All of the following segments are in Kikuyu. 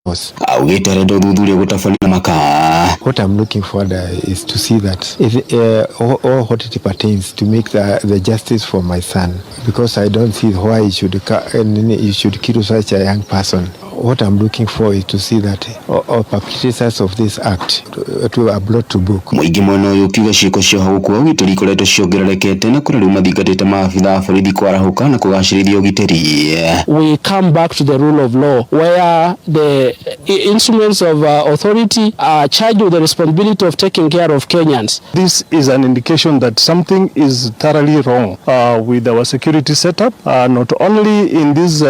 Augĩte arenda ũthuthuria gũtabanio na maka. What I'm looking forward is to see that if, all what it pertains to make the justice for my son, because I don't see why he should kill such a young person. What I'm looking for is to see that all perpetrators of this act to are brought to book. Mũingĩ mwena ũyũ ũkiuga ciĩko cia ũhagũku wa ũgitĩri ikoretwo ciongererekete na kũrĩa rĩu mathingatĩte maabitha a borithi kwarahũka na kũgacĩrithia ũgitĩri. We come back to the rule of law, where the instruments of authority are charged with the responsibility of taking care of Kenyans. This is an indication that something is thoroughly wrong with our security setup, not only in this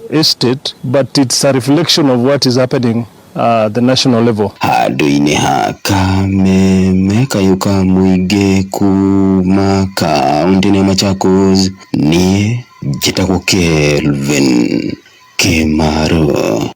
estate, but it's a reflection of what is happening the national level. Handũ-inĩ ha kameme kayũ ka mũingĩ kuma kaũntĩ ya Machakos, niĩ njĩtagwo Kelvin Kimaro.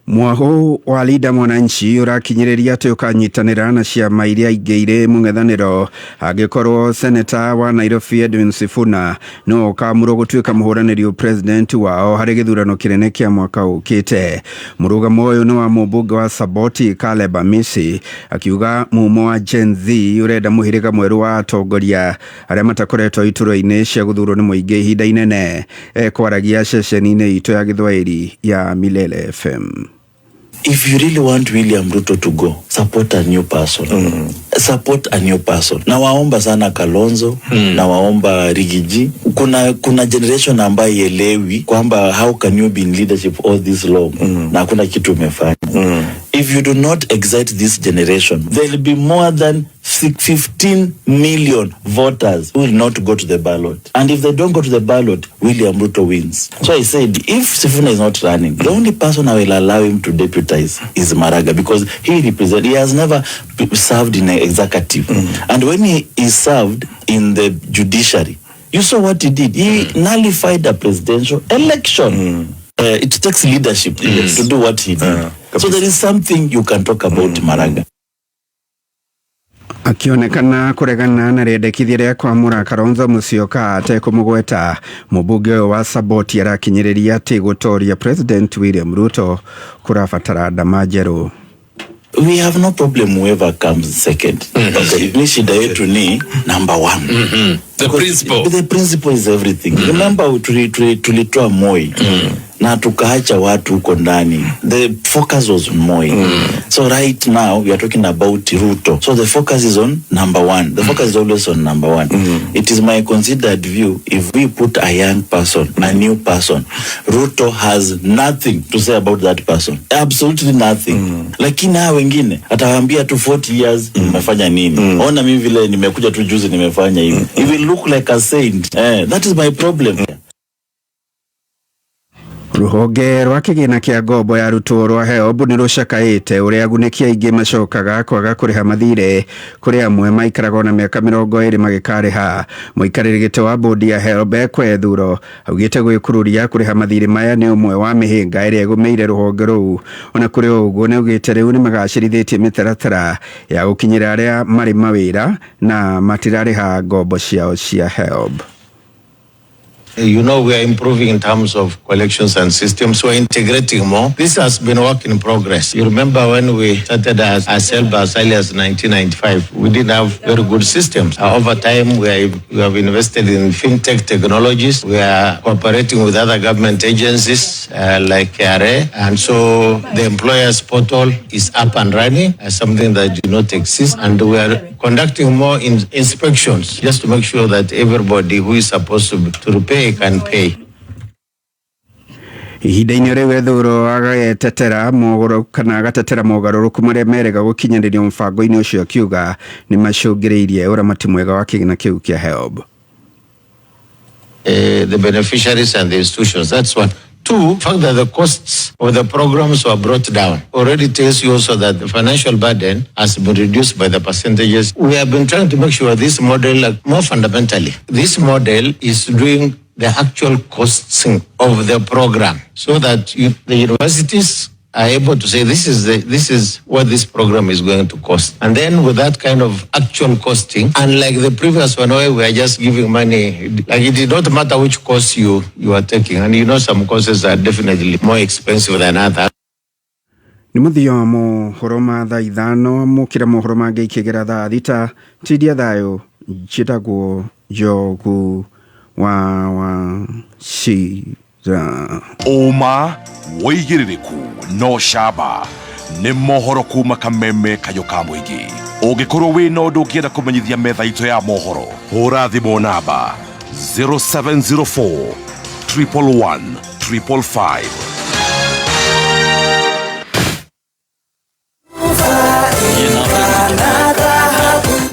Mwahu wa Linda Mwananchi ũrakinyĩrĩria atĩ ũkanyitanĩra na ciama iria ingĩ irĩ mũng'ethanĩro angĩkorwo seneta wa Nairobi Edwin Sifuna no ũkamũrwo gũtuĩka mũhũranĩri president wao harĩ gĩthurano kĩnene kĩa mwaka ũkĩte. Mũrũgamo ũyũ nĩ wa mũmbunge wa Saboti Caleb Amisi akiuga mumo wa Gen Z ũrenda mũhĩrĩga mwerũ wa atongoria arĩa matakoretwo iturwa-inĩ cia gũthurwo nĩ mũingĩ ihinda inene. Ekwaragia ceceni-inĩ itũ ya Gĩthwaĩri ya Milele FM. If you really want William Ruto to go, support a new person. Support a new person. Nawaomba sana Kalonzo, nawaomba Riggy G. Kuna generation ambayo ielewi kwamba how can you be in leadership all this long na hakuna kitu umefanya. If you do not excite this generation, there will be more than 15 million voters who will not go to the ballot. And if they don't go to the ballot, William Ruto wins. So I said, if Sifuna is not running, the only person I will allow him to deputize is Maraga, because he represents, he has never served in an executive. And when he served in the judiciary, you saw what he did. He nullified a presidential election. It takes leadership to do what he did. So there is something you can talk about Maraga. Akionekana kũregana na rĩendekithia rĩa kwamũra Kalonzo Musyoka atekũmũgweta, mũmbunge ũyũ wa Saboti arakinyĩrĩria atĩ gũtoria President William Ruto kũrabatara ndama njerũ. We have no problem whoever comes second. Okay. Mi shida yetu ni number one. The Because principle. The principle is everything. Remember tulitoa Moi na tukaacha watu huko ndani. The focus was on Moi. So right now we are talking about Ruto. So the focus is on number one. The focus is always on number one. It is my considered view, if we put a young person, a new person, Ruto has nothing to say about that person. Absolutely nothing. Lakini hawa wengine atawaambia tu 40 years nimefanya nini? Ona mimi vile nimekuja tu juzi nimefanya hivi. He will look like a saint. That is my problem. Rũhonge rwa kĩgĩna kĩa ngombo ya arutwo rwa HELB nĩ rũcakaĩte ũrĩa agunĩki aingĩ macokaga kwaga kũrĩha mathirĩ, kũrĩ amwe maikaraga ona mĩaka 20 magĩkarĩha. Mũikarĩri gĩtĩ wa bodi ya HELB Ekwe Thuro augĩte gwĩkururia kũrĩha mathirĩ maya nĩ ũmwe wa mĩhĩnga ĩrĩa ĩgũmĩire rũhonge rũu. Ona kũrĩ o ũguo, nĩ augĩte rĩu nĩ magacĩrithĩtie mĩtaratara ya gũkinyĩra arĩa marĩ mawĩra na matirarĩha ngombo ciao cia HELB. We are improving in terms of collections and systems. We're integrating more. This has been work in progress. You remember when we started as HELB as early as 1995, we didn't have very good systems. Over time, we have invested in fintech technologies. We are cooperating with other government agencies like KRA. And so the employers portal is up and running, something that did not exist. And we are conducting more inspections just to make sure that everybody who is supposed to repay can pay. Ihinda-inĩ rĩu Ethuro agetetera mogoro kana agatetera mogarũrũku marĩa merega gũkinyanĩrio mũbango-inĩ ũcio, akiuga nĩ macũngĩrĩirie ũramati mwega wa kĩgĩna kĩu kĩa HELB. The beneficiaries and the institutions. That's one. Two, the fact that the costs of the programs were brought down already tells you also that the financial burden has been reduced by the percentages. We have been trying to make sure this model, like, more fundamentally, this model is doing the actual costing of the program so that the universities are able to say this is what this program is going to cost. And then with that kind of actual costing, unlike the previous one where we are just giving money, like it did not matter which course you are taking. And some courses are definitely more expensive than others. Nĩ mũthia wa mohoro ma thaa 5, mũkĩra mohoro mangĩ ikĩgera thaa 6. Tindia thayũ, njĩtagwo Njogu wa Wachira. Ũma, wĩigĩrĩrĩku no camba nĩ mohoro kuma Kameme kayũ ka mũingĩ. Ũngĩkorwo wĩna ũndũ ũngĩenda kũmenyithia metha itũ ya mohoro, hũra thimũ namba 0704 111 555.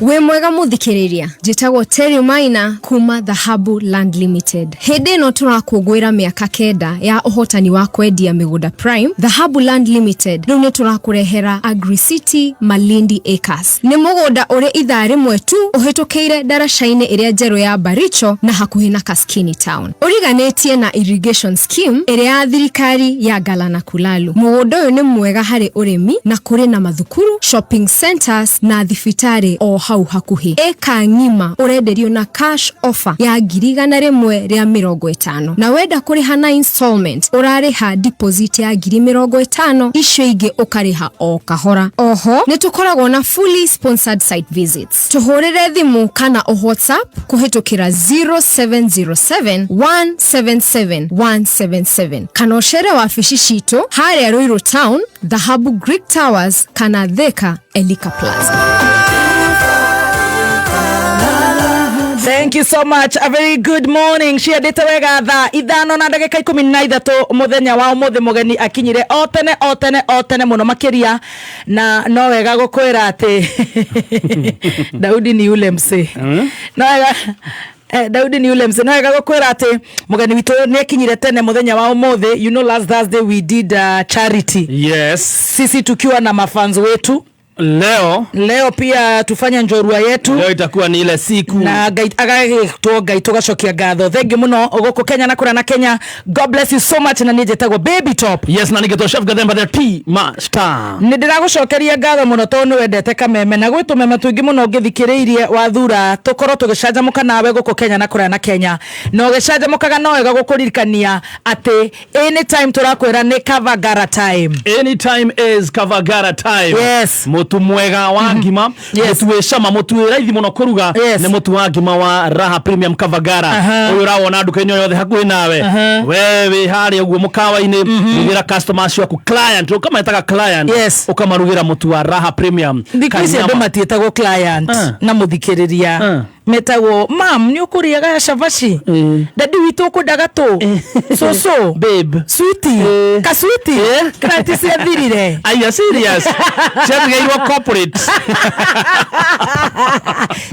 Wĩ mwega mũthikĩrĩria, njĩtagwo Terry Maina kuma Dhahabu Land Limited. Hĩndĩ ĩno tũrakũngũĩra mĩaka 9 ya ũhotani wa kwendia mĩgũnda prime, Dhahabu Land Limited rĩu nĩ tũrakũrehera Agri City Malindi Acres. Nĩ mũgũnda ũrĩ ithaa rĩmwe tu ũhĩtũkĩire ndaraca-inĩ ĩrĩa njerũ ya Baricho na hakuhĩ na Kaskini Town. Ũriganĩtie na irrigation scheme ĩrĩa ya thirikari ya Galana Kulalu. Mũgũnda ũyũ nĩ mwega harĩ ũrĩmi na kũrĩ na mathukuru, shopping centers na thibitarĩ o hau hakuhĩ. Ĩka ng'ima ũrenderio na cash offer ya 150,000, na wenda kũrĩha na installment ũrarĩha deposit ya 50,000, icio ingĩ ũkarĩha o kahora. Oho nĩ tũkoragwo na fully sponsored site visits. Tũhũrĩre thimũ kana o WhatsApp kũhĩtũkĩra 0707 177 177, kana ũcere wabici citũ harĩa Ruiru Town, Dhahabu Greek Towers, kana Thika Elika Plaza. Thank you so much. A very good morning. Ciandĩte wega thaa 5:13 mũthenya wa ũmũthĩ. Mũgeni akinyire o tene o tene o tene mũno makĩria, na no wega gũkwĩra atĩ Daudi ni ule msee. No wega Daudi ni ule msee. No wega gũkwĩra atĩ mũgeni witũ nĩ akinyire tene mũthenya wa ũmũthĩ. You know, last Thursday we did charity. Yes. Sisi tukiwa na mafans wetu. Leo Leo pia tufanye njorua yetu. Leo itakuwa ni ile siku. Na Ngai agagĩtwo Ngai tũgacokia ngatho. Thank you mũno gũkũ Kenya na kũrĩa na Kenya. God bless you so much. Na niĩ njĩtagwo Baby Top. Yes, na nĩgetwo Chef Gathemba the Tea Master. Nĩ ndĩragũcokeria ngatho mũno tondũ nĩ wendete Kameme na gwĩ tũmeme tũingĩ mũno ũngĩthikĩrĩirie wathura tũkorwo tũgĩcanjamũka nawe gũkũ Kenya na kũrĩa na Kenya, na ũgĩcanjamũkaga no wega gũkũririkania atĩ anytime tũrakwĩra nĩ Kavagara time. Anytime is Kavagara time. Yes. Mũtu mwega wa ngima, mũtu wĩ cama, mũtu wĩ raithi mũno kũruga, nĩ mũtu wa ngima wa Raha Premium Kavagara. Ũyũ ũrawona nduka-inĩ o yothe hakuhĩ nawe. We wĩ harĩa ũguo mũkawa-inĩ, rugĩra customers ciaku, client, ũkametaga client, ũkamarugĩra mũtu wa Raha Premium. Thikũ ici andũ Kanyama. matiĩtagwo client na mũthikĩrĩria, metagwo mam, nĩ ũkũrĩaga cabaci, dadi witũ ũkwendaga tũ cũcũ, babe, sweetie, kaswiti client ciathirire. Are you serious? Ciatigĩirwo corporate.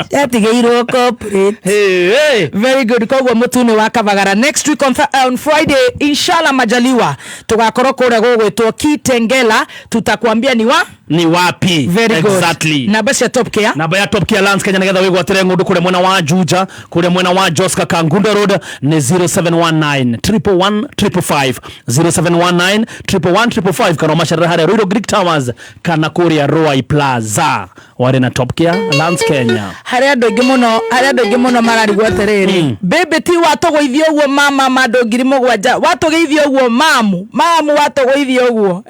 Ciatigĩirwo corporate. Hey, hey. Very good. Koguo mũtu nĩ wa Kavagara. Next week on Friday, inshallah majaliwa, tugakorwo kũrĩa gũgwĩtwo Kitengela. Tutakwambia ni wa Ni wapi. Very good. Exactly. Namba cia Top Care. Namba ya Top Care Lands Kenya nigetha wigwatire ng'ũndũ kũrĩa mwena wa Juja, kũrĩa mwena wa Joska Kangundo Road, nĩ 0719 111 555, 0719 111 555, kana ũmacerere harĩa Ruiru Greek Towers kana kũrĩa Ruai Plaza warĩ na Top Care Lands Kenya. Harĩ andũ aingĩ mũno, harĩ andũ aingĩ mũno mararigwo atĩrĩrĩ, baby ti watũgũithia ũguo mama ma andũ 7,000, watũgũithia ũguo mamu mamu, watũgũithia ũguo,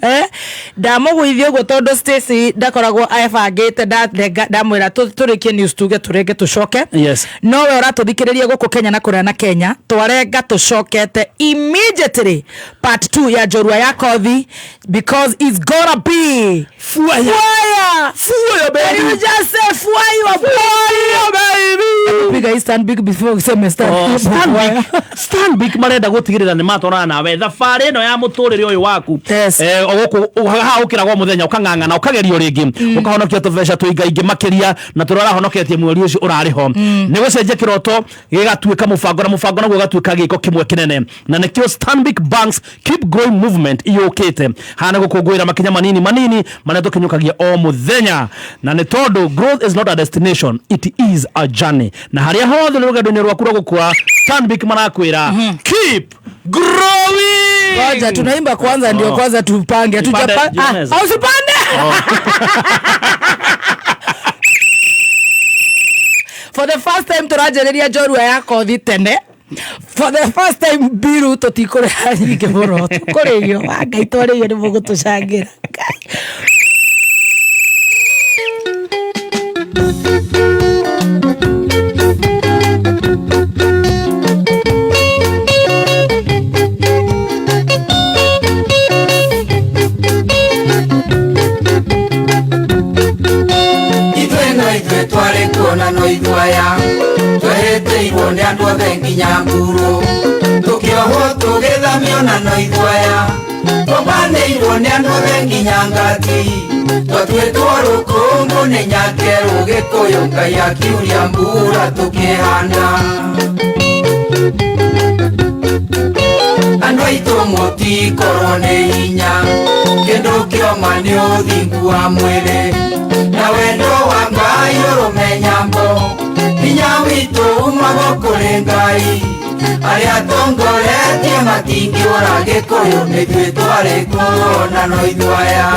ndamũgũithia ũguo tondũ Stacy ndakoragwo ebangĩte, ndarenga ndamwĩra tũrĩkie news tuge tũrenge tũcoke. No we ũratũthikĩrĩria gũkũ Kenya na kũrĩa na Kenya, twarenga tũcokete immediately part 2 ya njorua ya kothi, because it's gonna be Fuaya. Fuaya. Fuaya, baby. Can you just say fuaya, fuaya, baby? Piga hii stand big before useme stand. Oh, Stanbic, Stanbic marenda gũtigĩrĩra nĩ matwarana nawe thabarĩ ĩno ya mũtũrĩre ũyũ waku. O gũkũ haha ũkĩragwo mũthenya ũkang'ang'ana ũkagerio rĩngĩ, ũkahonokia tũbeca tũingaingĩ makĩria na tũrĩa ũrahonoketie mweri ũcio ũrarĩ ho. Nĩ gũcenjia kĩroto gĩgatuĩka mũbango na mũbango naguo ũgatuĩka gĩko kĩmwe kĩnene, na nĩkĩo Stanbic Banks Keep Growing Movement yũkĩte haha nĩ gũkũngũĩra makinya manini manini marĩa tũkinyũkagia o mũthenya, na nĩ tondũ growth is not a destination, it is a journey, na harĩa hothe nĩ rũgendo-inĩ rwaku rwa gũkũra, Stanbic marakwĩra keep growing. Ngoja tunaimba kwanza ndio kwanza tupange. Tupande juu ya meza. Ah, usipande. For the first time tũranjĩrĩria njorua ya kothi tene. For the first time biru tũtikũrĩha nyingĩ mũno, tũkũrĩhio wa Ngai twarĩhio nĩ mũgũtũcangĩra. Ithuĩ no ithuĩ twarĩ kuona no ithuĩ aya twehĩtĩirwo nĩ andũ othe nginya mburu tũkĩohwo tũgĩthamio na no ithuĩ aya twambanĩirwo nĩ andũ othe nginya ngati twatuĩtwo rũkũngũ nĩ nyakerũ Gĩkũyũ Ngai akiuria mbura tũkĩhanda. Andũ aitũ mũtikorwo nĩ hinya kĩndũ kĩoma nĩ ũthingu wa mwĩrĩ na wendo wa Ngai ũrũme nyambo hinya witũ umaga kũrĩ Ngai arĩa tongoretie matingĩũra Gĩkũyũ nĩ ithuĩ twarĩ kuona no ithuĩ aya.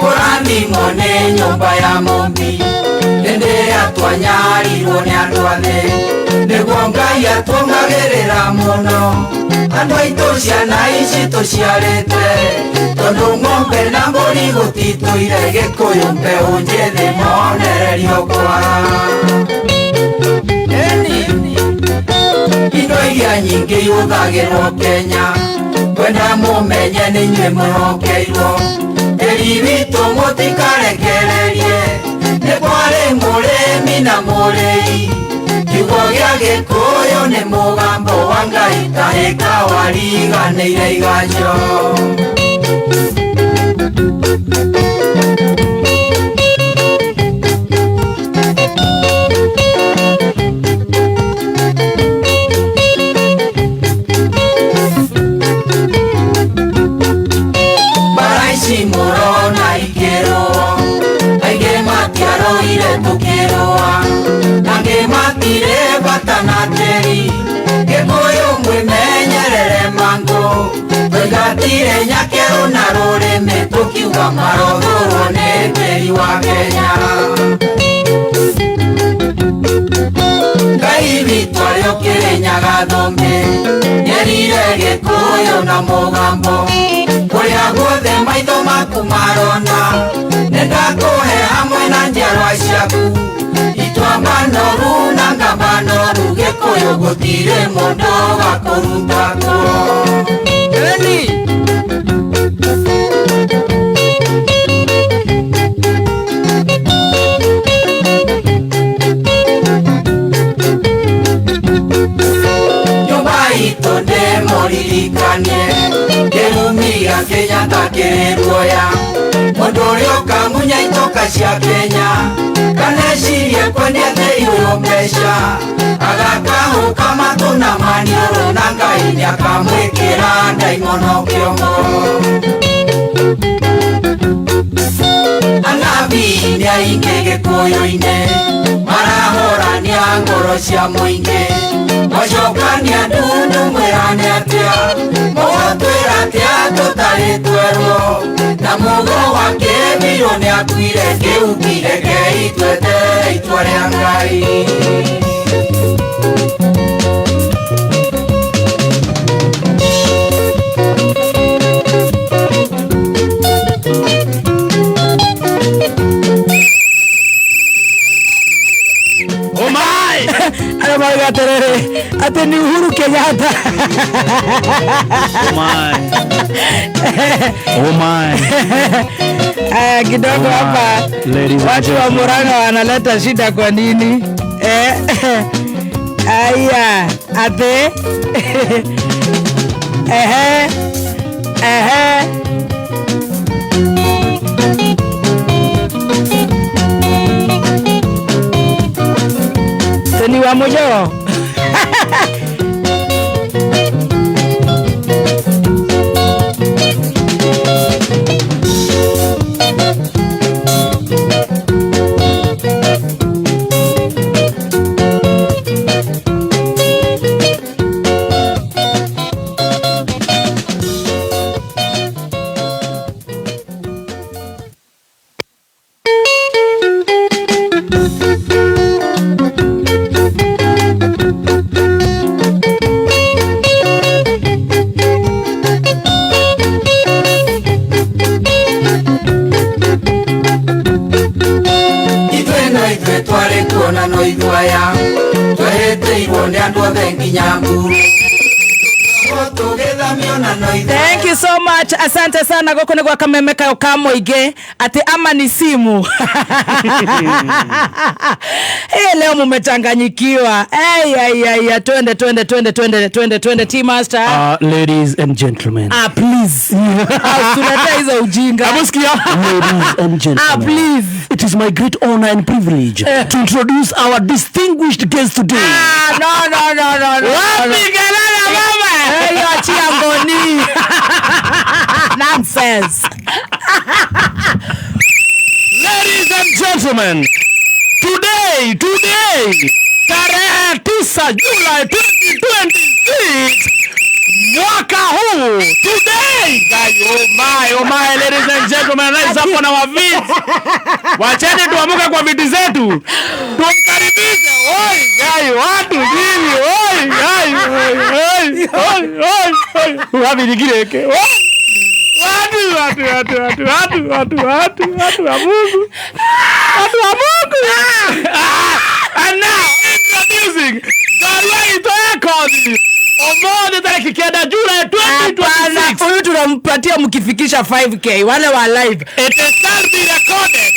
Kũrathimwo nĩ nyũmba ya Mũmbi hĩndĩ ĩrĩa twanyarirwo nĩ andũ athĩ nĩguo Ngai atuongagĩrĩra mũno andũ aitũ ciana ici tũciarĩte tondũ ng'ombe na mbũri gũtitũire Gĩkũyũ mbeũ njĩthĩ monererio kwara. Indo iria nyingĩ ihũthagĩrwo Kenya kwenda mũmenye nĩ inyuĩ mwĩhokeirwo tĩri witũ mũtikarekererie nĩ kwarĩ mũrĩmi na mũrĩi kiugo gĩa Gĩkũyũ nĩ mũgambo wa Ngai tahĩka wariganĩire iganjo. Mbara ici mũrona ikĩrũo aingĩ matiarũire tũkĩrũa nangĩ matirĩ bata na tĩri Gĩkũyũ mwĩmenyerere mangũ tũingatire nyakerũ na rũrĩmĩ tũkiuga marothũrwo nĩ tĩri wa Kenya. Ngai witũ arĩ ũkĩrĩnyaga thũmbĩ nĩerire Gĩkũyũ na mũgambo kũrĩa guothe maitho maku marona nĩndakũhe hamwe na njiarwa ciaku ituamba noru na ngamba noru Gĩkũyũ gũtirĩ mũndũ ũgakũruta kuo. Nyũmba itũ ndĩmũririkanie kĩrumi gĩa Kenyatta kĩrĩ ruoya mũndũ ũrĩa ũkamunya itoka cia Kenya kana ecirie kwendia tĩri ũyũ mbeca agakahũka matũ na maniũrũ na Ngai nĩakamwĩkĩra ndaimono kĩongo. Anabii nĩ aingĩ Gĩkũyũ-inĩ marahorania ngoro cia mũingĩ mwacokania ndundu mwĩrane atĩa mũgũtwĩra atĩa tũtarĩ twerwo na mũgo wa kĩbirũ nĩakuire kĩu kĩrekei tweterere itua rĩa Ngai. Arĩa marauga atĩrĩrĩ atĩ nĩ Uhuru Kenyatta. Oh my. Oh my. Kidogo hapa Ladies and watu wa gentlemen. Murang'a wanaleta shida kwa nini? Aya, ate ehe ehe Teni wa mojo. Twehĩtĩirwo nĩ andũ othe nginya mburu. Tũgĩthamio na no ithuĩ. Thank you so much. Asante sana gũkũ nĩ gwa kameme kayo ka mũingĩ atĩ ama ni simu. Hey, leo mumechanganyikiwa. Hey, ay, ay, ay. Twende twende twende twende twende twende Tea Master. Ladies and gentlemen. Ah, please. Ah, usilete hizo ujinga. Abusikia. Ladies and gentlemen. Ah, please. It is my great honor and privilege to introduce our distinguished guest today. Ah, no, no, no, no, no. Wapi kelele mama? Hey, achia ngoni. Nonsense. Ladies and gentlemen, today, tarehe 9 Julai 2026, mwaka huu, today, guys, oh my, ladies and gentlemen, let's up on our feet. Wacheni tuamuke kwa viti zetu. Tumkaribishe. Oi, guys, watu hivi, oi, guys, oi, oi, oi, oi. Wapi nikireke? Oi. Watu wa Mungu. Watu wa Mungu. And now introducing Gariaito Ekodi. Omode tariki 9 Julai 2026. Huyu tunampatia mkifikisha 5K wale wa live. It shall be recorded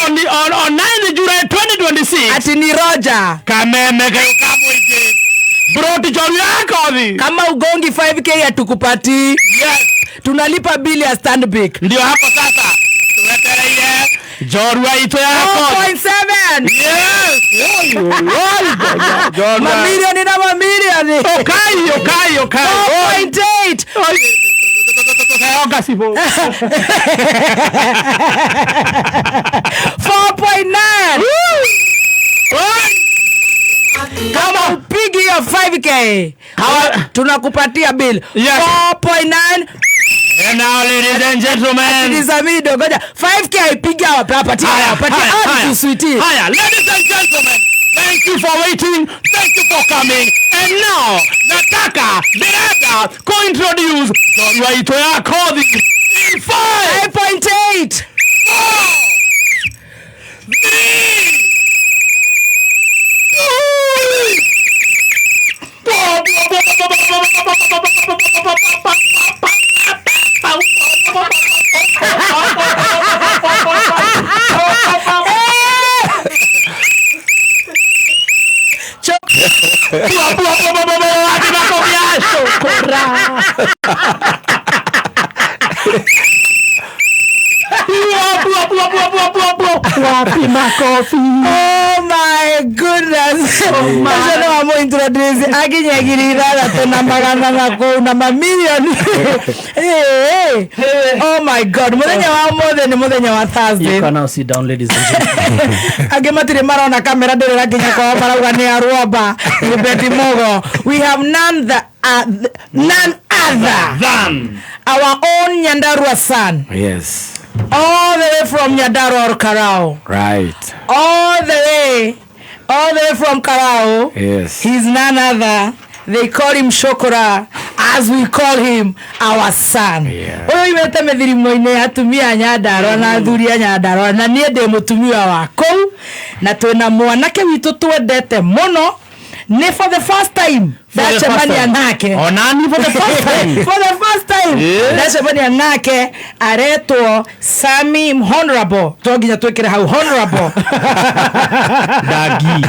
that on 9 July 2026. Ati ni Roger. Kameme kayo. Broti Jorua Ekodi. Kama ugongi 5K hatukupati. Yes. Tunalipa bili ya Stanbic. Ndio hapo sasa. Tuwetereire Jorua ito yako. 4.7. Yes. Mamilioni na mamilioni. Okay. 4.8. 4.9. Kama upigi hiyo 5K tunakupatia bill. Yes. 4.9. And now, ladies and gentlemen, Nizamido, ngoja 5K aipiga hapa hapa hadi tuswiti. Haya, ladies and gentlemen, thank you for waiting, thank you for coming. And now, nataka derada ko-introduce Jorua ito ya Kodi in 5.8 4 3 2 Wapi makofi? Oh my goodness. Ũcio nĩ wa mũintroduce akinyagiria ithathatũ na magana na kũu na mamilioni. Oh my God. Mũthenya wa ũmũthĩ nĩ mũthenya wa Thursday. You can now sit down, ladies and gentlemen. Angĩ matirĩ marona kamera ndĩrĩ rakinya kwao marauga nĩ arwamba nĩ Betty Mugo. We have none other than our own Nyandarua son. Yes. All the way from Nyandarua or Karao. Right. All the way from Karao. Yes. He's none other. They call him Shokora, as we call him, our son. Ũyũ imete mĩthirimo-inĩ atumia a Nyandarua na athuri a Nyandarua na niĩ ndĩ mũtumia wa kũu na twĩna mwanake witũ twendete mũno. Ni for the first time ndacemania nake. Onani for the first time. For the first time. Ndacemania nake aretwo Sami Honorable. To nginya twikire hau Honorable. Dagi.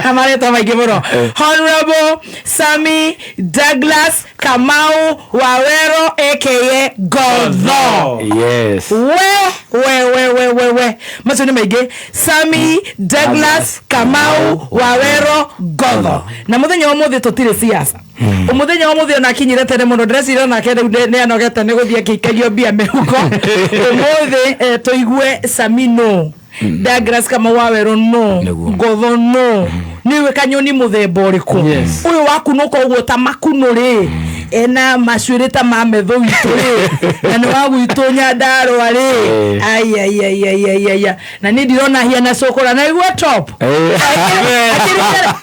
Amaretwo maingĩ mũno. Honorable Sami Douglas Kamau Wawero aka Godho. Yes. We. Macio nĩ maingĩ. Sami Douglas Kamau Wawero Godho. Na muthenya wa muthi tutire siasa. Umuthenya wa muthi ona akinyire tene muno ndĩreciria onake rĩu nĩ anogete nĩ gũthiĩ akĩikario mbia mĩhuko. Ũmũthĩ tũigue Sami no. Douglas Kamau Wawero no. Godho no. Niwe kanyoni muthemba ũrĩkũ? Ũyũ wakunũka ũguo ta makunũ rĩ ena macuĩrĩ ta ma metho witũ rĩ na nĩ wa gwitũ Nyandarua rĩ. Ai ai ai ai ai ai. Na niĩ ndirona hiana cũkũra na igua top.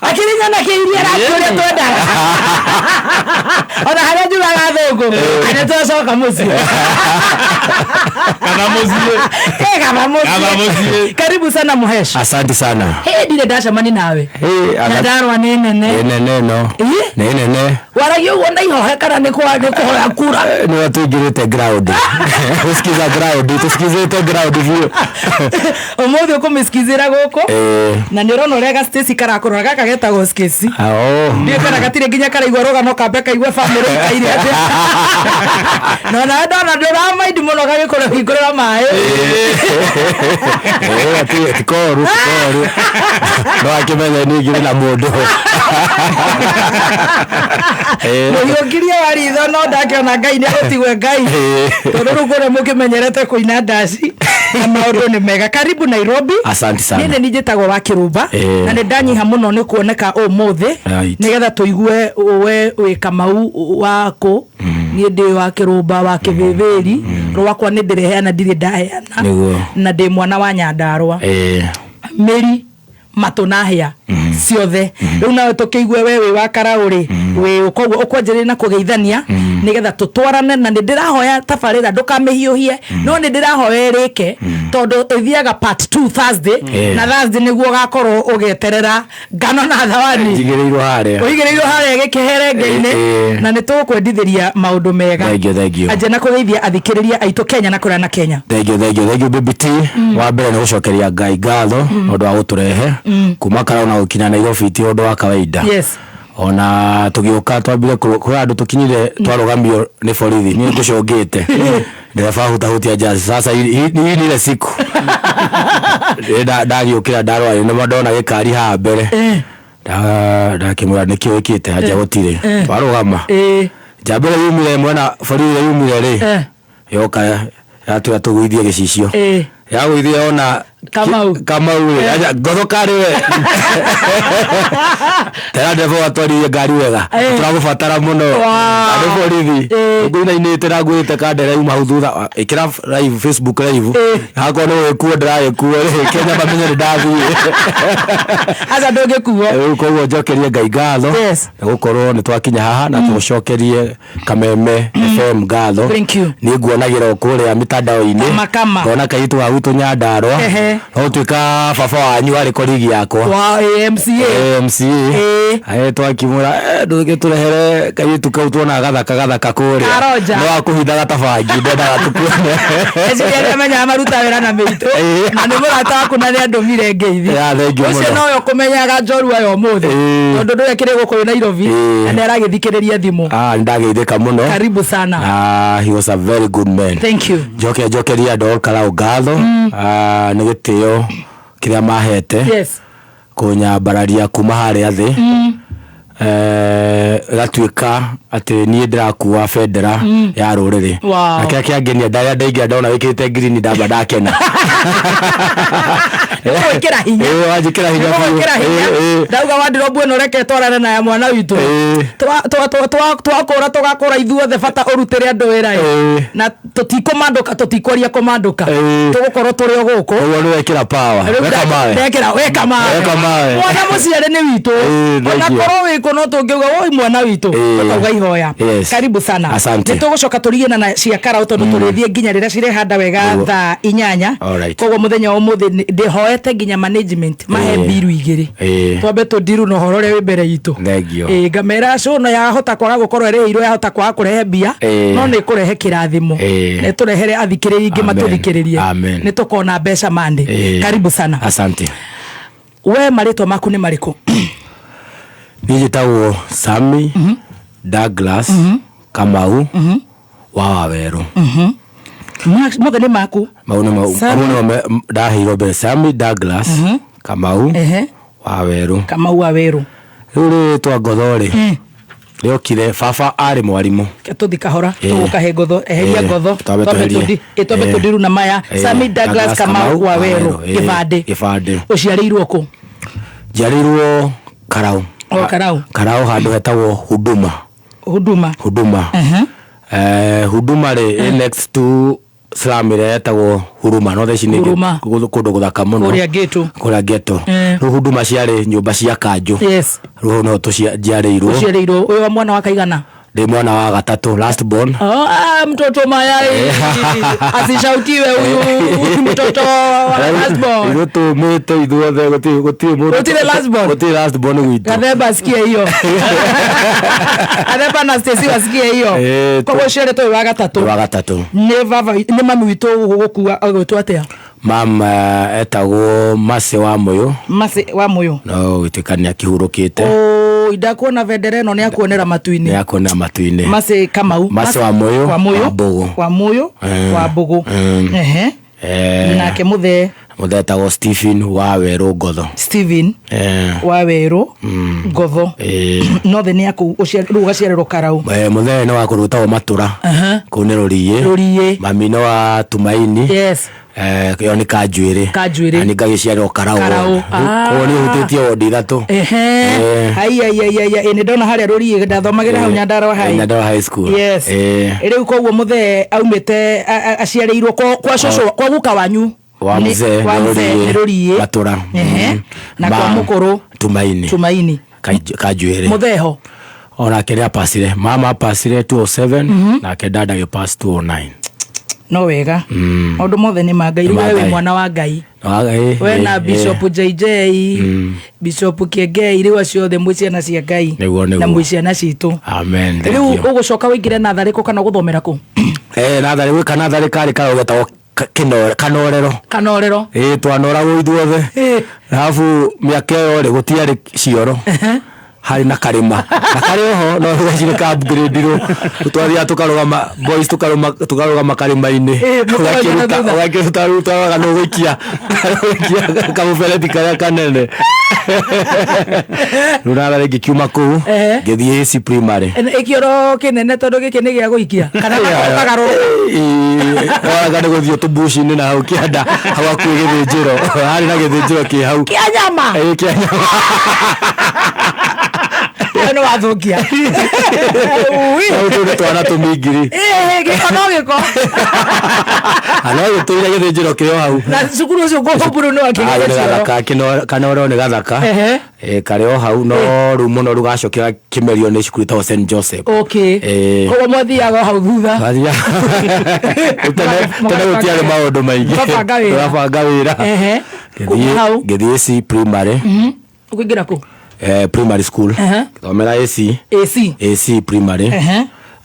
Akĩringana kĩiria rangi ũrĩa twendaga. Ona harĩa njugaga thũngũ. Nĩ twacoka mũciĩ. Kana mũciĩ. Eh, kana Kana mũciĩ. mũciĩ. Karibu sana Mũhesh. Asante sana. Hĩ, ndirĩ ndacemani nawe. Hey, Nyandarũa nĩ nene. Nĩ nene no. Ĩ? Nĩ nene. Waragia ũguo na ihohe kana nĩ kũhoya kura? Nĩ tũingĩrĩte ground. Gũsikiza ground, tũsikizĩte ground biũ. Ũmũthĩ ũkũmĩsikizĩra gũkũ. Eh. Na nĩ ũrona ũrĩa ga Stacy karakũrora gaka getagwo Stacy. Oh. Ndiũĩ kana gatirĩ nginya karaigua rũgano kambe kaigue bamĩrĩ ikaire atĩa. Na onawe ndona ndũramaindi mũno gagĩkũhingũrĩra maĩ. Eh, ti koru, ti koru. No akĩmenye niĩ ngĩrĩ na mũndũ. Eh. Mũhiũngirie wa ritho no ndakĩona Ngai nĩ agũtigwe Ngai. Tondũ rĩu kũrĩa mũkĩmenyerete kũina ndaci na maũndũ nĩ mega. Karibu Nairobi. Asante sana. Niĩ nĩ niĩ njĩtagwo wa Kĩrũmba Eh. na nĩ ndanyiha mũno nĩ kuoneka ũmũthĩ Right. nĩgetha tũigue we wĩ Kamau wa kũ. Niĩ ndĩ wa Kĩrũmba wa Kĩbĩbĩri. Rwakwa nĩ ndĩreheana ndirĩ ndaheana. Nĩguo. Na ndĩ mwana wa Nyandarũa. Eh. Mĩri matũ na hĩa ciothe. Rĩu nawe tũkĩigue we wĩ wa Karaũ rĩ, wĩ koguo ũkwanjĩrĩria na kũgeithania nĩgetha tũtwarane na nĩ ndĩrahoya tabarĩra ndũkamĩhiũhie no nĩ ndĩrahoya ĩrĩke tondũ ĩthiaga part 2 Thursday na Thursday nĩguo ũgakorwo ũgĩeterera ngano na thawani Njigĩrĩirwo harĩa. ũigĩrĩirwo harĩa gĩkĩherenge-inĩ na nĩ tũgũkwendithĩria maũndũ mega. Thank you, thank you. Anjia na kũgeithia athikĩrĩria aitũ Kenya na kũrĩa na Kenya. Thank you, thank you, thank you Baby T. Wa mbere nĩ gũcokeria Ngai ngatho nĩ ũndũ wa gũtũrehe kuma Karau na gũkinya Nairobi ti ũndũ wa kawaida. Yes. Ona tũgĩũka twambire kũrĩ handũ tũkinyire twarũgamio nĩ borithi niĩ ngũcũngĩte ndereba hutahutia jasi sasa hii ni ile siku ndagĩũkĩra ndarora nĩ ndona gĩkari haha mbere ndakĩmwĩra nĩkĩ wĩkĩte anja gũtirĩ twarũgama njamba ĩrĩa yumire mwena borithi ĩrĩa yumire rĩ yoka yatwĩra tũgũithie gĩcicio yagũithia ona Kamau. Kamau rĩ aja ngotho karĩ we tera ndereba watwarithie ngari wega tũragũbatara mũno andũ borithi ngũinainĩte na ngwĩte kandere yuma hau thutha ĩkĩra live Facebook live hakorwo nĩ gũgĩkuo ndĩragĩkuo rĩ Kenya mamenye nĩ ndathiĩ aca ndũngĩkuo. Rĩu koguo njokerie Ngai ngatho nĩ gũkorwo nĩ twakinya haha na tũcokerie Kameme FM ngatho. Thank you. Niĩ nguonagĩra o kũrĩa mitandao-inĩ Kama, kama. ngona kairĩtu ga gwitũ Nyandarũa Ehe. no gũtuĩka baba wanyu arĩ korigi yakwa Wa AMCA. MCA twakimwĩra ndũgĩtũrehere kairĩtu kau tuonaga gathaka gathaka kũrĩa Karonja. no akũhithaga ta bangi ndendaga tũkuone. Eciria nĩ amenyaga maruta wĩra na mĩitũ na nĩ mũrata waku na nĩ andũmire ngeithi. Yeah, thank you Ũcio mũno. nowe ũkũmenyaga njorua ya ũmũthĩ tondũ ndũrĩ akĩrĩ gũkũ Nairobi na nĩ aragĩthikĩrĩria thimũ. Ah, nĩndageithĩka mũno. Karibu sana. Ah, he was a very good man. Thank you. Njoke njokerie andũ a Karau ngatho nĩ gĩtĩo kĩrĩa mahete Yes. kũnyambararia kuma harĩa thĩ ĩgatuĩka atĩ niĩ ndĩrakua bendera ya rũrĩrĩ. Wow. Na kĩrĩa kĩangenia ndarĩa ndaingĩra ndona wĩkĩrĩte ngirini ndamba ndakena. Nĩgũgwĩkĩra hinya. Wanjĩkĩra hinya biũ. Nĩgũgwĩkĩra hinya. Ndauga wardrobe ĩno reke twarane na ya mwana witũ. Twakũra tũgakũra ithuothe bata ũrutĩre andũ wĩra ĩ. Na tũtikũmandũka tũtikwaria kũmandũka. Tũgũkorwo tũrĩ o gũkũ. Ũguo nĩ wekĩra power. Rĩu Weka mawe. ndekĩra weka mawe. Weka mawe. Mwana mũciare nĩ witũ. Thank Ona you. korwo wĩ kũ no tũngiuga woi mwana witũ. Tũkauga ihoya. Yes. Karibu sana. Asante. Nĩ tũgũcoka tũrigie na cia Karau tondũ tũrĩthiĩ nginya rĩrĩa cirehanda wega Nĩguo. thaa 8. Alright. Koguo mũthenya wa ũmũthĩ ndĩhoete nginya management mahe mbiru igĩrĩ. Twambe tũndiru na ũhoro ũrĩa wĩ mbere itũ. Thank you. Ngamera cũno yahota kwaga gũkorwo ĩrĩhirwo yahota kwaga kũrehe mbia no nĩ ĩkũrehe kĩrathimo. Nĩ tũrehere athikĩrĩria ingĩ Amen. matũthikĩrĩrie. Amen. Nĩ tũkona mbeca Monday. Karibu sana. Asante. We marĩtwa maku nĩ marĩkũ? Niĩ njĩtagwo Sami Douglas Kamau wa Wawerũ. Mothe nĩ maku? Mau nĩ mau nĩmo ndaheirwo mbere Sami Douglas Kamau wa Werũ. Kamau wa Werũ. Rĩu rĩtwa ngotho rĩ rĩokire baba arĩ mwarimũ. Tũthi kahora tũgũkahe ngotho eheria ngotho Twambe tweherie. twambe tũndiru na maya. Sami Douglas Kamau wa Werũ gĩbandĩ. Gĩbandĩ. Ũciarĩirwo kũ? Njiarĩirwo Karau. O Karau. Karau handũ hetagwo Huduma. Huduma. Huduma. Huduma rĩ ĩ next to slum ĩrĩa yetagwo Huruma no thaa ici nĩ kũndũ gũthaka mũno. Kũrĩa ghetto. Kũrĩa ghetto. Rĩu Huduma ciarĩ nyũmba cia kanjũ. Yes. Rĩu hau nĩho njiarĩirwo. Ũciarĩirwo wĩ wa mwana wa kaigana? Ndĩ mwana wa gatatũ, last born. Oh, ah, mtoto mayai asishautiwe huyu mtoto wa last born. Ithuĩ tũmĩte ithuothe, gũtirĩ mũndũ. Gũtirĩ last born? Gũtirĩ last born gwitũ. Gathemba asikie hiyo. Gathemba na Stacy wasikie hiyo. Koguo ũciarĩtwo wĩ wa gatatũ? Wa gatatũ. Nĩ baba, nĩ mami witũ gũgũkua agwĩtwo atĩa? Mam etagwo Mercy wa Mũyũ. Mercy wa Mũyũ. No gũtuĩka nĩ akĩhurũkĩte. Oi, ndakuona bendera ĩno nĩ akuonera matu-inĩ. Nĩ akuonera matu-inĩ. Mercy Kamau. Mercy wa Mũyũ. Wa Mũyũ. Wa Mbũgũ. Wa Mũyũ. Wa Mbũgũ. Ehe. Nake mũthee? Mũthee etagwo Stephen wa Werũ Ngotho. Stephen wa Werũ Ngotho. Nothe nĩ aku rĩu ũgaciarĩrwo Karau. Mũthee nĩ wa kũndũ gwĩtagwo Matũra. Kũu nĩ Rũriĩ. Rũriĩ. Mami nĩ wa Tumaini. Yes. Ĩyo nĩ Kanjuĩrĩ. Kanjuĩrĩ. Na nĩ ngagĩciarĩrwo Karau. Karau. Koguo nĩ hutĩtie wondi ithatũ. Ehe. Ai ai ai ai ai, nĩ ndona harĩa Rũriĩ, ndathomagĩra hau Nyandarua High. Nyandarua High School. Yes. Rĩu koguo mũthee aumĩte aciarĩirwo kwa cũcũ, kwa guka wanyu. Wa mzee Kwa nĩ mzee Rũriĩ. nĩ Rũriĩ. Matũra. Ehe. Na kwa mũkũrũ? Tumaini. Tumaini. Kanjuĩrĩ. Mũthee ho? Onake nĩ apacire. Mama apacire 207, nake dada agĩpass 209. No wega. Maũndũ mothe nĩ ma Ngai. Nĩ ma Rĩu we wĩ Ngai. mwana wa Ngai. We na Bishop JJ, Bishop Kiengei, rĩu acio othe mwĩ ciana cia Ngai. Nĩguo, nĩguo. Na mwĩ ciana citũ. Amen. Thank Rĩu you. ũgũcoka ũingĩre natharĩ kũ kana ũgũthomera kũ? Natharĩ, gwĩka natharĩ karĩ karĩa getagwo kanorero. Kanorero. Twanoragwo ithuothe. Alafu mĩaka ĩyo rĩ, gũtiarĩ cioro. Harĩ na karĩma. Na karĩ oho, no gacirĩ ka upgrade-irwo. Twathiaga tũkarũgama, boys tũkarũgama karĩma-inĩ. Mũkarũgama na thutha. Ũgakĩruta rĩu twaroraga nũ ũgũikia. Ũgũikia kamũberethi karĩa kanene. Rĩu natharĩ ngĩkiuma kũu, ngĩthiĩ AC primary. Ĩkĩoro kĩnene tondũ gĩkĩ nĩ gĩa gũikia. Kana kagarũrũka. Waga nĩ gũthiĩ tũmbuci-inĩ na hau kĩanda, hau hakuhĩ gĩthĩnjĩro. Harĩ na gĩthĩnjĩro kĩ hau. Kĩa nyama? Kĩa nyama. Ĩyo nĩ wathũkia. Hau tũu nĩ twana tũmingiri. Gĩko no gĩko. Na no gĩtũire gĩthĩnjĩro kĩrĩ o hau. Na cukuru ũcio ngũkũmburu nĩ wakĩgĩa Nĩ cioro. gathaka, kanorero nĩ gathaka. Karĩ o hau, no rĩu mũno rĩu gacokera kĩmerio nĩ cukuru ĩtagwo St Joseph. Koguo mwathiaga o hau thutha. Twathiaga. Tene gũtiarĩ maũndũ maingĩ. Mũgabanga wĩra. Tũgabanga wĩra. Hau. Ngĩthiĩ AC primary. Ũkĩingĩra kũ? Primary school. Ngĩthomera AC. AC. AC primary.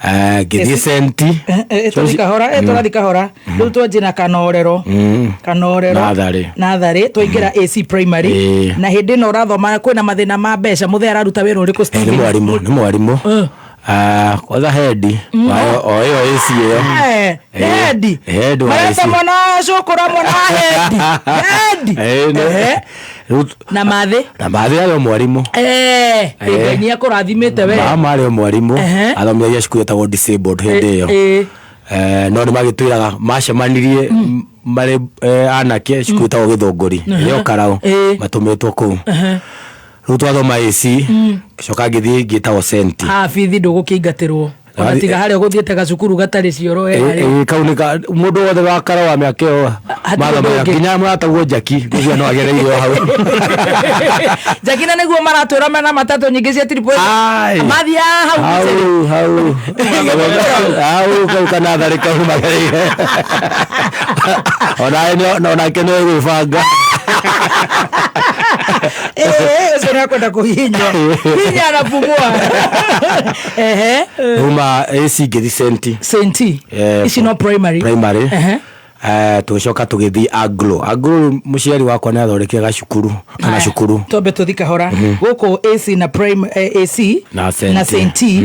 Ngĩthiĩ Senti. Tũrathiĩ kahora, tũrathiĩ kahora. Rĩu twanjie na Kanorero. Kanorero. Natharĩ. Natharĩ, twaingĩra AC primary. Na hĩndĩ ĩno ũrathoma kwĩna mathĩna ma mbeca, mũthee araruta wĩra ũrĩkũ, Stephen? Nĩ mwarimu, nĩ mwarimu. Kwanza head. O ĩyo AC ĩyo. Nĩ head? Head wa Mareta AC. mwana wa cũkũra, mwana wa head. Head. Rĩu Na mathĩ? Na mathĩ arĩ o mwarimũ. Ngai nĩ akũrathimĩte we. Mama arĩ o mwarimũ. Athomithagia cukuru ĩtagwo disabled hĩndĩ ĩyo. No nĩ magĩtwĩraga macemanirie marĩ anake cukuru ĩtagwo Gĩthũngũri. Ĩrĩ o Karau. Matũmĩtwo kũu. Rĩu twathoma AC, ngĩcoka ngĩthiĩ ngĩtagwo Senti. Bithi ndũgũkĩingatĩrwo. Ona tiga harĩa ũgũthiĩte gacukuru gatarĩ cioro we harĩa. Kau nĩ ka mũndũ wothe wa Karau wa mĩaka ĩyo Hatirĩ mathomagĩra ũndũ ũngĩ. nginya mũratagwo Jaki, ngwĩciria no agereire o hau. Jaki na nĩguo maratwĩra mena matatũ nyingĩ cia triple A. Ai. Mathiaga hau Hau, mĩcere. hau. Hau, kau kanatharĩ kau magereire. Onake nĩ gwĩbanga. Ũcio nĩ akwenda kũhihinywo. Hinya anapumua. Uma AC ngĩthiĩ Senti. Senti. Ici no primary. Primary. Tũgĩcoka tũgĩthiĩ Anglo. Anglo mũciari wakwa nĩ athondekire gacukuru kana cukuru. Twambe tũthiĩ kahora. Gũkũ AC na prime, AC Na Senti. na Senti.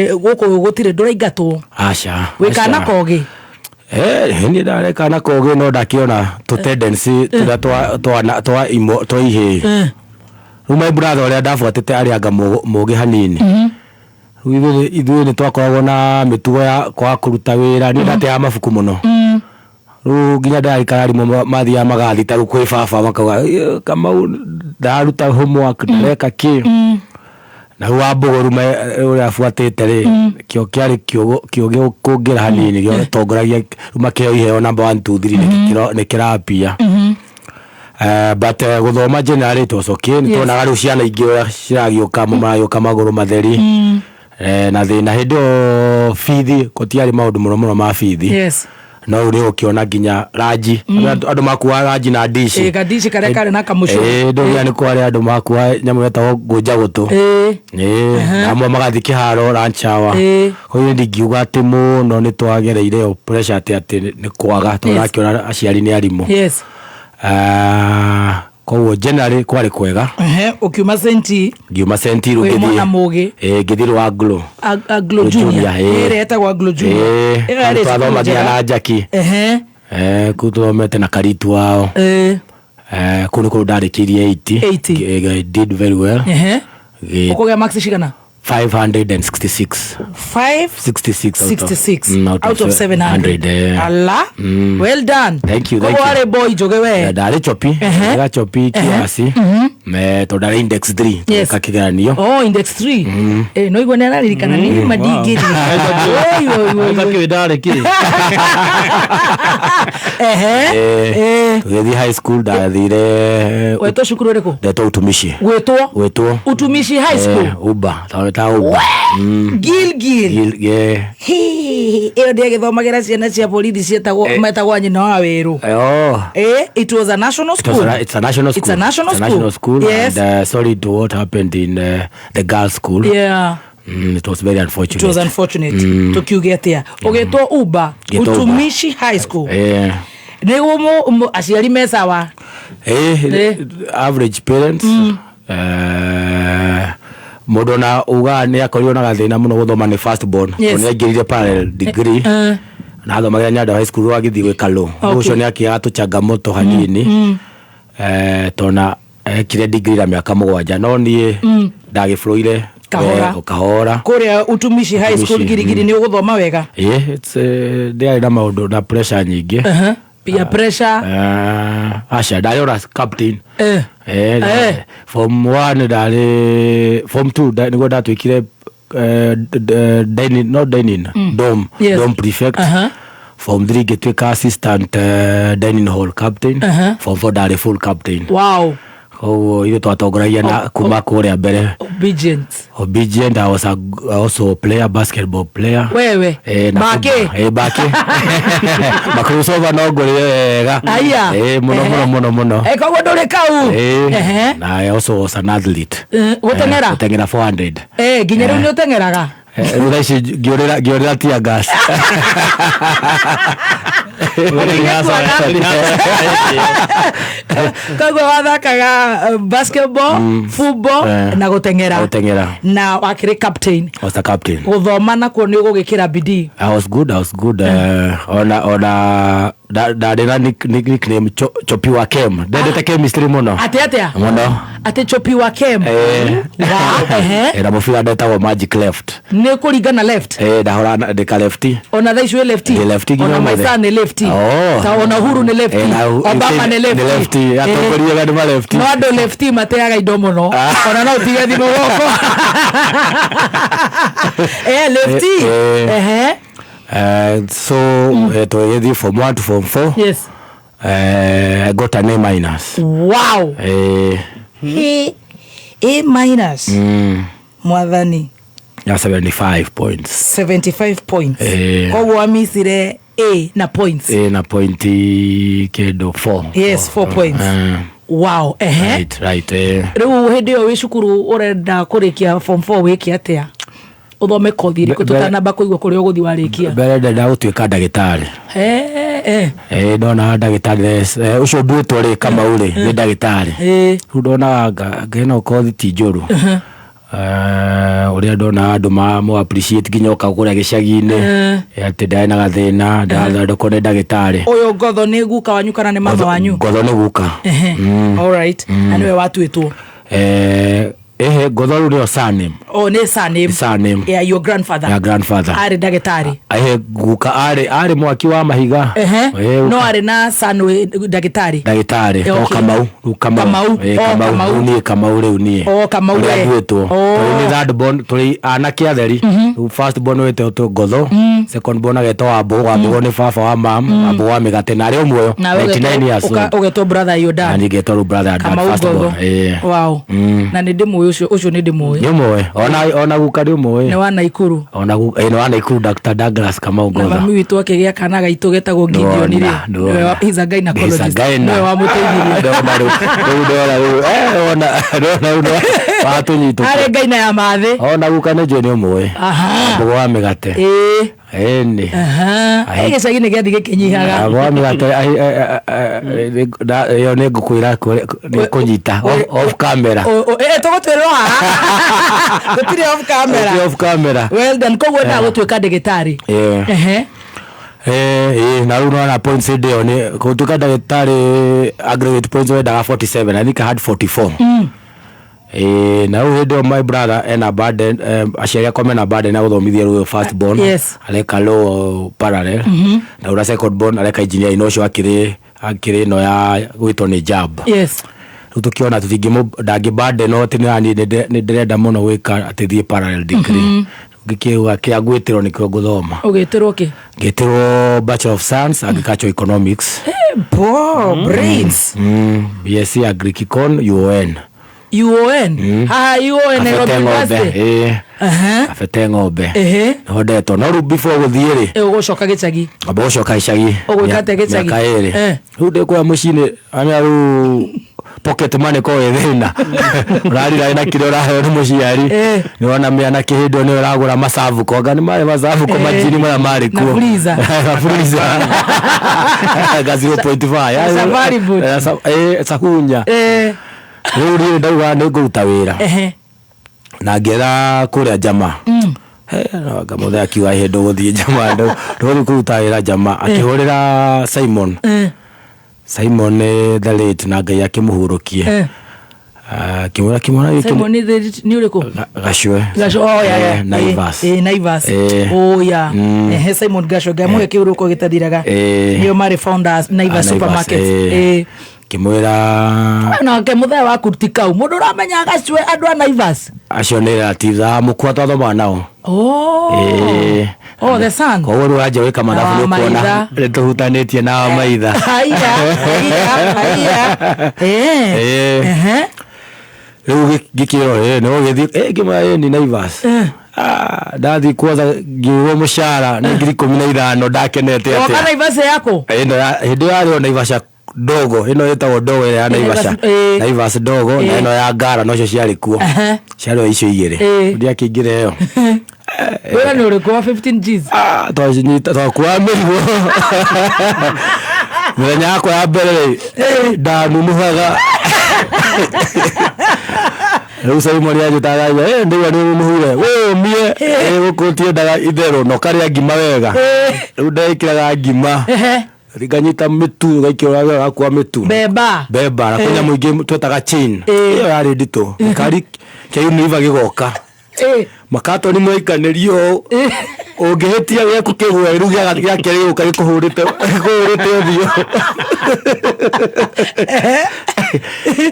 Gũkũ gũtirĩ ndũraingatwo. Aca. Wĩ kana kogĩ? Niĩ ndarĩ kana kogĩ no ndakĩona tũ tendency tũrĩa twa imo, twa ihĩĩ. Rĩu my brother ũrĩa ndabuatĩte arĩ anga mũgĩ hanini. Rĩu ithuĩ nĩ twakoragwo na mĩtugo ya kwaga kũruta wĩra. Niĩ ndateaga mabuku mũno. Rĩu nginya ndĩrarikara arimũ mathiaga magathita rĩu kwĩ baba makauga, Kamau ndaruta homework, ndareka kĩ. Na rĩu Wambũgũ rĩu ũrĩa abuatĩte rĩ, kĩo kĩarĩ kĩo kũngĩra hanini, gĩatongoragia, rĩu makĩheo iheo number 1, 2, 3, nĩ kĩrambia. But gũthoma generally it was okay. Nĩ tuonaga rĩu ciana ingĩ ũrĩa ciragĩũka, maragĩũka magũrũ matheri. Na thĩna hĩndĩ ĩyo bithi gũtiarĩ maũndũ mũno mũno ma bithi. No rĩu nĩ ũkĩona nginya ranji, andũ makuaga ranji na ndici. Ĩ, gandici karĩa karĩ na kamũcũrũ. Ĩ, ndũgĩa nĩ kwarĩ andũ makuaga nyamũ yetagwo ngũnja gũtũ. Ĩ, na amwe magathiĩ kĩharo lunch hour. Koguo ndingiuga atĩ mũno nĩ twagereire ĩyo pressure atĩ nĩ kwaga, tondũ ũrakĩona aciari nĩ arimũ. Ah, koguo generally kwarĩ kwega. Ehe, ũkiuma senti Ngiuma senti rĩu wĩ mwana ngĩthiĩ mũgĩ. Ĩ, ngĩthiĩ rwa Anglo. Anglo Junior. Ĩ. Ĩrĩa ĩtagwo Anglo Junior. Ĩ, Ĩyo yarĩ cukuru twathomagia njega. na Njaki. Kũu tũthomete na Karitu wao. Kũu nĩ kũu ndarĩkĩirie 80. 80. I did very well. Ũkũgĩa marks cigana? 566. 5 66 out of, 66 out of 700. 100, eh. Ala. Well done. Thank you, thank Koguo you. warĩ boy njũgĩ we. Ndarĩ chopi, ndarĩ chopi kiasi. Me tondũ ndarĩ index 3 tweka kĩgeranio. Oh, index 3. Eh, no igua nĩ araririkana nĩ ma ndingĩririkana. Oi, oi, oi, oi. Ũtakĩũĩ ndarĩ kĩ. Tũgĩthiĩ high school, ndathire Wetwo cukuru ũrĩkũ? Ndetwo Utumishi. Gwĩtwo Gwĩtwo Utumishi High School. Uba, tondũ ta Uba. Gilgil. Gil, yeah. Ĩyo ndĩagĩthomagĩra ciana cia borithi cietagwo metagwo nyina wa wĩrũ. Oh. It was a national It was school. a, it's a national It's school. a national It's a national school. school. Yes. And sorry to what happened in the girls' school. It was very unfortunate. It was unfortunate. Tukiuge atia ũgĩtwo Uba? Ngĩtwo Uba. Utumishi High School. Nĩguo aciari me sawa? Average parents. Mũndũ ona ugaga nĩ akorirwo na gathĩna mũno gũthoma nĩ first born. Tondũ nĩ aingĩrire parallel degree. Na athomagĩra Nyandarua High School, agĩthiĩ gwĩka law. Ũcio nĩ akĩaga tũchangamoto hanini. Tona ekire degree na mĩaka 7, no niĩ ndagĩbũrũire Kahora. Kahora. Kũrĩa Utumishi High School Utumishi, Girigiri nĩ ũgũthoma wega? Ĩ, it's ndiarĩ na maũndũ na pressure nyingĩ. Peer pressure? Aca, ndarĩ ona captain. Form 1 ndarĩ, form 2 nĩguo ndatuĩkire dining, not dining, dorm, dorm prefect. Form 3 ngĩtuĩka assistant dining hall captain. Form 4 ndarĩ full captain. Wow. Koguo ithuĩ twatongoragia na kuma kũrĩa mbere. Obedient. Obedient. I was also player, basketball player. Wewe? Na Bake? football. Bake. Makrusova no ngũrĩre wega. Aya. Mũno mũno mũno mũno. Koguo ndũrĩ kau. Na I also was an athlete. Gũteng'era? Gũteng'era 400. Nginya rĩu nĩ ũteng'eraga? Rĩu thaa ici ngĩũrĩra tear gas. Koguo wathakaga basketball, football na gũteng'era. Gũteng'era. Na wakĩrĩ captain. I was the captain. Gũthoma nakuo nĩ ũgũgĩkĩra bidii? I was good, I was good. Ona ndarĩ na nickname Chopi wa Chem. Ndendete chemistry mũno. Atĩ atĩa? Mũno. Atĩ Chopi wa Chem? Wa, ehe. Na mũbira ndetagwo Magic Left. Nĩ kũringana left? Ndahũra ndĩka lefti. Ona thaa ici wĩ lefti? Ndĩ lefti nginya Ona ũmũthĩ. Maisa nĩ lefti. Oh. Ta ona Uhuru nĩ lefti. Na Obama nĩ lefti. Nĩ lefti. Atongoria nĩ ma lefti. No andũ lefti mateaga indo mũno. Ona no ũtige thimũ gũkũ. Lefti. So, tũgĩthiĩ form 1 to form 4. I got an A minus. Wow. A minus. Mwathani. Ya 75 points. 75 points. Koguo wamicire A na points. A na point kĩndũ 4. Yes, 4 points. Wow. Right, right. Rĩu hĩndĩ ĩyo wĩ cukuru ũrenda kũrĩkia form 4 wĩke atĩa? Ũthome kothi ĩrĩkũ tũtanamba kũigua kũrĩa ũgũthiĩ warĩkia? Mbere ndenda gũtuĩka ndagĩtarĩ. Ndonaga ndagĩtarĩ, ũcio nduĩtwo rĩ, Kamau rĩ, nĩ ndagĩtarĩ. Rĩu ndonaga ngeno kothi ti njũru. Ũrĩa ndonaga andũ mũ appreciate nginya oka kũrĩa gĩcagi-inĩ. Atĩ ndarĩ na gathĩna, ndathondekwo nĩ ndagĩtarĩ. Ũyũ Ngotho nĩ guka wanyu kana nĩ mama wanyu? Ngotho nĩ guka. All right. Na nĩwe watuĩtwo? Ngotho rĩu nĩyo surname. Oh, nĩ surname. Surname. Yeah, your grandfather. Yeah, grandfather. Arĩ ndagĩtarĩ. Guka arĩ mwaki wa mahiga. No arĩ na son wĩ ndagĩtarĩ. Ndagĩtarĩ. O Kamau, rĩu Kamau. Kamau. Oh, Kamau. Kamau. Rĩu niĩ Kamau rĩu niĩ. Oh, Kamau Ũrĩa we. nduĩtwo. Oh. Tondũ nĩ third born, tũrĩ anake atheri. Rĩu first born wĩtĩtwo Ngotho. Second born agetwo Wambũgũ. Wambũgũ nĩ baba wa mam, Wambũgũ wa mĩgate na arĩ o muoyo. Na we 99 years old. ũgetwo brother your dad. Na niĩ ngetwo rĩu brother your dad, Kamau first born. Ngotho. Wow. Na nĩ ndĩmũĩ Ũcio ũcio nĩ ndĩmũĩ. Nĩ ũmũĩ ona guka nĩ ũmũĩ. Nĩ wa Naikuru. Ona guka nĩ wa Naikuru, Dr. Douglas Kamau Na Ngotha. mami witũ akĩgĩa kana gaitũ getagwo Gideon rĩ, Nĩwona, nĩwona. he's a gynecologist. He's a gyna. Nĩwe wamũteithirie. Ndona rĩu, rĩu ndona rĩu, wona, ndona rĩu watũnyitũka. Arĩ ngaina ya mathĩ. Ona guka nĩ njũĩ nĩ ũmũĩ. Mbogo wa mĩgate. Ĩni. Gĩcagi nĩ gĩathiĩ gĩkĩnyihaga. Mbogo wa mĩgate ĩyo nĩ ngũkwĩra nĩ kũnyita off camera. Tũgũtwĩrwo haha, gũtirĩ off camera. Gũtirĩ off camera. Well done. Koguo endaga gũtuĩka ndagĩtarĩ. Ĩĩ. Ĩĩ, na rĩu nona points hĩndĩ ĩyo nĩ gũtuĩka ndagĩtarĩ, aggregate points wendaga 47. I think I had 44. Ĩĩ, na rĩu hĩndĩ ĩyo my brother ena burden, aciari akwa mena burden ya gũthomithia rĩu first born. Areka law parallel, na ũrĩa second born areka engineering, no ũcio akĩrĩ ĩno ya gwĩtwo nĩ JAB. Rĩu tũkĩona tũtingĩmũ ndangĩ burden no atĩ nĩ ndĩrenda mũno gwĩka atĩ thiĩ parallel degree. Ngĩkĩuga kĩa ngwĩtĩrwo nĩkĩo ngũthoma. Ũgĩtĩrwo kĩ? Ngĩtĩrwo Bachelor of Science Agricultural Economics. Bo brains. BSc Agric Econ UON. UON haha, UON Nairobi Kabete ng'ombe. University. Ĩĩ. Kabete ng'ombe. Nĩho ndetwo, no rĩu before gũthiĩ rĩ, Ũgũcoka gĩcagi. Amba gũcoka icagi. Ũgwĩka atĩa gĩcagi? Mĩaka 2. Rĩu ndĩ kũrĩa mũciĩ-inĩ anya rĩu pocket money ko ĩ thĩna, ũrarira na kĩrĩa ũraheo nĩ mũciari. Nĩwona mĩanake hĩndĩ ĩyo nĩyo ĩragũra macabuko, anga nĩ marĩ macabuko majini marĩa marĩ Na kuo. freezer. Na freezer ga 0.5. Na safari boot. Sahunya. Rĩu niĩ ndauga nĩ ngũruta wĩra na ngĩetha kũrĩa jama. Ngamũthee akiuga hĩndĩ ũgũthiĩ jama, ndũgũthiĩ kũruta wĩra jama. Akĩhũrĩra Simon. Simon nĩ the late, na Ngai akĩmũhurũkie. Akĩmwĩra kĩmwana gĩkĩ. Simon nĩ ũrĩkũ? Gacwe. Gasho, oh, yeah. Naivas. Naivas. Oh, yeah. Simon Gasho, Ngai amũhe kĩhurũko gĩtathiraga. Nĩo marĩ founders Naivas Supermarket. Kĩmwĩra Nake mũthee waku ti kau mũndũ ũramenya Gacwe, andũ a Naivas. Acio nĩ relatives a mũkua twathomaga nao. Oh, the son. Koguo rĩu wanjia gwĩka mathabu Na nĩ ũkuona Wamaitha. nĩ tũhutanĩtie na Wamaitha. Haya, haya, haya. Rĩu ngĩkĩrwo nĩ ũgĩthiĩ ngĩmwĩra ni Naivas. Ndathiĩ kwanza ngĩũrwo mũcara nĩ 15,000, ndakenete Woka atĩa. Naivas yako? Ĩno hĩndĩ ĩyo yarĩ o Naivasha ndogo, ĩno ĩtagwo ndogo ĩrĩa ya Naivasha. Naivas, Naivas ndogo na ĩno ya Ngara nocio ciarĩ kuo. Ciarĩ o icio igĩrĩ. Ndiakĩingĩra ĩyo. Wĩra nĩ ũrĩkũ wa 15 Gs? Twacinyita twakuaga mĩrigo. Mũthenya yakwa ya mbere rĩ, ndanunuhaga. Rĩu Simon anjĩtaga, ndĩgua nĩ ũnunuhire wĩũmie gũkũ tiendaga itherũ na ũkarĩa ngima wega. Rĩu ndekĩraga ngima nganyita mĩtu gaikĩra gakua mĩtu. Beba. Beba na kwĩ nyamũ ingĩ twetaga chain. Ĩyo yarĩ nditũ, gĩkari kĩa Unilever gĩgoka makatoni mwaikanĩrio ũũ, ũngĩhĩtia gĩaku kĩgwe, rĩu gĩake gĩgũka gĩkũhũrĩte ũthiũ.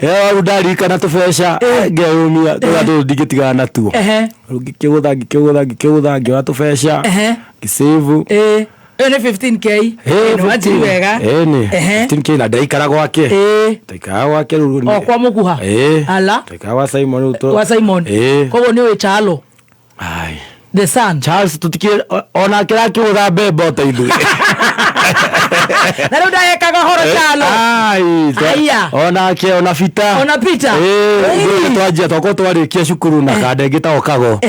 Rĩu ndaririkana tũbeca ngeyũmia tũrĩa tũtũ ndingĩtigana natuo. Rĩu ngĩkĩgũtha ngĩkĩgũtha ngĩkĩgũtha ngĩoya tũbeca ngĩsave. Ĩyo nĩ 15K. Nĩ wanjiri wega. Ĩni 15K na ndaikara gwake. Ndaikara gwake rĩu. O kwa mũkuha? Ĩĩ. Ala. Ndaikara gwa Simon rĩu Kwa Simon. Ĩĩ. Koguo nĩ ũĩ Chalo? Ai. The son. Charles tutikire onake arakĩgũtha mbembe o ta ithuĩ. Na rĩu ndahekaga horo Chalo. Ai, Aya. Onake ona Peter. Ona Peter. Ĩĩ, ithuĩ twanjia twakorwo twarĩkia cukuru na kanda ĩngĩ tagwo Kago.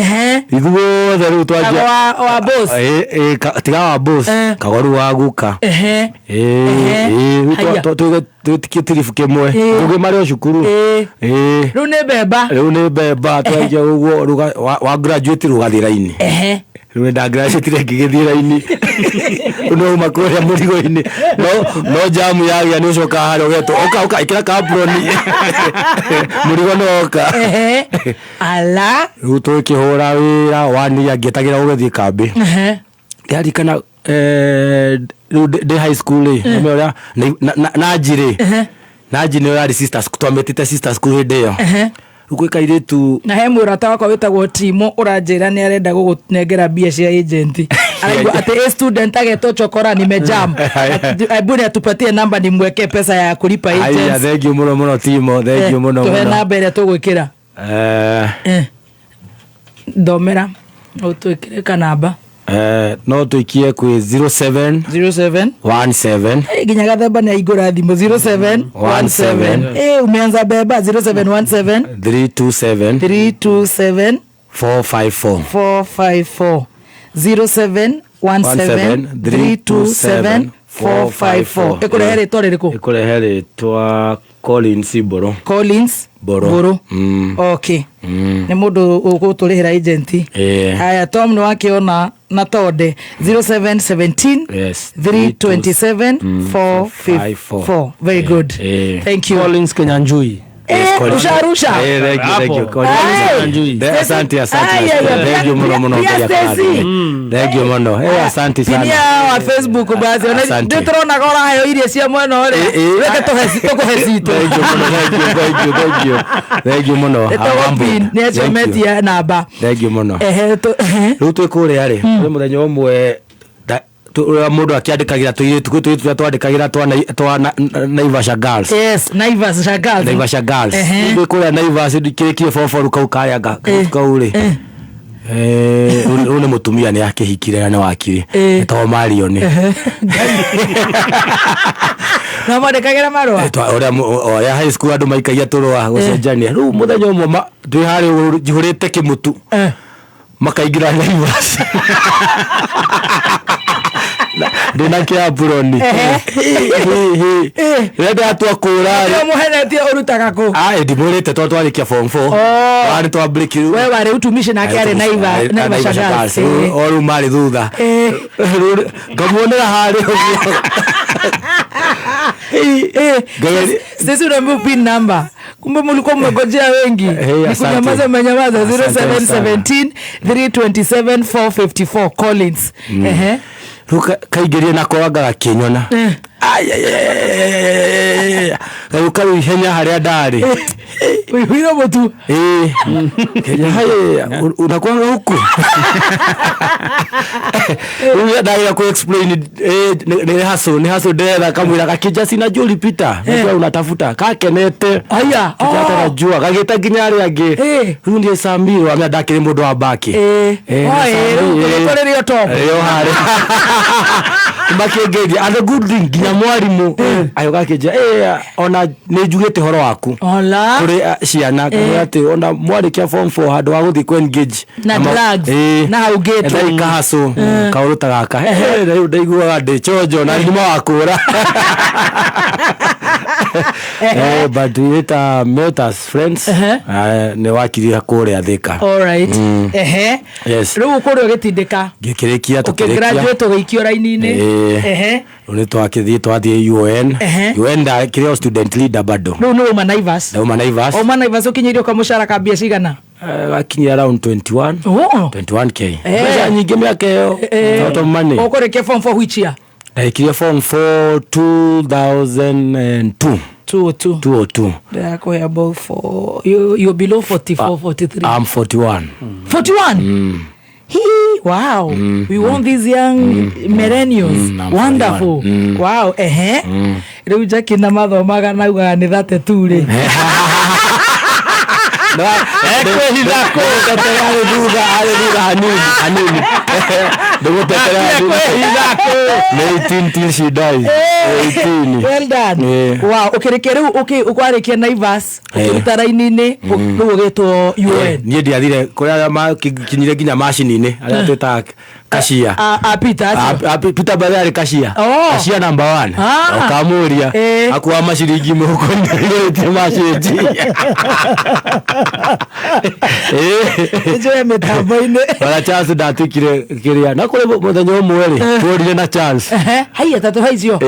Ithuothe rĩu twanjia. Kago wa boss. Ĩĩ, ĩĩ, tiga wa boss. Kago rĩu wa guka. Ĩĩ, ĩĩ, rĩu twĩtikie tiribu kĩmwe. Tũgĩ marĩ o cukuru. Ĩĩ. Rĩu nĩ mbemba. Rĩu nĩ mbemba twanjia ũguo rĩu wa graduate rĩu ũgathiĩ raini. Rĩu nĩ ndagraduate ngĩgĩthiĩ raini. Rĩu no uma kũrĩa mũrigo-inĩ. No jamu yagĩa nĩ ũcokaga harĩa ũgetwo, ũka, ũka, ĩkĩra kaproni. Mũrigo nĩ woka. Ala. Rĩu tũkĩhũra wĩra one year ngĩetagĩra gũgĩthiĩ kambĩ. Ndĩraririkana, rĩu ndĩ high school rĩ, nĩ ũrĩa, Nanji rĩ. Nanji nĩyo yarĩ sister school, twamĩtĩte sister school hĩndĩ ĩyo. Rĩu gwĩ kairĩtu. Na he mũrata wakwa wĩtagwo Timo ũranjĩra nĩ arenda gũgũnengera mbia cia agent. Araigua atĩ a student agetwo chokora nimejam. Hebu ni atupatie namba nimwekee pesa ya kulipa Aya, agents. thank you mũno mũno Timo, thank you mũno Tũhe mũno. namba ĩrĩa tũgwĩkĩra. Thomera ũtwĩkĩre kanamba. No tũikie kwĩ 07 07 17. Nginya gathemba nĩ aingũra thimũ. 07 17. Umeanza beba. 0717. 327. 327. 454. 454. 07 17 327 454. Ĩkũrehe rĩtwa rĩrĩkũ? Ĩkũrehe rĩtwa Collins Mbũrũ. Collins Mbũrũ. Mbũrũ. Okay. Nĩ mũndũ ũgũtũrĩhĩra agent. Haya, Tom nĩ wakĩona na tonde 0717 327 454. Very good. Thank you. Collins Kenyanjui. Rusha rusha. Thank you, thank you. Collins. Hey. Asante, asante. Ai, ai, ai. Thank you muno muno. Pia Ngai Stacy. akũrathime. Thank you muno. Asante sana. Pinia wa Facebook basi. Ona Asante. nĩ tũronaga ũraheo irio cia mwena ũrĩa. Reke tũkũhe citũ. Thank you muno. Thank you, thank you, thank you. Thank you muno. I'm Ĩtagwo humbled. pin nĩ Thank you. acometie namba. Thank you muno. Ehe, ehe. Rĩu twĩ kũrĩa rĩ, kwĩ mũthenya ũmwe ũrĩa mũndũ akĩandĩkagĩra tũirĩtu, kwĩ tũirĩtu tũrĩa twandĩkagĩra twa Naivasha Girls. Yes, Naivasha Girls. Naivasha Girls. Twĩ kũrĩa Naivasha ndikĩrĩkie boboru kau karĩa kau rĩ. Rĩu nĩ mũtumia nĩ akĩhikire na nĩ wakiri. Etagwo Marion. No mwandĩkagĩra marũa? Ũrĩa ũrĩa high school andũ maikagia tũrũa gũcenjania. Rĩu mũthenya ũmwe twĩ harĩa ũguo njihũrĩte kĩmũtu. Makaingĩra Naivasha. Ndĩna kĩamburoni. Rĩrĩa ndĩratua kũra rĩ. Nĩo mũhenetie ũrutaga kũ? Ai, ndimwĩrĩte tondũ twarĩkia form 4. Warĩ twa break rĩu. We warĩ utumishi nake arĩ Naivasha Girls. O rĩu marĩ thutha. Rĩu ngamuonera harĩa ũguo. Sisi unaambiwa pin number. Kumbe mlikuwa mmegojea wengi. Hey, Ni asante. kunyamaza mmenyamaza. Asante sana. 0717 327 454 Collins. Ehe. Rĩu kaingĩrie nako anga gakĩnyona. Gagĩũka rĩu ihenya harĩa ndarĩ. Ũihũire mũtu. Kenya, haya, unakuanga huku? Rĩu ndageria kũ explain, nĩ hustle, nĩ hustle ndĩretha kamwĩra gakĩnja sina juu ulipita. Najua unatafuta. Kakenete. Aya. Kĩata najua. Gagĩta nginya arĩa angĩ. Rĩu ndiĩ Samir, wamenya ndakĩrĩ mũndũ wa mbaki. Oi, Samir, rĩu rĩtwa rĩrĩ o top. Rĩo harĩ. Makĩngeria. And the good thing, nginya mwarimũ agĩũka akĩnjĩra, ona nĩ njugĩte ũhoro waku. Ola. Kũrĩ ciana, kũrĩ atĩ ona mwarĩkia form 4 handũ wa gũthiĩ kũ engage Na drugs, na hau gate. Ethai kahacũ, kaũndũ ta gaka. Rĩu ndaiguaga ndĩ chonjo na nyuma wa kũra. But we later met as friends. Nĩ wakirie kũrĩa Thika. All right. Ehe. Yes. Rĩu kũrĩa ũgĩtindĩka. Ngĩkĩrĩkia, tũkĩrĩkia. Ũkĩgraduate ũgĩikio raini-inĩ. Ehe. Rĩu nĩ twakĩthiĩ twathiĩ UN. Ehe. UN ndakĩrĩ o student leader bado. Rĩu nĩ uma Naivas. Ndauma Naivas. Uma Naivas ũkinyĩirio kamũcara ka mbia cigana? Gakinyia around 21. Oh. 21K. Mbeca nyingĩ mĩaka ĩyo. Lot of money. Ũkũrĩkia form 4 which year? Ndarikirie form 4 2002. 202. 202. Ndĩrakũhe about four. You're below 44, 43. I'm 41. 41? Hee, wow. We want these young millennials. I'm Wonderful. 41. Wow. Ehe. Rĩu Jackie na mathomaga na augaga nĩ 32 rĩ. Ekwĩhitha kũ? Ndĩgũtetera arĩ thutha, arĩ thutha hanini, hanini. Ndĩgũtetera hanini. Ekwĩhitha kũ? Nĩ 18 till she dies. 18. Well done. Wow, ũkĩrĩkia rĩu ũkwarĩkia Naivas, ũkĩruta raini-inĩ, rĩu ũgĩtwo UN. Niĩ ndiathire kũrĩ arĩa makinyire nginya macini-inĩ arĩa twĩtaga kashia. A Peter acio. Peter Mbale arĩ kashia. Oh. Kashia number 1. Ah. Ũkamũria. Akua maciringi mũhuko-inĩ aiyũrĩtie macenji. Nĩnjũĩ mĩtambo-inĩ. Ona Charles ndatuĩkire kĩrĩa. Na kũrĩ mũthenya ũmwe rĩ, tuorire na Charles. Ehe, haiya ta tũhaicio.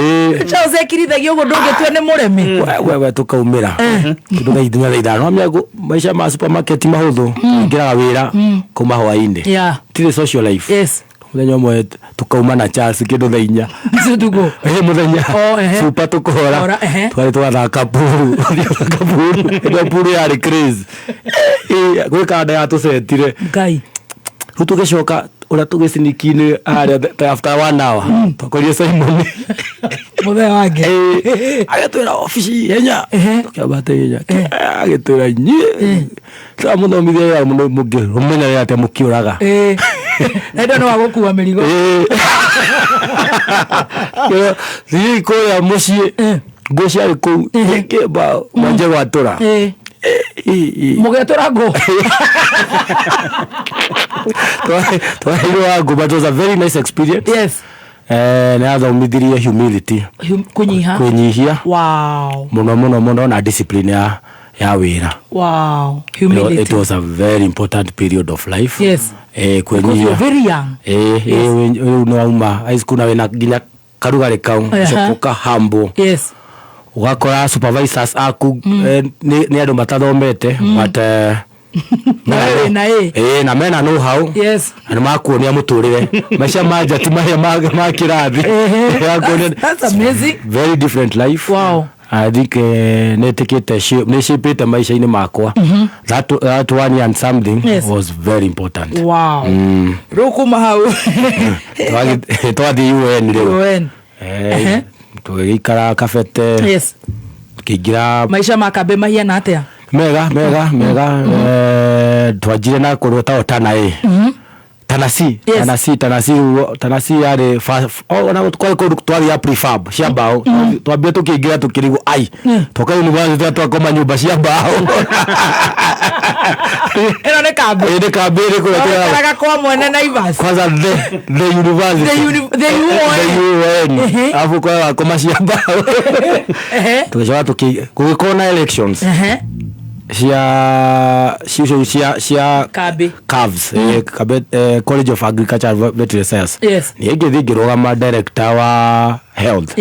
Charles ekirithagia ũguo ndũngĩtua nĩ mũremi. We tũkaumĩra. Kĩndũ thaa inya thaa ithano. Wamenya maica ma supermarket mahũthũ. Ingĩraga wĩra kuma hwaĩ-inĩ. Tirĩ social life. Mũthenya ũmwe tũkauma na Charles kĩndũ thaa inya. Tuko. Mũthenya. Oh, ehe. Super tũkora. Ora, ehe. Twarĩ twathaka pool. Twathaka pool. Ĩno pool yarĩ crazy. Gwĩ kanda yatũcetire. Ngai. Rĩu tũgĩcoka ũrĩa tũgĩcinikinĩ harĩa after 1 hour. Twakorire Simon. Mũthee wangĩ. Agĩtwĩra obici ihenya, tũkĩambata ihenya, agĩtwĩra inyuĩ tũramũthomithia wĩra mũno mũngĩũmenya wĩra atĩa mũkĩũraga. Na ĩndo nĩ wa gũkua mĩrigo. Thiĩi kũrĩa mũciĩ, ngũ ciarĩ kũu ĩkĩmba mwanjie gwatũra. Mũgetũra ngũ. Twaheirwo wa ngũ, but it was a very nice experience. Nĩ athomithirie humility. Kũnyiha. Kwĩnyihia. Mũno mũno mũno, na discipline ya wĩra. Humility. It was a very important period of life. Because kwĩnyihia. you're very young. Rĩu nĩ wauma high school na wĩna nginya karugarĩ kau, ũcoka ũkahambwo. Ũgakora supervisors aku nĩ andũ matathomete, but Na wewe na ĩ. Na mena know how. Na nĩ makuonia mũtũrĩre, maica ma nja ti marĩa ma kĩrathi. That's amazing. Very different life. I think nĩ ĩtĩkĩte nĩ shape maica-inĩ makwa. That one year and something was very important. Rĩu kuma hau? Twathiĩ UN rĩu. UN. Tũgĩikara Kabete. Tũkĩingĩra. Maica ma kambĩ mahiana atĩa? Mega mega mega. Twanjire na kũndũ gwĩtagwo Tana A. Tana C. Tana C, Tana C, Tana C yarĩ ona kwarĩ kũndũ twathiaga prefab cia mbaũ. Twambire tũkĩingĩra tũkĩrigwo ai. Twoka university twakoma nyũmba cia mbaũ. Ĩno nĩ kambĩ. Ĩ, nĩ kambĩ ĩrĩkũ? Twaikaraga kwa mwene Naivas. Kwanza the university. The UN. The UN. Alafu kwa wakoma cia mbaũ. Tũgĩcoka gũgĩkorwo na elections. Cia cio cia Kambi. CAVS, Kabe, College of Agriculture and Veterinary Science. Niĩ ngĩthiĩ ngĩrũgama director wa health.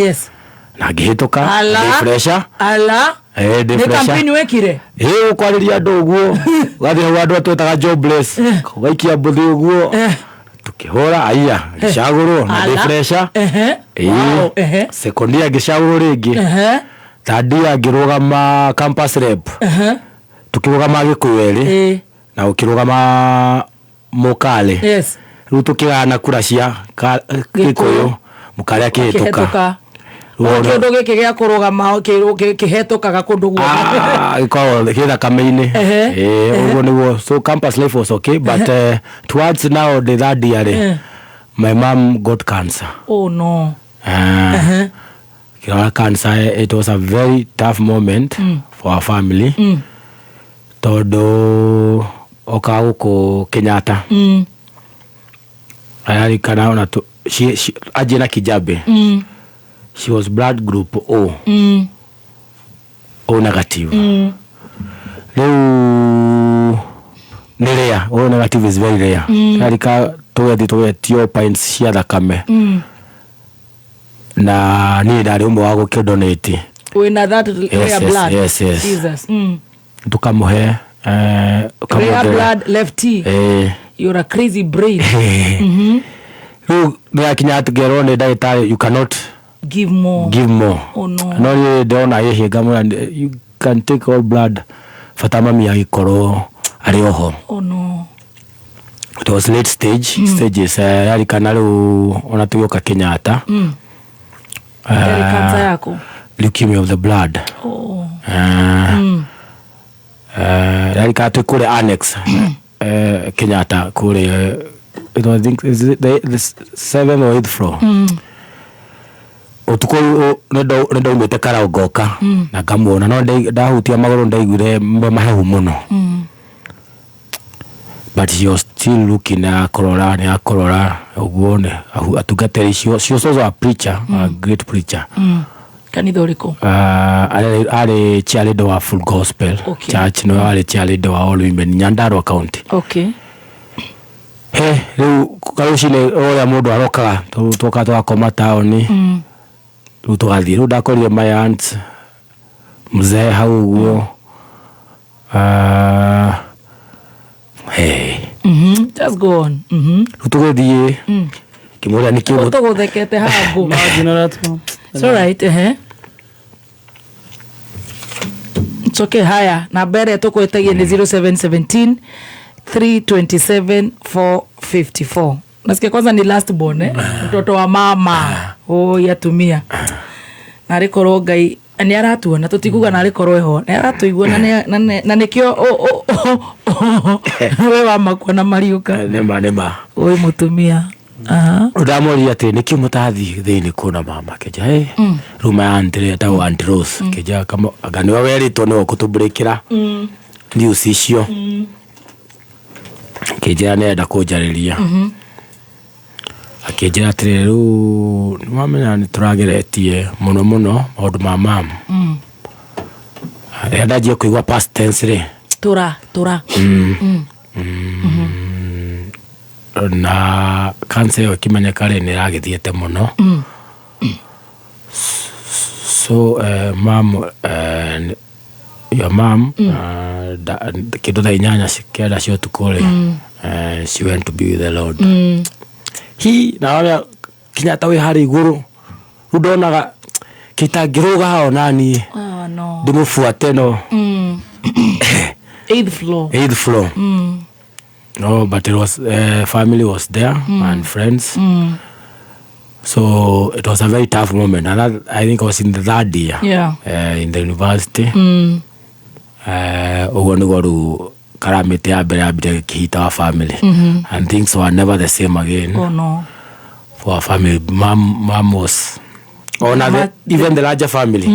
Na ngĩhĩtũka. Ala. Ndĩ fresher. Ala. Ndĩ Nĩ fresher. campaign wekire? Ĩ, ũkwarĩria andũ ũguo, ũgathiĩ hau andũ atwĩtaga jobless, ũgaikia mbũthi ũguo, tũkĩhũra aiya, ngĩcagũrwo na ndĩ Ala. fresher. Wow. Second year ngĩcagũrwo rĩngĩ. Third year ngĩrũgama campus rep. Tũkĩrũgama Gĩkũyũ erĩ. Na ũkĩrũgama Mũkale. Rĩu tũkĩgayana kura cia Gĩkũyũ, Mũkale akĩhĩtũka. Akĩhĩtũka. Rĩu ona- Kĩũndũ gĩkĩ gĩa kũrũgama kĩhetũkaga kũndũ guothe. Gĩkoragwo gĩ thakame-inĩ. Ũguo nĩguo. So campus life was okay, but towards now the third year rĩ, my mom got cancer. Oh no. Kĩrora cancer, it was a very tough moment for our family. Tondũ okaga gũkũ Kenyatta. Ararikana ona anjie na Kijabe. She was blood group O. O negative. Rĩu nĩ rare. O negative is very rare. Ararika tũgethiĩ tũgetio pints cia thakame. Na niĩ ndarĩ ũmwe wa gũkĩdonate. Wĩna that rare blood. Yes. Jesus. Tukamũhe, Rare ũkamwongerera. blood lefty. You're a crazy brain. Rĩu nĩyakinya tũkerwo nĩ ndagĩtarĩ, you cannot give more. Give more. Oh no. No niĩ ndĩrona ĩhĩnga mũno, you can take all blood, bata mami agĩkorwo arĩ oho. Oh no. It was late stage, stages, yarikana rĩu ona tũgĩũka Kenyatta. Yarĩ cancer yaku? Leukemia of the blood. Oh. Yarikana twĩ kũrĩa annex, Kenyatta kũrĩa, it was, I think, is it the 7th or 8th floor. Ũtukũ nĩ ndaumĩte karau ngoka na ngamuona, no ndahutia magũrũ ndaiguire me mahehu mũno. But she was still looking, akorora, nĩ akorora ũguo nĩ atungatĩri. She was also a preacher, a great preacher. Kanitha ũrĩkũ? Arĩ chairlady wa Full Gospel Church, nĩwe warĩ chairlady wa All Women Nyandarua County. He, rĩu karũcinĩ ũrĩa mũndũ arokaga, twoka twakoma taũni. Rĩu tũgathiĩ, rĩu ndakorire my aunt mzee hau ũguo. Hey. Just go on. Rĩu tũgĩthiĩ, ngĩmũria nĩ kĩ Tũgũthekete haha ngũ. Imagine ũrĩa It's all right, ehe. It's okay, haya. Namba ĩrĩa tũkwĩtagia nĩ 0717 327 454. Nasikia kwanza ni last born, eh? Mtoto wa mama. Oh, yatumia. Narĩ korwo Ngai nĩ aratuona, tũtikuga narĩ korwo eho nĩ aratũigua na nĩkĩo we wamakua na mariũka. Nĩma nĩma. Ũĩ mũtumia. Aha. Ndamũria atĩ nĩkĩ mũtathiĩ thĩinĩ kuona mama kĩnja hey, ruma ya aunty etagwo Aunty Rose kĩnja kama anga nĩwe werĩtwo nĩwe ũkũtũbreakĩra news icio. Kĩnjĩra nĩarenda kũnjarĩria. Akĩnjĩra atĩrĩrĩ, rĩu nĩwamenya nĩ tũrageretie mũno mũno maũndũ ma mamu. Rĩrĩa ndanjia kũigua past tense rĩ, Tũra tũra. Na cancer ĩyo ĩkĩmenyeka rĩ, nĩ ĩragĩthiĩte mũno. So mam, your mom, kĩndũ thaa 8 9 cia ũtukũ rĩ, she went to be with the Lord. Hi na wamenya kinya ta wĩ harĩa igũrũ rĩu ndonaga kĩtangĩrũga haha onaniĩ Oh, no. ndĩmũbuate no Eighth floor. Eighth floor. No, but it was family was there and friends. So it was a very tough moment, and that, I think I was in the third year in the university. Ũguo nĩguo rĩu calamity ya mbere yambire gĩkĩhita wa family, and things were never the same again Oh no. for our family. Mom was ona the, even the larger family,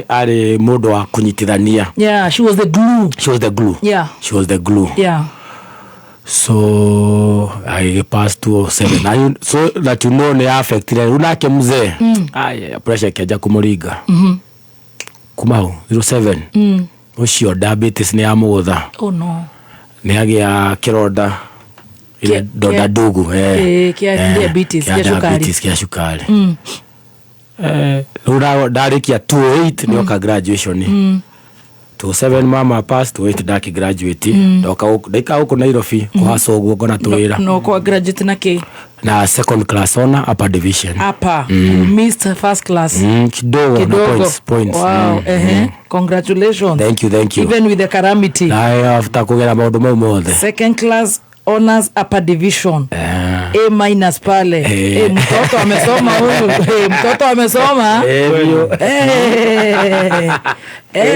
arĩ mũndũ wa kũnyitithania. Yeah, she was the glue. She was the glue. She was the glue. So I passed 207 na you, so that you know nĩ affectire rĩu nake mzee. Aya, pressure ĩkĩanjia kũmũringa kuma hau 07. Ũcio diabetes nĩ yamũgũtha. Oh no. Nĩ agĩa kĩronda ile donda ndugu. Kĩa diabetes, kĩa kĩa cukari. Diabetes, kĩa cukari. Rĩu ndarĩkia 28 nĩoka graduation. 27 mama pass, 28 ndaki graduate. Ndoka ndaikara gũkũ Nairobi kũhaca ũguo ngona tũwĩra. No kwa graduate na kĩ? Na second class honor, upper division. Upper. You missed first class. Kidogo, na Kidogo. points. Wow. Congratulations. Thank you, thank you. Even with the calamity. Na after kũgera maũndũ mau mothe. Second class honors, upper division. A minus pale. Eh. Mtoto amesoma huyu. Mtoto amesoma. Biũ.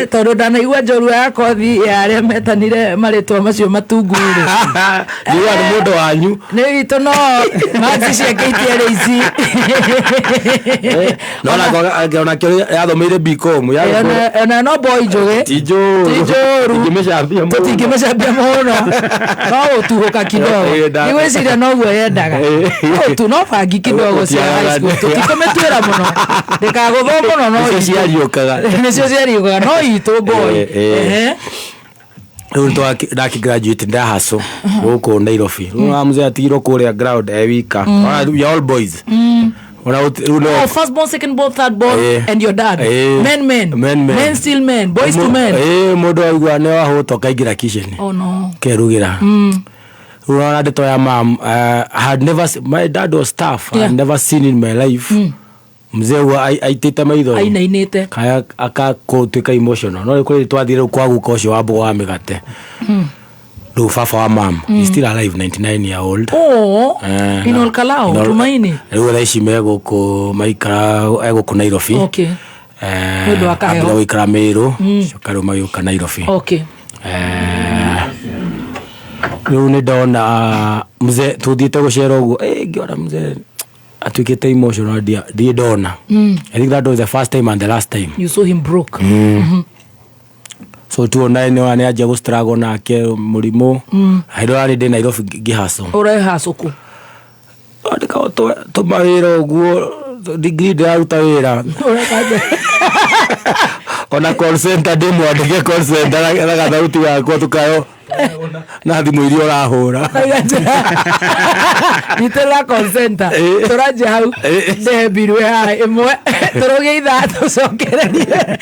Tondũ ndanaigua njorua ya kothi ya arĩa metanire marĩtwa macio matungu rĩ. Ndiuga nĩ mũndũ wanyu. Nĩ witũ, no marks ciake itiarĩ ici. No onakĩo yathomeire BCom. Ona no boy njũgĩ. Ti njũru. Ti njũru. Ingĩmĩcambia mũno. Tũtingĩmĩcambia mũno, no ũtuhũka kidogo. Ndigwĩciria noguo yendaga. No tu no bangi kidogo cia high school, tũtikũmĩtuĩra mũno, ndĩkagũthwo mũno, no Nĩcio itũ. Ciariũkaga. Nĩcio ciariũkaga, no itũ boy. Rĩu ndaki graduate, ndahacũ gũkũ Nairobi. Rĩu wa mzee atigirwo kũrĩa ground e wika. Ona we are all boys. Ona rĩu no Oh, first born, second born, third born, and your dad. Men, men. Men, men. Men still men. Boys to men. Mũndũ aigua nĩ wahũta ũkaingĩra kitchen Oh no. kerugĩra. Rĩu ona ndeto ya mam, I had never my dad was tough. I had never seen in my life mzee ũguo aitĩte maithori Ainainĩte. Kaya akakũtuĩka emotional. No kũrĩ twathire rĩu kwa guka ũcio wa mboga wa mĩgate. Rĩu baba wa mam, he's still alive, 99 year old. Oh, in Olkalou, Tumaini. Rĩu thaa ici me gũkũ maikara e gũkũ Nairobi. Nĩ ũndũ wa kaheho. Ambire gũikara Meru, coka rĩu magĩũka Nairobi. Rĩu nĩ ndona mzee tũthiĩte gũcera ũguo, ngĩona mzee atuĩkĩte emotional ndirĩ ndona. I think that was the first time and the last time You saw him broke. So 209 nĩ nĩ anjia gũ struggle nake mũrimũ. Hĩndĩ ĩyo ndĩ Nairobi ngĩhacũ. Ũrehacũkũ? Andĩka tũmawĩra ũguo, degree ndĩraruta wĩra ona call center, ndĩmwandĩke call center na gathauti gakwa tũkayo na thimũ iria ũrahũra. Nyitĩrĩra call center. Tũranjia hau ndehe mbiru haha ĩmwe tũrũgie ithaa tũcokererie.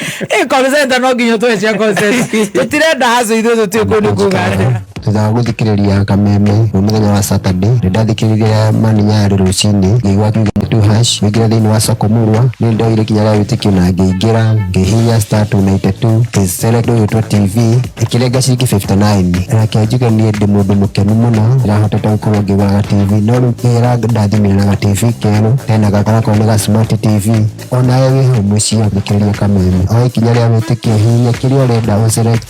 Call center no nginya tũhe cia call center, tũtirenda haco ithuĩ, tũtiĩ kũu nĩ kuga atĩa. Thutha wa gũthikĩrĩria kameme kwĩ mũthenya wa Saturday, nĩ ndathikĩrĩirie Mani Nyarĩ rũcinĩ, ngĩigua akiuga two hash, ngĩingĩra thĩinĩ wa soko murwa, nĩ ndoire ikinya rĩa wĩtĩkio na ngĩingĩra, ngĩhihinya star 292, ngĩ select ũgĩtwo TV, ĩkĩrenga ciringi 59. Reke njuge niĩ ndĩ mũndũ mũkenu mũno, ndĩrahotete gũkorwo ngĩgũra ga TV, no rĩu kĩrĩa ndathimire na ga TV kerũ, hena gakarakorwo nĩ ga smart TV, onawe wĩ hau mũciĩ thikĩrĩria kameme, oya ikinya rĩa wĩtĩkio, hihinya kĩrĩa ũrenda ũ select.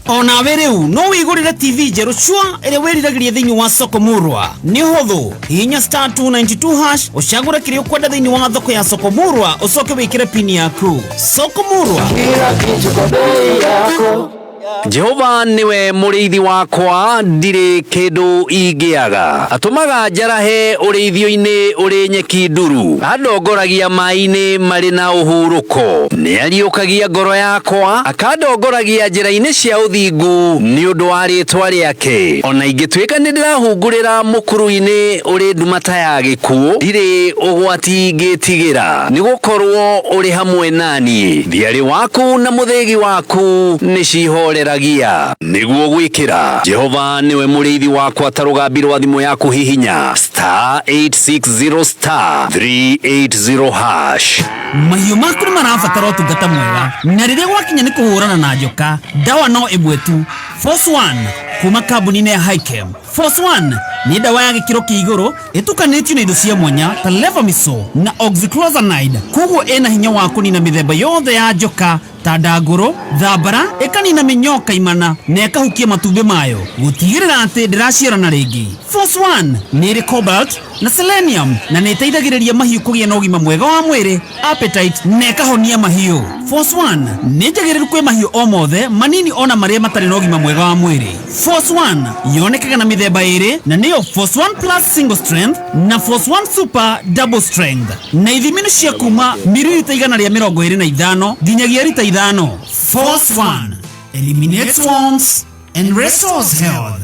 Onawe rĩu no wĩgũrĩre TV njerũ cua ĩrĩa wĩriragĩria thĩinĩ wa soko murwa. Nĩ ũhũthũ, hihinya star 292 hash, ũcagũre kĩrĩa ũkwenda thĩinĩ wa thoko ya soko murwa, ũcoke wĩkĩre pini yaku. Soko murwa. Kila kitu kwa bei yako. Jehova niwe mũrĩithi wakwa, ndirĩ kĩndũ ingĩaga. Atũmaga njarahe ũrĩithio-inĩ ũrĩ nyeki nduru, andongoragia maĩ-inĩ marĩ na ũhurũko. Nĩariũkagia ngoro yakwa, akandongoragia njĩra-inĩ cia ũthingu nĩ ũndũ wa rĩĩtwa rĩake. Ona ingĩtuĩka nĩ ndĩrahungurĩra mũkuru-inĩ ũrĩ nduma ta ya gĩkuũ, ndirĩ ũgwati ingĩtigĩra, nĩgũkorwo ũrĩ hamwe naniĩ. Thiarĩ waku na mũthĩgi waku nĩcihoreragia. Nĩguo gwĩkĩra Jehova niwe mũrĩithi wakwa ta rũgambi rwa thimũ yaku, hihinya star 860 star 380 hash. Mahiũ maku nĩ marabatara ũtungata mwega, na rĩrĩa gwakinya nĩ kũhũrana na njoka, ndawa no ĩmwe tu, Force One kuma kambuni-inĩ ya Hikem. Force One nĩ ndawa ya gĩkĩro kĩa igũrũ ĩtukanĩtio na indo cia mwanya ta levamisole na oxyclozanide, koguo ĩna hinya wa kũnina mĩthemba yothe ya njoka ta ndangũrũ, thambara, ĩkanina mĩnyoo kaimana na ĩkahukia matumbĩ mayo gũtigĩrĩra atĩ ndĩraciarana rĩngĩ. Force One nĩ ĩrĩ cobalt na selenium na nĩ ĩteithagĩrĩria mahiũ kũgĩa na ũgima mwega wa mwĩrĩ, appetite, na ĩkahonia mahiũ. Force One nĩ njagĩrĩru kwĩ mahiũ o mothe manini ona marĩa matarĩ na ũgima mwega wa mwĩrĩ. Force One yonekaga na mĩthemba ĩrĩ, na nĩyo Force One Plus Single Strength na Force One Super Double Strength, na ithimi nĩ cia kuma mililita 125 nginyagia rita 5. Force One eliminates worms and restores health.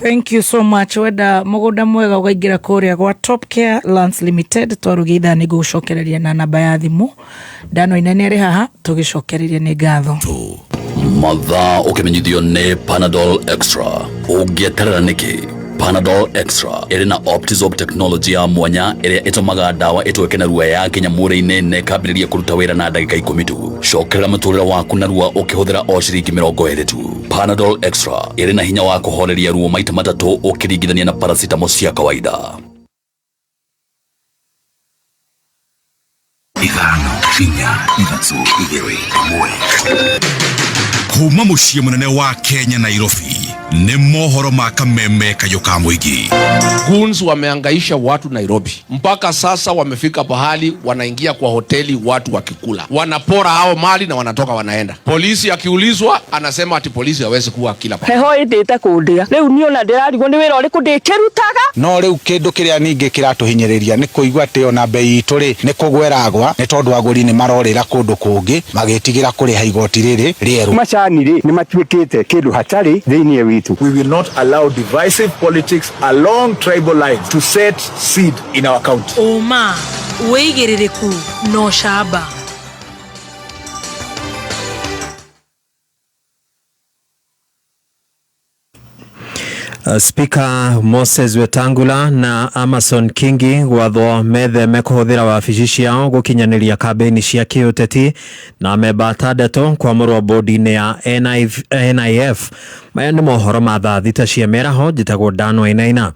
Thank you so much. Wenda mũgũnda mwega ũkaingĩra kũrĩa gwa Top Care Lands Limited. Twarugia ithaa nĩ ngũgũcokereria na namba ya thimũ. Ndano inene arĩ haha tũgĩcokereria nĩ ngatho. Mathaa ũkĩmenyithio nĩ Panadol Extra. Ũngĩeterera nĩkĩ? Panadol Extra ĩrĩ na Optizorb technology ya mwanya ĩrĩa ĩtũmaga ndawa ĩtweke narua yakinya mwĩrĩ-inĩ na ĩkambĩrĩria kũruta wĩra na ndagĩka 10 tu. Cokerera mũtũrĩre waku narua ũkĩhũthĩra o ciringi 20 tu. Panadol Extra ĩrĩ na hinya wa kũhoreria ruo maita matatũ ũkĩringithania na paracetamol cia kawaida. 5 4 3 2 1. Kuma mũciĩ mũnene wa Kenya Nairobi, nĩ mohoro ma kameme kayũ ka mũingĩ. Goons wameangaisha watu Nairobi mpaka sasa wamefika pahali wanaingia kwa hoteli watu wakikula, wanapora hao mali na wanatoka wanaenda. Polisi akiulizwa anasema ati polisi hawezi kuwa kila pahali. Heho ĩndĩte kũndĩa rĩu niĩ ona ndĩrarigwo nĩ wĩra ũrĩkũ ndĩkĩrutaga. No rĩu kĩndũ kĩrĩa ningĩ kĩratũhinyĩrĩria nĩ kũigua atĩ ona bei itũ rĩ nĩ kũgweragwa, nĩ tondũ agũri nĩ marorĩra kũndũ kũngĩ magĩtigĩra kũrĩha igoti rĩrĩ rĩerũ. Macani rĩ nĩ matuĩkĩte kĩndũ hatarĩ thĩinĩ witũ. We will not allow divisive politics along tribal lines to set seed in our county. Ũma, wĩigĩrĩrĩku na ũcamba. Speaker Moses Wetangula na Amason Kingi gwathwo metheme kũhũthĩra wabici ciao gũkinyanĩria kambĩini cia kĩũteti na memba atandatũ kwamũrwo bodi-inĩ ya NIF. Maya nĩ mohoro ma thaa 6 cia mĩaraho. Njĩtagwo Dan Wainaina.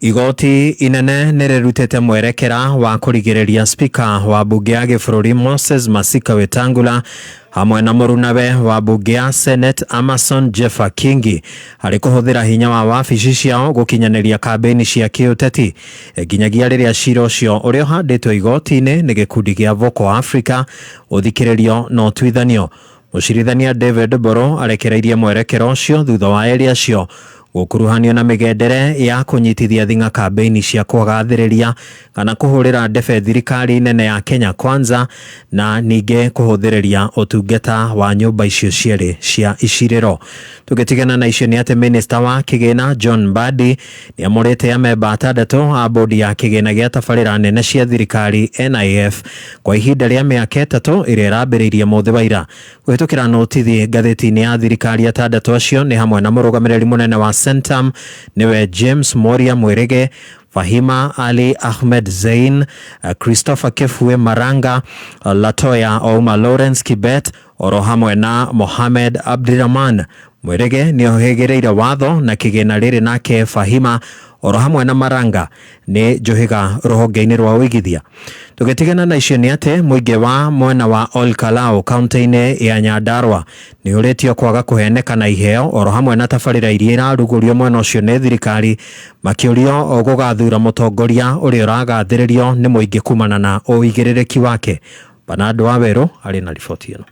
Igoti inene nĩ rĩrutĩte mwerekera wa kũrigĩrĩria Speaker wa bunge ya gĩbũrũri Moses Masika Wetangula hamwe na mũrunawe wa bunge ya Senate Amason Jeffa Kingi harĩ kũhũthĩra hinya wa wabici ciao gũkinyanĩria kambĩini cia kĩũteti nginyagia rĩrĩa cira ũcio ũrĩa ũhandĩtwo igoti-inĩ nĩ gĩkundi gĩa Vocal Africa ũthikĩrĩrio na ũtuithanio. Mũcirithania David Mboro arekereirie mwerekero ũcio thutha wa erĩ acio gũkuruhanio na mĩgendere ya kũnyitithia thing'a kambĩini cia kũgathĩrĩria kana kũhũrĩra ndebe thirikari nene ya Kenya Kwanza na ningĩ kũhũthĩrĩria ũtungata wa nyũmba icio cierĩ cia icirĩro. Tũgĩtigana na icio nĩ atĩ minista wa kĩgĩna John Mbadi nĩamũrĩte amemba atandatũ a bodi ya kĩgĩna gĩa tabarĩra nene cia thirikari NIF kwa ihinda rĩa mĩaka 3 ĩrĩa ĩrambĩrĩirie mũthĩ wa ira. Kũhĩtũkĩra notithi ngathĩti-inĩ ya thirikari atandatũ acio nĩ hamwe na mũrũgamĩrĩri mũnene wa Centum nĩwe James Moria Mwirige, Fahima Ali Ahmed Zein, Christopher Kefue Maranga, Latoya Ouma Lawrence Kibet oro hamwe na Mohamed Abdirahman. Mwirige nĩohĩgĩrĩire watho na kĩgĩna rĩrĩ nake Fahima oro hamwe na Maranga nĩ njũhĩga rũhonge-inĩ rwa ũigithia. Tũgĩtigana na icio nĩ atĩ mũingĩ wa mwena wa Ol Kalou kaunti-inĩ ya Nyandarua nĩ ũrĩtio kwaga kũheneka na iheo oro hamwe na tabarĩra iria irarugũrio mwena ũcio nĩ thirikari, makĩũrio gũgathura mũtongoria ũrĩa ũragathĩrĩrio nĩ mũingĩ kumana na ũigĩrĩrĩki wake. Bernard Wawerũ arĩ na riboti ĩno.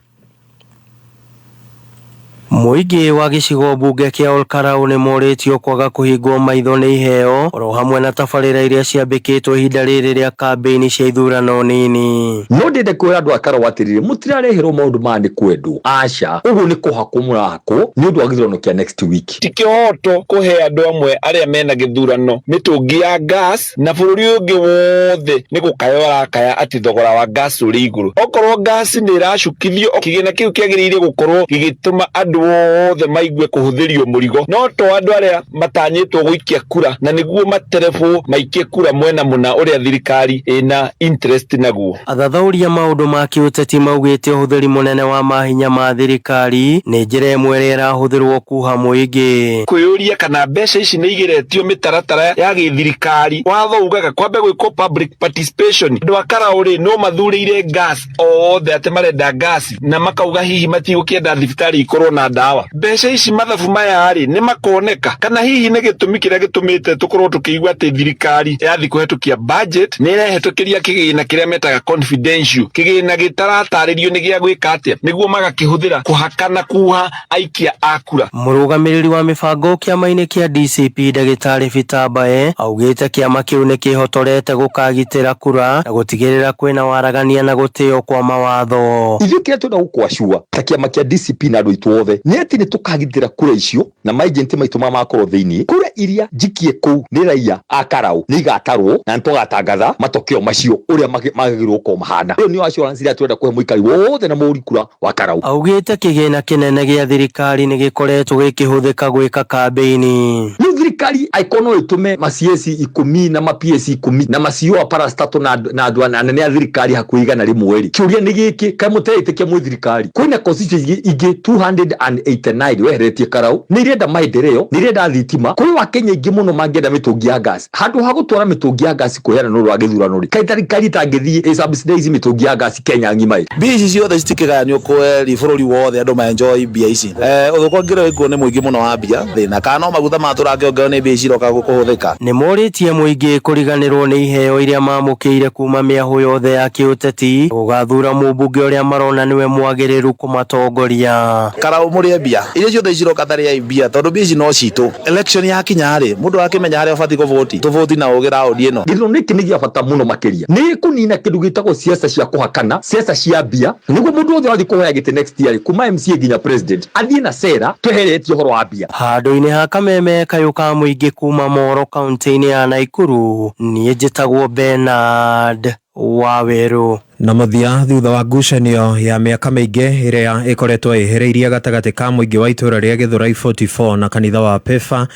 Mũingĩ wa gĩcigo mbunge kĩa Ol Kalou nĩ morĩtio kwaga kũhingwo maitho nĩ iheo oro hamwe na tabarĩra iria ciambĩkĩtwo ihinda rĩrĩ rĩa kambĩini cia ithurano nini. No ndĩende kwĩra andũ a Karau atĩrĩrĩ, mũtirareherwo maũndũ maya nĩ kwendwo, aca, ũguo nĩ kũhakwo mũrahakwo nĩ ũndũ wa gĩthurano kĩa next week. Ti kĩhoto kũhe andũ amwe arĩa mena gĩthurano mĩtũngi ya gas na bũrũri ũyũ ũngĩ wothe nĩ gũkaya ũrakaya atĩ thogora wa gas ũrĩ igũrũ. Okorwo gas nĩ ĩracukithio, kĩgĩna kĩu kĩagĩrĩire gũkorwo gĩgĩtũma andũ othe maigue kũhũthĩrio mũrigo, no to andũ arĩa matanyĩtwo gũikia kura na nĩguo materebwo maikie kura mwena mũna ũrĩa thirikari ĩna interest naguo. Athathaũri a maũndũ ma kĩũteti maugĩte ũhũthĩri mũnene wa mahinya ma thirikari nĩ njĩra ĩmwe ĩrĩa ĩrahũthĩrwo kuha mũingĩ. Kwĩyũria kana mbeca ici nĩ igeretio mĩtaratara ya gĩthirikari. Watho ugaga kwambe gwĩkwo public participation. Andũ a Karau rĩ, no mathurĩire gas othe atĩ marenda gas na makauga hihi matigũkĩenda thibitarĩ ikorwo na ndawa. Mbeca ici mathabu maya rĩ, nĩ makoneka kana hihi nĩ gĩtũmi kĩrĩa gĩtũmĩte tũkorwo tũkĩigua atĩ thirikari yathi kũhetũkia budget nĩ ĩrehetũkĩria kĩgĩna kĩrĩa metaga confidential, kĩgĩna gĩtaratarĩrio nĩ gĩa gwĩka atĩa, nĩguo magakĩhũthĩra kũhaka na kuha aikia a kura. Mũrũgamĩrĩri wa mĩbango kĩama-inĩ kĩa DCP Ndagĩtarĩ Peter Mbae augĩte kĩama kĩu nĩ kĩhotorete gũkagitĩra kura na gũtigĩrĩra kwĩna waragania na gũtĩo kwa mawatho. Ithuĩ kĩrĩa twenda gũkwacua ta kĩama kĩa DCP na andũ aitũ othe nĩ atĩ nĩ tũkagitĩra kura icio na maagent maitũ ma makorwo thĩinĩ. Kura iria njikie kũu nĩ raia a Karau nĩ igatarwo na nĩ tũgatangatha matokeo macio ũrĩa magĩrĩirwo gũkorwo mahana. Ĩyo nĩyo assurance ĩrĩa twenda kũhe mũikari wothe na mũhũri kura wa Karau. Augĩte kĩgĩna kĩnene gĩa thirikari nĩ gĩkoretwo gĩkĩhũthĩka gwĩka kambĩini. Rĩu thirikari angĩkorwo no ĩtũme ma CS 10 na ma PS 10 na ma CEO a parastatal na andũ anene a thirikari hakuhĩ 100 rĩ, kĩũria nĩ gĩkĩ, kaĩ mũteĩtĩkia mwĩ thirikari? Kwĩna constituency ingĩ 289 weheretie Karau, nĩ irenda maendeleo, nĩ irenda thitima. Kwĩ Wakenya aingĩ mũno mangĩenda mĩtũngi ya gas. Handũ ha gũtwara mĩtũngi ya gas kũheana nĩ ũndũ wa gĩthurano rĩ, kaĩ thirikari ĩtangĩthiĩ ĩ subsidize mĩtũngi ya gas Kenya ng'ima ĩ? Mbia ici ciothe citikĩgayanio kweri bũrũri wothe andũ ma enjoy mbia ici. Ũthũkangia ũrĩa wĩkuo nĩ mũingĩ mũno wa mbia thĩna, kana no maguta matũrakĩongererwo nĩ mbia ici iroka kũhũthĩka. Nĩ morĩtie mũingĩ kũriganĩrwo nĩ iheo iria mamũkĩire kuma mĩahũ yothe ya kĩũteti, gũgathura mũmbunge ũrĩa marona nĩwe mwagĩrĩru kũmatongoria. Karau mũrĩe mbia iria ciothe ciroka tarĩai mbia, tondũ mbia ici no citũ. Election yakinya rĩ, mũndũ akĩmenya harĩa ũbatiĩ kũvoti, tũvoti na ũgĩ raũndi ĩno. Gĩthurano gĩkĩ nĩ gĩa bata mũno makĩria, nĩ kũnina kĩndũ gĩtagwo siasa cia kũhakana, siasa cia mbia, nĩguo mũndũ wothe ũrathiĩ kũhoya gĩtĩ next year rĩ, kuma MCA nginya president athiĩ na sera tweheretie ũhoro wa mbia. Handũ-inĩ ha Kameme kayũ ka mũingĩ kuma Moro kaunti-inĩ ya Naikuru, niĩ njĩtagwo Bernard Wawerũ. Na mũthia, thutha wa ngucanio ya mĩaka mĩingĩ ĩrĩa ĩkoretwo ĩhĩrĩirie gatagatĩ ka mũingĩ wa itũũra rĩa Gĩthũrai 44 na kanitha wa Pefa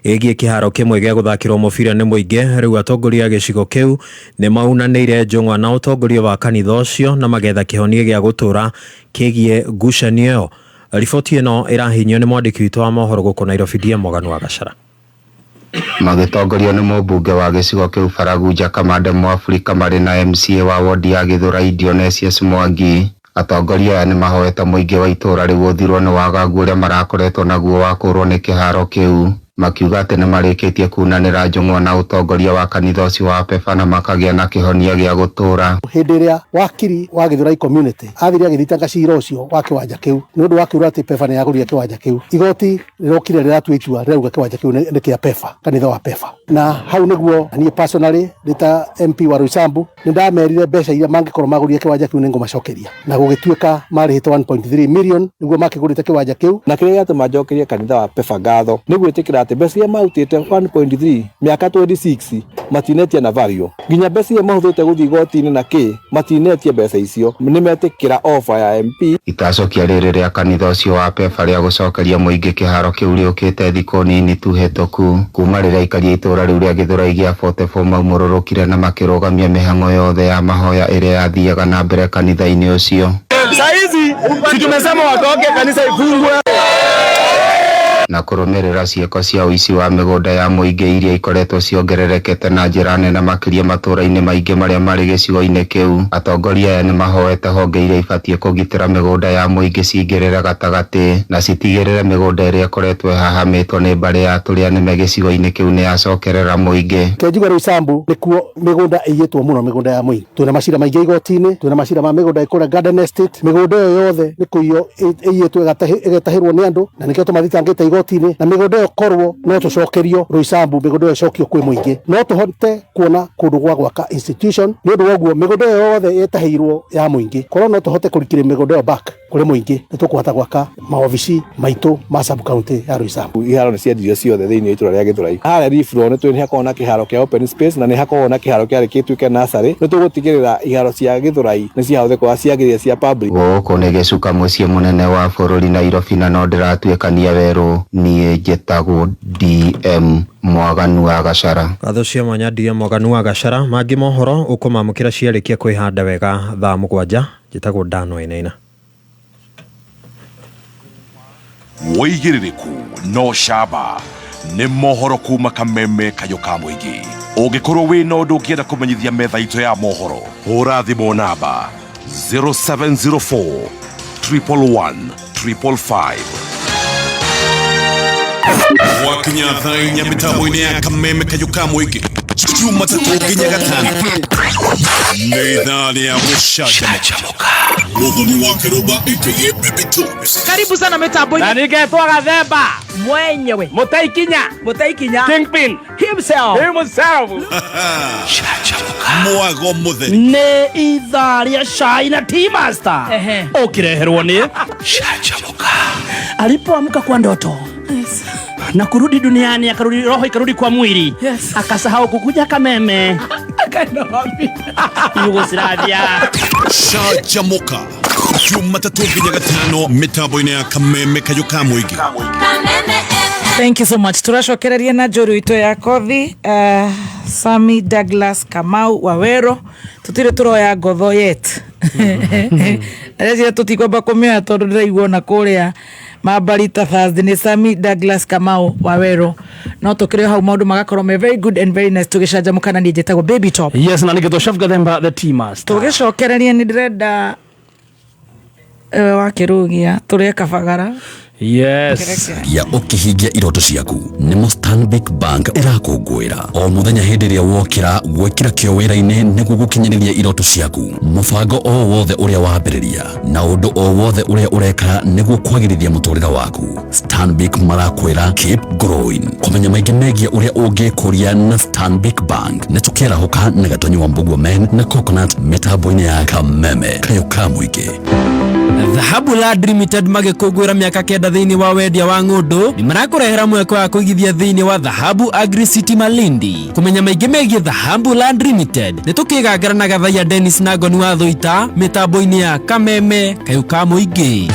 ĩgiĩ kĩharo kĩmwe gĩa gũthakĩrwo mũbira nĩ mũingĩ, rĩu atongoria a gĩcigo kĩu nĩ maunanĩire njũng'wa na ũtongoria wa kanitha ũcio na magetha kĩhonia gĩa gũtũũra kĩgiĩ ngucanio ĩyo. Riboti ĩno ĩrahinyio nĩ mwandĩki witũ wa mohoro gũkũ Nairobi, DM Morgan wa Gachara. Magĩtongorio nĩ mũmbunge wa gĩcigo kĩu Baragunja Kamande Mũafrika marĩ na MCA wa wodi ya Gĩthũrai Dionysius Mwangi. Atongoria aya nĩ mahoete mũingĩ wa itũũra rĩu ũthirwo nĩ wagagu ũrĩa marakoretwo naguo wa kũũrwo nĩ kĩharo kĩu, makiuga atĩ nĩ marĩkĩtie kunanĩra njũng'wa na ũtongoria wa kanitha ũcio wa Pefa na makagĩa na kĩhonia gĩa gũtũũra. Hĩndĩ ĩrĩa wakiri wa Gĩthũrai community athire agĩthitanga cira ũcio wa kĩwanja kĩu nĩ ũndũ wa kĩũra atĩ Pefa nĩ yagũrire kĩwanja kĩu, igoti rĩrokire rĩratua itua rĩrauga kĩwanja kĩu nĩ kĩa Pefa, kanitha wa Pefa. Na hau nĩguo niĩ personally ndĩ ta MP wa Roysambu nĩ ndamerire mbeca iria mangĩkorwo magũrire kĩwanja kĩu nĩ ngũmacokeria, na gũgĩtuĩka marĩhĩte 1.3 million nĩguo makĩgũrĩte kĩwanja kĩu. Na kĩrĩa gĩatũma njokerie kanitha wa Pefa ngatho nĩ gwĩtĩkĩra atĩ mbeca iria marutĩte 1.3 mĩaka 26 matinetia na value nginya mbeca iria mahũthĩrĩte gũthiĩ igoti-inĩ na kĩ matinetie mbeca icio nĩmetĩkĩra offer ya MP. Itacũkia rĩrĩ rĩa kanitha ũcio wa PEFA rĩa gũcokeria mũingĩ kĩharo kĩu rĩũkĩte thikũ nini tu hĩtũku kuma rĩrĩa aikari a itũũra rĩu rĩa Gĩthũrai gĩa 44 maumũrũrũkire na makĩrũgamia mĩhang'o yothe ya mahoya ĩrĩa yathiaga na mbere kanitha-inĩ ũcio. Saizi si tumesema watoke, kanisa ifungwe. Na kũrũmĩrĩra ciĩko cia ũici wa mĩgũnda ya mũingĩ iria ikoretwo ciongererekete na njĩra nene makĩria matũũra-inĩ maingĩ marĩa marĩ gĩcigo-inĩ kĩu. Atongoria aya nĩmahoete honge iria ibatiĩ kũgitĩra mĩgũnda ya mũingĩ cingĩrĩre gatagatĩ na citigĩrĩre mĩgũnda ĩrĩa ĩkoretwo ĩhahamĩtwo nĩ mbarĩ ya Tũrĩanĩme gĩcigo-inĩ kĩu nĩyacokerera mũingĩ. Kenjigua rĩu Sambu nĩkuo mĩgũnda ĩiyĩtwo mũno mĩgũnda ya mũingĩ. Twĩna macira maingĩ igoti-inĩ, twĩna macira ma mĩgũnda ĩkũrĩa Garden Estate, mĩgũnda ĩyo yothe nĩ kũiywo ĩiyĩtwo ĩgetahĩrwo nĩ andũ na nĩkĩo tũmathitangĩte igoti-inĩ na mĩgũnda ĩyo korwo no tũcokerio Roysambu, mĩgũnda ĩyo ĩcokio kwĩ mũingĩ, no tũhote kuona kũndũ gwa gwaka institution. Nĩ ũndũ wa ũguo mĩgũnda ĩyo yothe ĩtahĩirwo ya mũingĩ, korwo no tũhote kũrikĩria mĩgũnda ĩyo back kũrĩ mũingĩ, nĩ tũkũhota gwaka maobici maitũ ma sub county ya Roysambu. Iharo nĩ ciendirio ciothe thĩinĩ wa itũra rĩa Gĩthũrai. Harĩa Rifro nĩ hakoragwo na kĩharo kĩa open space na nĩ hakoragwo na kĩharo kĩarĩ gĩtuĩke nursery. Nĩ tũgũtigĩrĩra iharo cia Gĩthũrai nĩ ciahũthĩka ciagĩrĩire cia public. Gũkũ nĩ gĩcuka mũciĩ mũnene wa bũrũri Nairobi na no ndĩratuĩkania werũ. Niĩ njĩtagwo DM Mwaganu wa Gachara. Ngatho cia mwanya DM Mwaganu wa Gachara. Mangĩ mohoro ũkũmamũkĩra ciarĩkia kwĩhanda wega thaa 7. Njĩtagwo Dan Wainaina. Wĩigĩrĩrĩku no camba nĩ mohoro kuma kameme kayũ ka mũingĩ. Ũngĩkorwo wĩna ũndũ ũngĩenda kũmenyithia metha itũ ya mohoro, hũra thimũ namba 0704 111 555. Gwakinya thaa 4 mĩtambo-inĩ ya kameme kayũ ka mũingĩ Jumatatũ nginya Gatano nĩ ithaa rĩa gũcanjamũka. Mũthoni wa Kĩrũmba aka Baby Toes. Karibu sana mitambo-inĩ. Na ningetwo Gathemba mwenyewe Mũtaikinya Mũtaikinya Kingpin himself himself. Mwago mũtheri nĩ ithaa rĩa cai na tea master ũkĩreherwo nĩ Canjamũka. Alipoamka kwa ndoto na kurudi duniani, akarudi roho ikarudi kwa mwili, akasahau kukuja Kameme. Akaenda wapi? Yugoslavia. Canjamũka Jumatatũ nginya Gatano mĩtambo-inĩ ya kameme kayũ ka mũingĩ. Thank you so much. Tũracokereria na njũru itũ ya kothi, Sami Douglas Kamau Wawero. Tũtirĩ tũroya ngotho yet. Arĩa tũtikwamba kũmĩoya tondũ ndĩraigua ona kũrĩa Mambarita Thursday nĩ Sami Douglas Kamau Wawero. No tũkĩrĩ hau maũndũ magakorwo me very good and very nice tũgĩcanjamũka na niĩ njĩtagwo Baby Top. Yes, na nĩngĩtwo Chef Gathemba the tea master. Tũgĩcokereria nĩ ndĩrenda wakĩrũgia tũrĩe kabagara. Yes. Ya ũkĩhingia iroto ciaku nĩ Stanbic Bank ĩrakũngũĩra o mũthenya hĩndĩ ĩrĩa wokĩra gwĩkĩra kĩo wĩra-inĩ nĩguo gũkinyanĩria iroto ciaku. Mũbango o wothe ũrĩa wambĩrĩria na ũndũ o wothe ũrĩa ũreka nĩguo kwagĩrithia mũtũrĩre waku, Stanbic marakwĩra keep growing. Kũmenya maingĩ megiĩ ũrĩa ũngĩkũria na Stanbic Bank nĩ tũkĩarahũka na Gatonyi wa Mbugua Men na Coconut mĩtambo-inĩ ya Kameme kayũ ka mũingĩ. Dhahabu Land Limited magĩkũngũĩra mĩaka 9 thĩinĩ wa wendia wa ng'ũndũ nĩ marakũrehera mweke wa kũigithia thĩinĩ wa Dhahabu Agri City Malindi. Kũmenya maingĩ megiĩ Dhahabu Land Limited nĩ tũkĩgangara na Gathaiya Dennis na Ngoni wa Thũita mĩtambo-inĩ ya Kameme kayũ ka mũingĩ.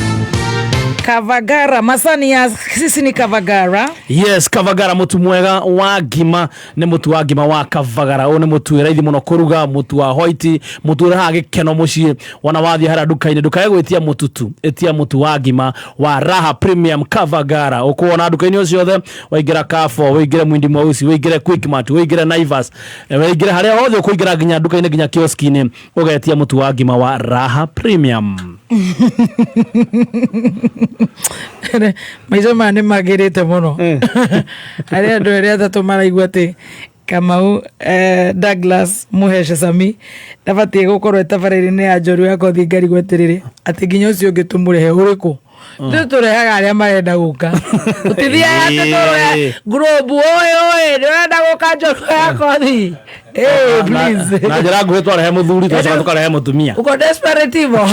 Kavagara masani ya sisi ni Kavagara. Yes, Kavagara mutu mwega wa ngima nĩ mutu wa ngima wa Kavagara. Ũyũ nĩ mutu wĩ raithi mũno kũruga, mutu wa white, mutu ũrehaga gĩkeno mũciĩ. Wona wathiĩ harĩa nduka-inĩ ndũkae gwĩtia mũtu tu, ĩtia mũtu wa ngima wa Raha Premium Kavagara. Ũkuona nduka-inĩ o ciothe, waingĩra Carrefour, wĩingĩre Mwindi Mweusi, wĩingĩre Quickmart, wĩingĩre Naivas, wĩingĩre harĩa hothe ũkũingĩra nginya nduka-inĩ nginya kioski-inĩ ũgetia mũtu wa ngima wa Raha Premium. Maica maya nĩ magĩrĩte mũno. Arĩa andũ erĩ atatũ maraigua atĩ Kamau Douglas Muheshe Sami ndabatiĩ gũkorwo ĩtabarĩre-inĩ ya njorua ya kothi ngarigwo atĩrĩrĩ atĩ nginya ũcio ũngĩ tũmũrehe ũrĩkũ. Ithuĩ tũrehaga arĩa marenda gũka. Tũtithiaga atĩ tũroya group, oĩ, oĩ, ndĩrenda gũka njorua ya kothi. Hey, please. Na njĩra nguhĩ twarehe mũthuri twacoka tũkarehe mũtumia. Uko desperate hivyo.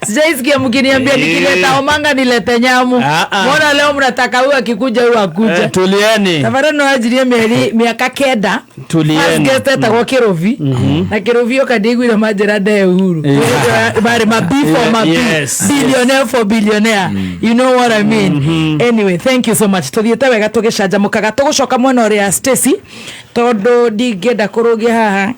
Sijaisikia mkiniambia nikileta omanga nilete nyamu. Mbona leo mnataka huyu akikuja huyu akuja? Tulieni. Tafadhali no ajirie mieri miaka kenda. Tulieni. First guest etagwo Kirobi. Na Kirobi oka ndigwire manjĩra nde Uhuru. Bari ma B for ma B. Yes. Billionaire for billionaire. You know what I mean. Anyway, thank you so much. Tuthiĩte wega tũgĩcanjamũkaga tũgũcoka mwena ũrĩa Stacy tondũ ndingĩenda kũrũgia haha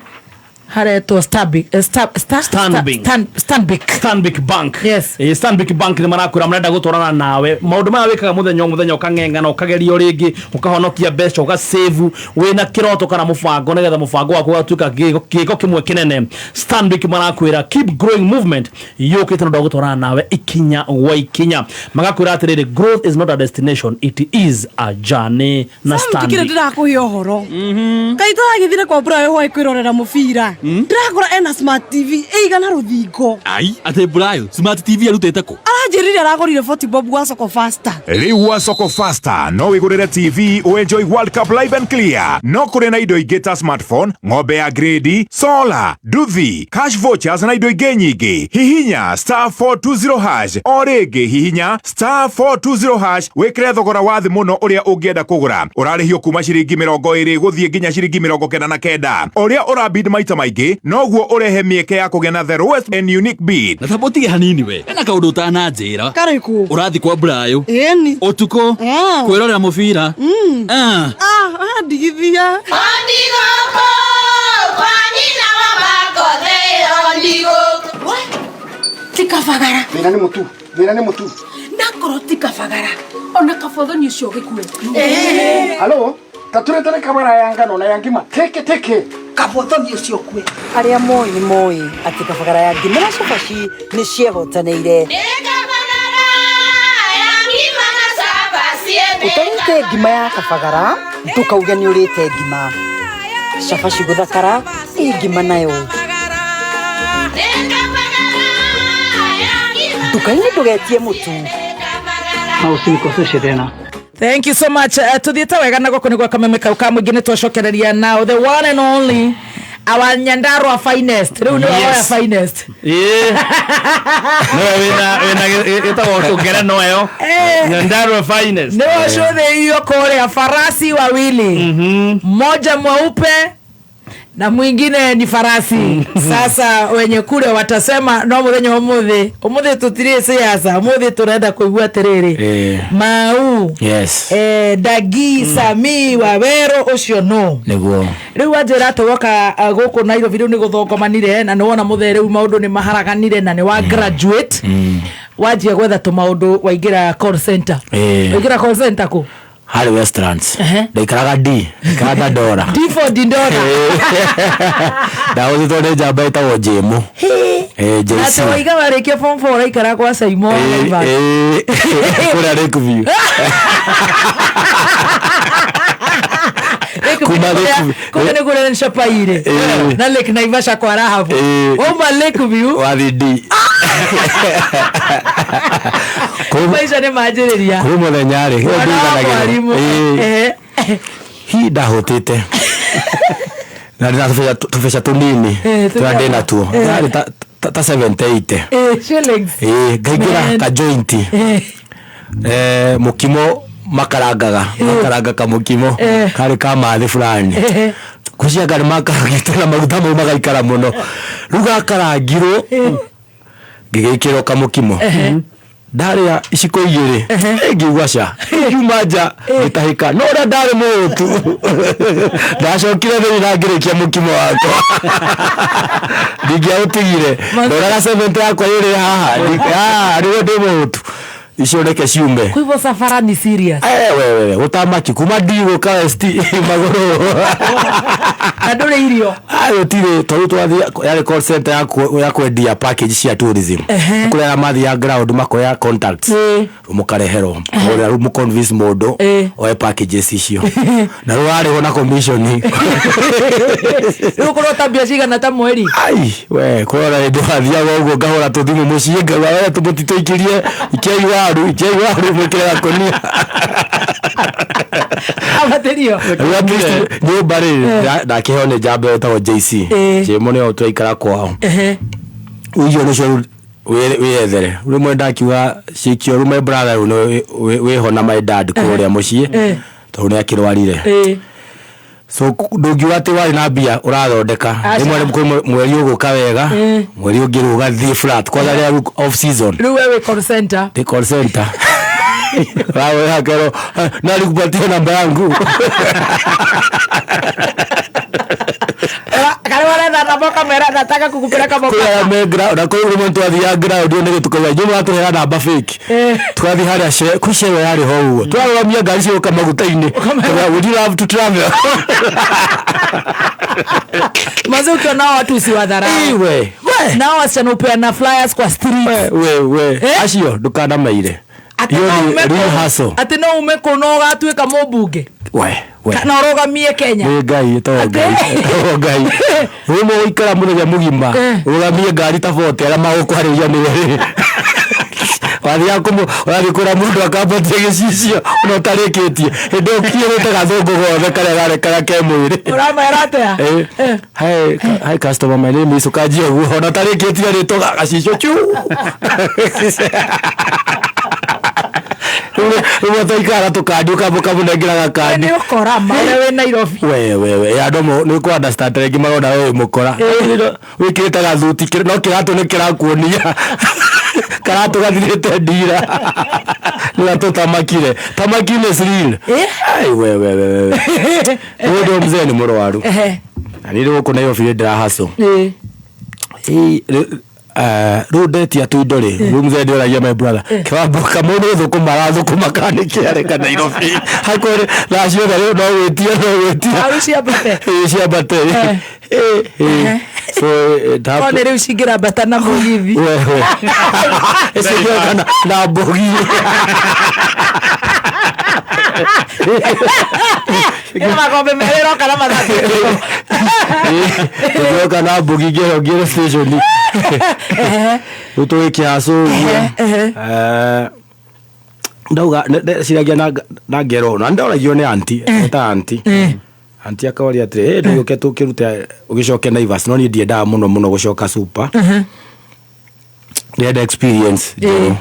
haretwo Stanbic Stanbic. Stanbic Stanbic Bank. Yes. Stanbic Bank nĩ marakwĩra marenda gũtwarana nawe maũndũ maya wĩkaga mũthenya o mũthenya ũkang'eng'ana ũkagerio rĩngĩ ũkahonokia mbeca ũgasave wĩna kĩroto kana mũbango nĩgetha mũbango waku ũgatuĩka gĩko kĩmwe kĩnene. Stanbic marakwĩra keep growing movement yũkĩte nĩ ũndũ wa gũtwarana nawe ikinya gwa ikinya. Magakwĩra atĩrĩrĩ, growth is not a destination, it is a journey na Sam Stanbic. tikire ndĩrakũhe ũhoro kaĩ tũragĩthire kwa Brayo hwaĩ kwĩrorera mũbira ndĩrakora ena smart TV ĩigana rũthingo. Ai, atĩ Brayo smart TV arutĩte kũ? Aranjĩrire aragũrire 40 bob gwa Soko Faster. Rĩu gwa Soko Faster no wĩgũrĩre TV ũenjoy World Cup live and clear. No kũrĩ na indo ingĩ ta smartphone, ng'ombe ya grade, solar, nduthi, cash vouchers na indo ingĩ nyingĩ. Hihinya star 420 hash o rĩngĩ hihinya star 420 hash wĩkĩre thogora wa thĩ mũno ũrĩa ũngĩenda kũgũra. Ũrarĩhio kuma ciringi 20 gũthiĩ nginya ciringi 99. Ũrĩa ũrabid maita maingĩ noguo ũrehe mĩeke ya kũgĩa na the lowest and unique bid. Na tamba ũtige hanini we ena kaũndũ ũtananjĩra. Karĩkũ? Ũrathiĩ kwa Brayo ĩni ũtukũ kwĩrorera mũbira. Andigithia. Ti kabagara. Thĩna nĩ mũtu, thĩna nĩ mũtu. Nakorwo ti kabagara ona kabothoni ũcio gĩkue. Halo, tatũretere kabara ya ngano na ya ngima teke teke. Kabothoni ũcio kue. Arĩa moĩ nĩ moĩ atĩ kabagara ya ngima na cabaci nĩ ciehotanĩire. Ũtarĩte ngima ya kabagara ndũkauge nĩ ũrĩte ngima. Cabaci gũthakara ĩ ngima nayo. Nduka-inĩ ndũgetie mũtu. Na usinikoseshe tena. Thank you so much. Tuthiĩte wega na gũkũ nĩ gwa Kameme kau ka mũingĩ nĩ twacokereria now the one and only our Nyandarua finest. Rĩu nĩwe Yes. woya finest. Ĩĩ. Nĩwe wĩna ĩtagwo tũngereno ĩyo. Nyandarua finest. Nĩwe ũcũthĩirio kũrĩa farasi wawili. Mmoja mweupe na mwingine ni farasi. Sasa wenye kule watasema no muthenya umuthi umuthi tutiri siasa umuthi turenda kuigua atiriri mau. Yes. Dagi Sami Wawero ucio no niguo riu wanjira ati woka guku Nairobi riu ni guthongomanire na ni wona muthe riu maundu ni maharaganire na ni wa graduate wanjia gwetha tu maundu waingira call center. Waingira call center ku harĩ Westlands. Ndaikaraga D, ndaikaraga Dandora. D for Dandora. Ndahũthĩtwo nĩ njamba ĩtagwo Jĩmũ. JC. Ate waiga warĩkia form 4 ũraikara kwa Saimo Naivas. Kũrĩa Lakeview. Kuma Lakeview. Kũrĩa nĩ kũrĩa Shapaire. Na Lake Naivasha kwa Rahabu. Wauma Lakeview. Wathiĩ D. Maica nĩ manjĩrĩria. Kwĩ mũthenya rĩ, ĩyo Mwana wa mwarimũ. ndiganagĩrwo. Hi ndahũtĩte. Na ndĩna tũbeca tũnini tũrĩa ndĩnatuo. Yarĩ ta 78. Shillings. Ngaingĩra ka joint. Mũkimo makarangaga, makaranga kamũkimo karĩ ka mathĩ fulani. Kũcianga nĩ makarangĩte na maguta mau magaikara mũno. Rĩu gakarangirwo ngĩgĩkĩrwo kamũkimo. Ndarĩa iciko igĩrĩ ngĩigua ca ngiuma nja ngĩtahĩka no ũrĩa ndarĩ mũhũtu ndacokire thĩinĩ na ngĩrĩkia mũkimo wakwa ndingĩaũtigire ndoraga cementi yakwa ĩrĩ haha rĩrĩa ndĩ mũhũtu icio reke ciume. Kwa hivyo safara ni serious. Wewe utamaki kuma D gũka West magũrũ. Na ndũrĩ irio. Gũtirĩ tondũ twathiĩ yarĩ call center ya kwendia package cia tourism. Kũrĩa arĩa mathiaga ground makoya contacts. Mũkareherwo. Ũrĩa rĩu mũconvince mũndũ oe packages icio. Na rĩu warĩhwo na commission. Rĩu ũkorwo ta mbia cigana ta mweri. Ai we kũrora hĩndĩ wathiaga ũguo ngahũra tũthimũ mũciĩ ngauga we tũmũtitũikirie ikiai waru ikiai waru mwĩkĩre gakũnia. Abatĩrio. Rĩu at least nyũmba rĩ, ndakĩheo nĩ njamba ĩtagwo JC. Jĩmo nĩyo twaikara kwao. Ũiyo nĩcio wĩyethere. Rĩmwe ndakiuga cikio rĩu my brother rĩu nĩ wĩho na my dad kũrĩa mũciĩ, tondũ nĩ akĩrwarire. So ndũngiuga atĩ warĩ na mbia ũrathondeka. Aca. Rĩmwe kwĩ mweri ũgũka wega, mweri ũngĩ rĩu ũgathiĩ flat kwanza rĩrĩa rĩu off season. Rĩu we wĩ call center. Ni call center. Wawe hakero na nikupatia namba yangu. Karĩ waretha namba ũkamera nataka kukupeleka Kwĩ Mombasa. arĩa me ground na kwĩ rĩmwe twathiaga ground nĩ gĩtukauga nyuma watũhera namba fake. Twathiĩ harĩa kwĩ Shell yarĩ ho ũguo. Twarũgamia ngari cigoka maguta-inĩ. Tukaga, would you love to travel? Manze ukiona watu usiwadharau. Iwe. Nao wasichana upeana flyers kwa street. We we. Acio ndũkanamaire. Atĩ Hiyo no ni ume real kũu- hustle. atĩ no ume kũu no ũgatuĩka mũmbunge We we. kana ũrũgamie Kenya. Nĩ Ngai to Ngai. To Ngai. Rĩmwe gũikara mũthenya mũgima ũrũgamie ngari ta 40 arĩa magũkwarĩria nĩ erĩ. Wathiaga ũrathiĩ kũra mũndũ akambatia gĩcicio ona ũtarĩkĩtie. Hĩndĩ ĩyo ũkinyĩrĩte gathũngũ gothe karĩa karĩ karĩa ke mwĩrĩ. Ũramera atĩa? Hi, hi customer, my name is ũkanjia ũguo ona ũtarĩkĩtie rĩtwa gacicio chu. Rĩmwe twaikara tũkandi ũkamũnengera gakandi. Nĩ ũkora ma ũrĩa wĩ Nairobi. We we we andũ nĩ kũ understand rĩngĩ marona we wĩ mũkora. Wĩkĩrĩte gathuti no kĩratũ nĩ kĩrakuonia. Karatũ gathirĩte ndira. Nĩ tũtamakire. Tamaki is real. Ai we we we we. Mũndũ mzee nĩ mũrwaru. Na niĩ gũkũ Nairobi nĩ ndĩra hustle. Rĩu ndetia tuindo rĩ, rĩu mzee ndĩragia my brother kĩwambo kamau nĩ thũkũma arathũkũma kana nĩ kĩareka Nairobi hakorĩ thaa ciothe rĩu no wĩtie no wĩtie. Waru ciambate. Ĩĩ, ciambate. Ĩĩ, ĩĩ. So, No nĩ rĩu cingĩrambata na mũgithi. We we icingĩoka na mbogi. Ĩna makombe merĩ ĩroka na mathatũ. Ĩngĩoka na mbogi ngĩro ngĩro station. Rĩu tũgĩkĩhacũ ũguo. Ndauga ndeciragia na ngero na ndoragio nĩ anti ta anti anti akoria atĩrĩ, "Ĩ, ndũgĩũke tũkĩrute ũgĩcoke Naivas." No niĩ ndiendaga mũno mũno gũcoka super, ndĩrenda experience njerũ.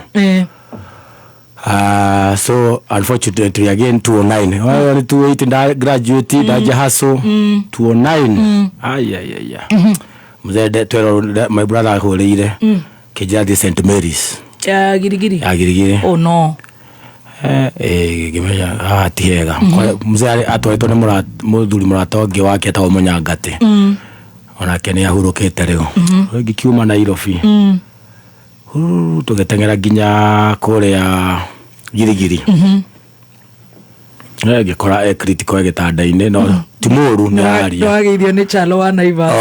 So unfortunately again 209, well, ni 28 nda graduate, ndaja hustle 209. Ai ai ai ai, mzee twero my brother ahũrĩire kĩnjĩra thiĩ St Mary's. Ya Girigiri. Ya Girigiri. Oh no. Ngĩmenya haha ti hega. Mzee atwarĩtwo nĩ mũthuri mũrata ũngĩ wake etagwo Mũnyangatĩ. Onake nĩ ahurũkĩte rĩu. Ngĩkiuma Nairobi. Tũgĩteng'era nginya kũrĩa Girigiri. Ngĩkora e critical e gĩtanda-inĩ, no ti mũru, nĩ araria. Nĩwageithio nĩ Chalo wa Naivas.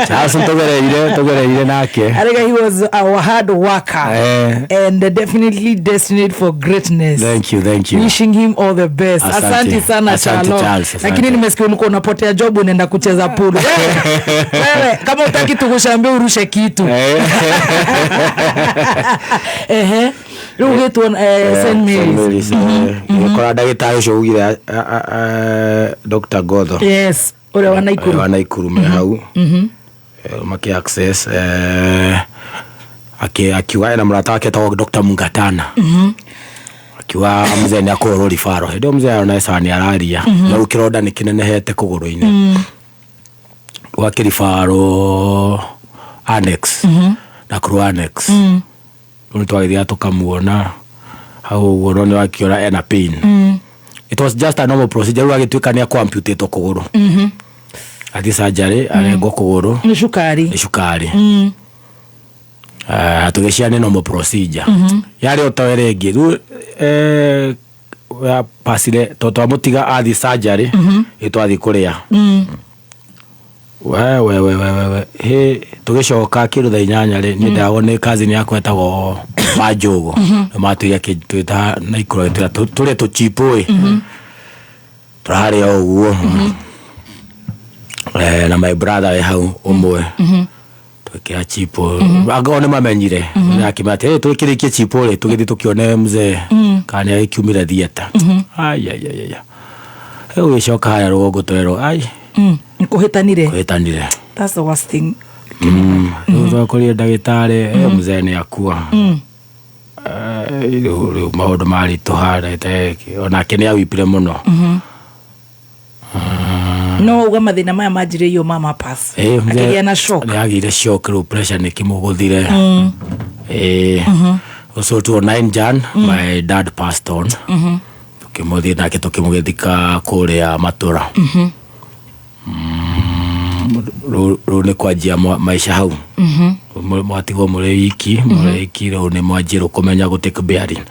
Charles tũgereire nake. Arega he was our hard worker and definitely destined for greatness. Thank you, thank you. Wishing him all the best. Asante. Asante sana Asante, Chalo. Charles, asante. Lakini nimesikia ulikuwa unapotea job unaenda kucheza pool. Wewe kama utaki tukushambie urushe kitu. Ehe. Rĩu ũgĩtwo St Mary's. Mary's. Ngĩkora ndagĩtarĩ ũcio ugire Dr. Gotho. Yes, ũrĩa wa Naikuru. Wa Naikuru me hau. Makĩ access, akiuga ena mũrata wake etagwo Dr. Mungatana. Akiuga mzee nĩ akũhũrwo ribaro. Hĩndĩ ĩyo mzee arona sawa nĩ araria. No rĩu kĩronda nĩ kĩnenehete kũgũrũ-inĩ. Gwakĩribaro annex. Nakuru annex. Rĩu nĩtwagĩthiaga tũkamuona hau ũguo, no nĩwakĩona ena pain. It was just a normal procedure. Rĩu agĩtuĩka nĩ akũamputatwo kũgũrũ. Athiĩ surgery arengwo kũgũrũ. Nĩ cukari. Nĩ cukari. Tũgĩcia nĩ normal procedure. Yarĩ o ta ĩrĩa ĩngĩ. Rĩu yapacire tondũ twamũtiga athiĩ surgery, ĩ twathiĩ kũrĩa. We we we we we we he tũgĩcoka kĩndũ thaa 8 rĩ, niĩ ndagwo nĩ cousin yakwa etagwo Manjũgũ. Nĩ matwĩra twĩta Naikuru, agĩtwĩra tũrĩe tũchipũ ĩ. Tũrarĩa o ũguo. Na my brother wĩ hau ũmwe. Twĩkĩra chipo angorwo nĩ mamenyire akĩmera atĩ twĩkĩrĩkie chipo rĩ, tũgĩthiĩ tũkĩone mzee kana nĩ agĩkiumire theatre. Aiaiaia, rĩu gĩcoka harĩa rũgongo twerwo ai Nĩ kũhĩtanire. Kũhĩtanire. That's the worst thing. Rĩu twakorire ndagĩtarĩ, mzee nĩ akua. Rĩu maũndũ maritũha, onake nĩ awipire mũno. No uga mathĩna maya manjirĩirio mama pass. Mzee Akĩgĩa na shock. Nĩ agĩire shock, rĩu pressure nĩ kĩmũgũthire. So 2009 Jan my dad passed on. Tukĩmũthiĩ nake tũkĩmũgĩthika kũrĩa matũra. Rĩu nĩ kwanjia maica hau. Mwatigwo mũrĩ iki, mũrĩ iki, rĩu nĩ mwanjie rĩu kũmenya gũ take bearing.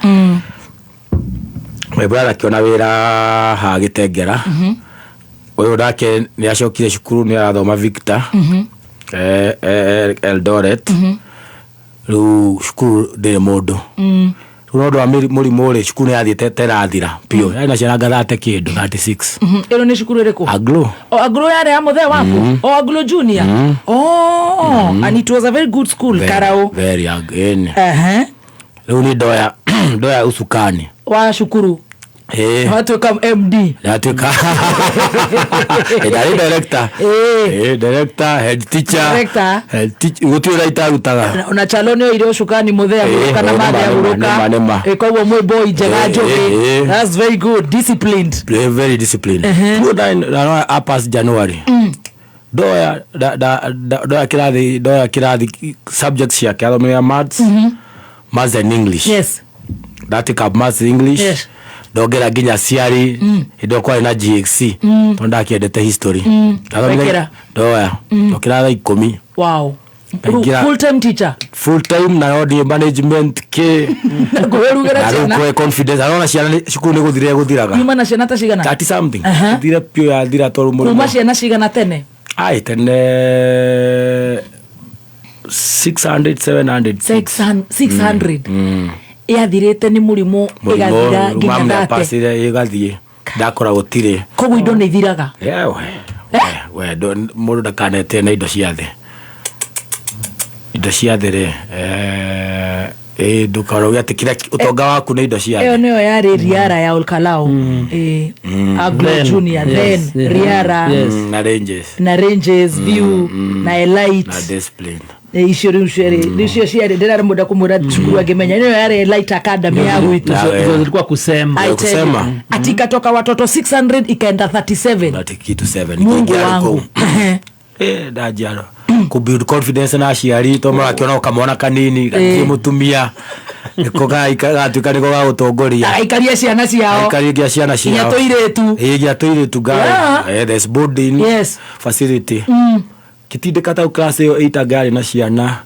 My brother akĩona wĩra ha Gĩtengera. Ũyũ nake nĩ acokire cukuru, nĩ arathoma Victor, Eldoret. Rĩu cukuru ndĩrĩ mũndũ. Rĩu nĩ ũndũ wa mũrimũ rĩ, cukuru nĩ yathiĩte ta ĩrathira biũ, yarĩ na ciana ngathate kĩndũ 36. Ĩno nĩ cukuru ĩrĩkũ? Aglo. O Aglo yarĩ ya mũthee waku? O Aglo Junior? Oh, and it was a very good school. Karau. Very again. Rĩu nĩ ndoya usukani wa cukuru. Watuĩka MD. Ndatuĩka, ndarĩ director. Director, head teacher. Director. Head teacher, gũtirĩ ũrĩa itarutaga. Na chalo nĩ oire ũcukani mũthee agũrũka na nĩma, mathe nĩma, agũrũka. nĩma, nĩma. Koguo mwĩ boy njega njũgĩ. That's very good, disciplined. Very disciplined. 2009 na pass January. Ndoya ndoya kĩrathi, ndoya kĩrathi subjects ciake athomire maths, maths and English. Ndatika maths, English. Ndongera nginya ciari hĩndĩ ĩyo kwarĩ na GXC, tondũ ndakĩendete history. Ndathomire- Wekĩra. Ndoya ndokĩra thaa 10. Wow. Ndaingĩra- Full time teacher. Full time, na no ndiĩ management kĩ Na kũhĩrugĩra na rĩu ciana. kũhe confidence arona ciana cukuru nĩ gũthira ĩgũthiraga. Nyuma na ciana ta cigana? 30 something. Thire piũ yathira tondũ Kuma mũrimũ. ciana cigana tene? Ai, tene 600 700. 600 yathirĩte nĩ mũrimũ, ĩgathira nginya Mũrimũ thate. pasire ĩgathiĩ ndakora gũtirĩ. Koguo indo nĩ ithiraga. Yeah, we mũndũ ndakanetee na indo cia thĩ, indo cia thĩ rĩ, ndũkarauge atĩ kĩrĩa ũtonga waku nĩ indo cia Ĩyo thĩ. nĩyo yarĩ Riara ya Olkalou. Aglo Then, Junior, yes, then Riara. Na Ranges. Na Ranges View na Elite. Na discipline. Icio rĩu ciarĩ icio ciarĩ ndĩrarĩ mũndũ kũmwĩra cukuru angĩmenya nĩyo yarĩ Elite Academy ya gwitũ. Hizo zilikuwa kusema. I tell you. Ati ikatoka watoto 600 ikaenda 37. Ati kitu 7. Mungu Ikĩingĩra wangu. kũu. Ndanjiarwo ku build confidence na aciari to marakĩona ũkamwana kanini gatirĩ mũtumia nĩko gatuĩka nĩko gagũtongoria. Aikarie ciana ciao. Aikarie nginya ciana Nginya ciao. tũirĩtu. Nginya tũirĩtu ngai. There's boarding facility. Gĩtindĩka tau class ĩyo ĩita ngarĩ na ciana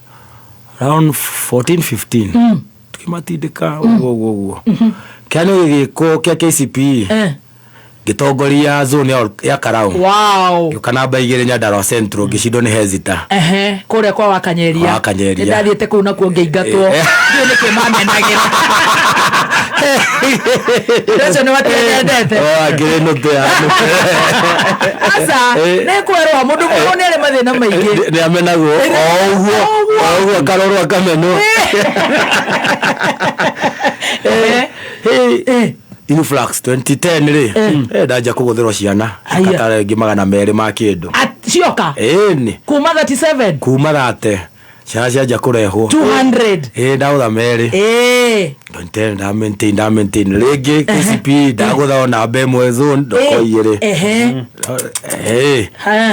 around 14 15. Tũkĩmatindĩka ũguo ũguo ũguo. Kĩanĩ gĩgĩkwo kĩa KCPE. Ngĩtongoria zone ya Karau. Wow. Ngĩũka namba 2 Nyandarua Central, ngĩcindwo nĩ Hezita. Kũrĩa kwa Wakanyeria. Wakanyeria. Nĩndathiĩte kũu nakuo ngĩingatwo. Ndiũĩ nĩkĩ mamenagĩra. Ũndũ ũcio nĩ watiendete. Oh, angĩrĩ nũte ya. Aca, nĩ kwerũha mũndũ mũrũ nĩ arĩ mathĩna maingĩ. Nĩ amenagwo o ũguo, o ũguo akarorwo akamenwo. Influx 2010 rĩ, ndanja kũgũthĩrwo ciana katara ingĩ 200 ma kĩndũ. Cioka. Ĩni. Kuma 37. Kuma thate ciana cianja kũrehwo. 200. Ndagũtha merĩ. 2010 nda maintain, nda maintain rĩngĩ KCPE ndagũtha o namba 1 zone ndoko 2.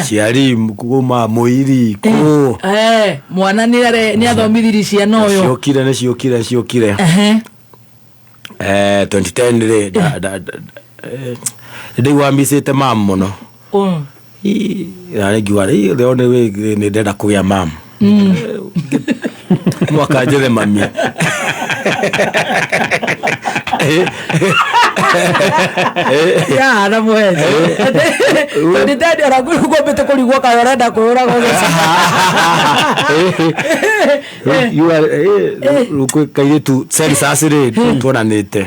Ciari kuma mũiri kũ. Mwana nĩ athomithirie ciana ũyũ. Ciokire, nĩ ciokire, ciokire. 2010 rĩ, nĩndaigua micĩte mam mũno. Na ngiuga the only way nĩ ndĩrenda kũgĩa mam. Mwaka njethe mami. Ya na muhezi. Tondũ ndadi arakwambĩte kũrigwo kana ũrenda kwĩyũraga ũgĩca. You are rĩu kwĩ kairĩtu census rĩ tuonanĩte.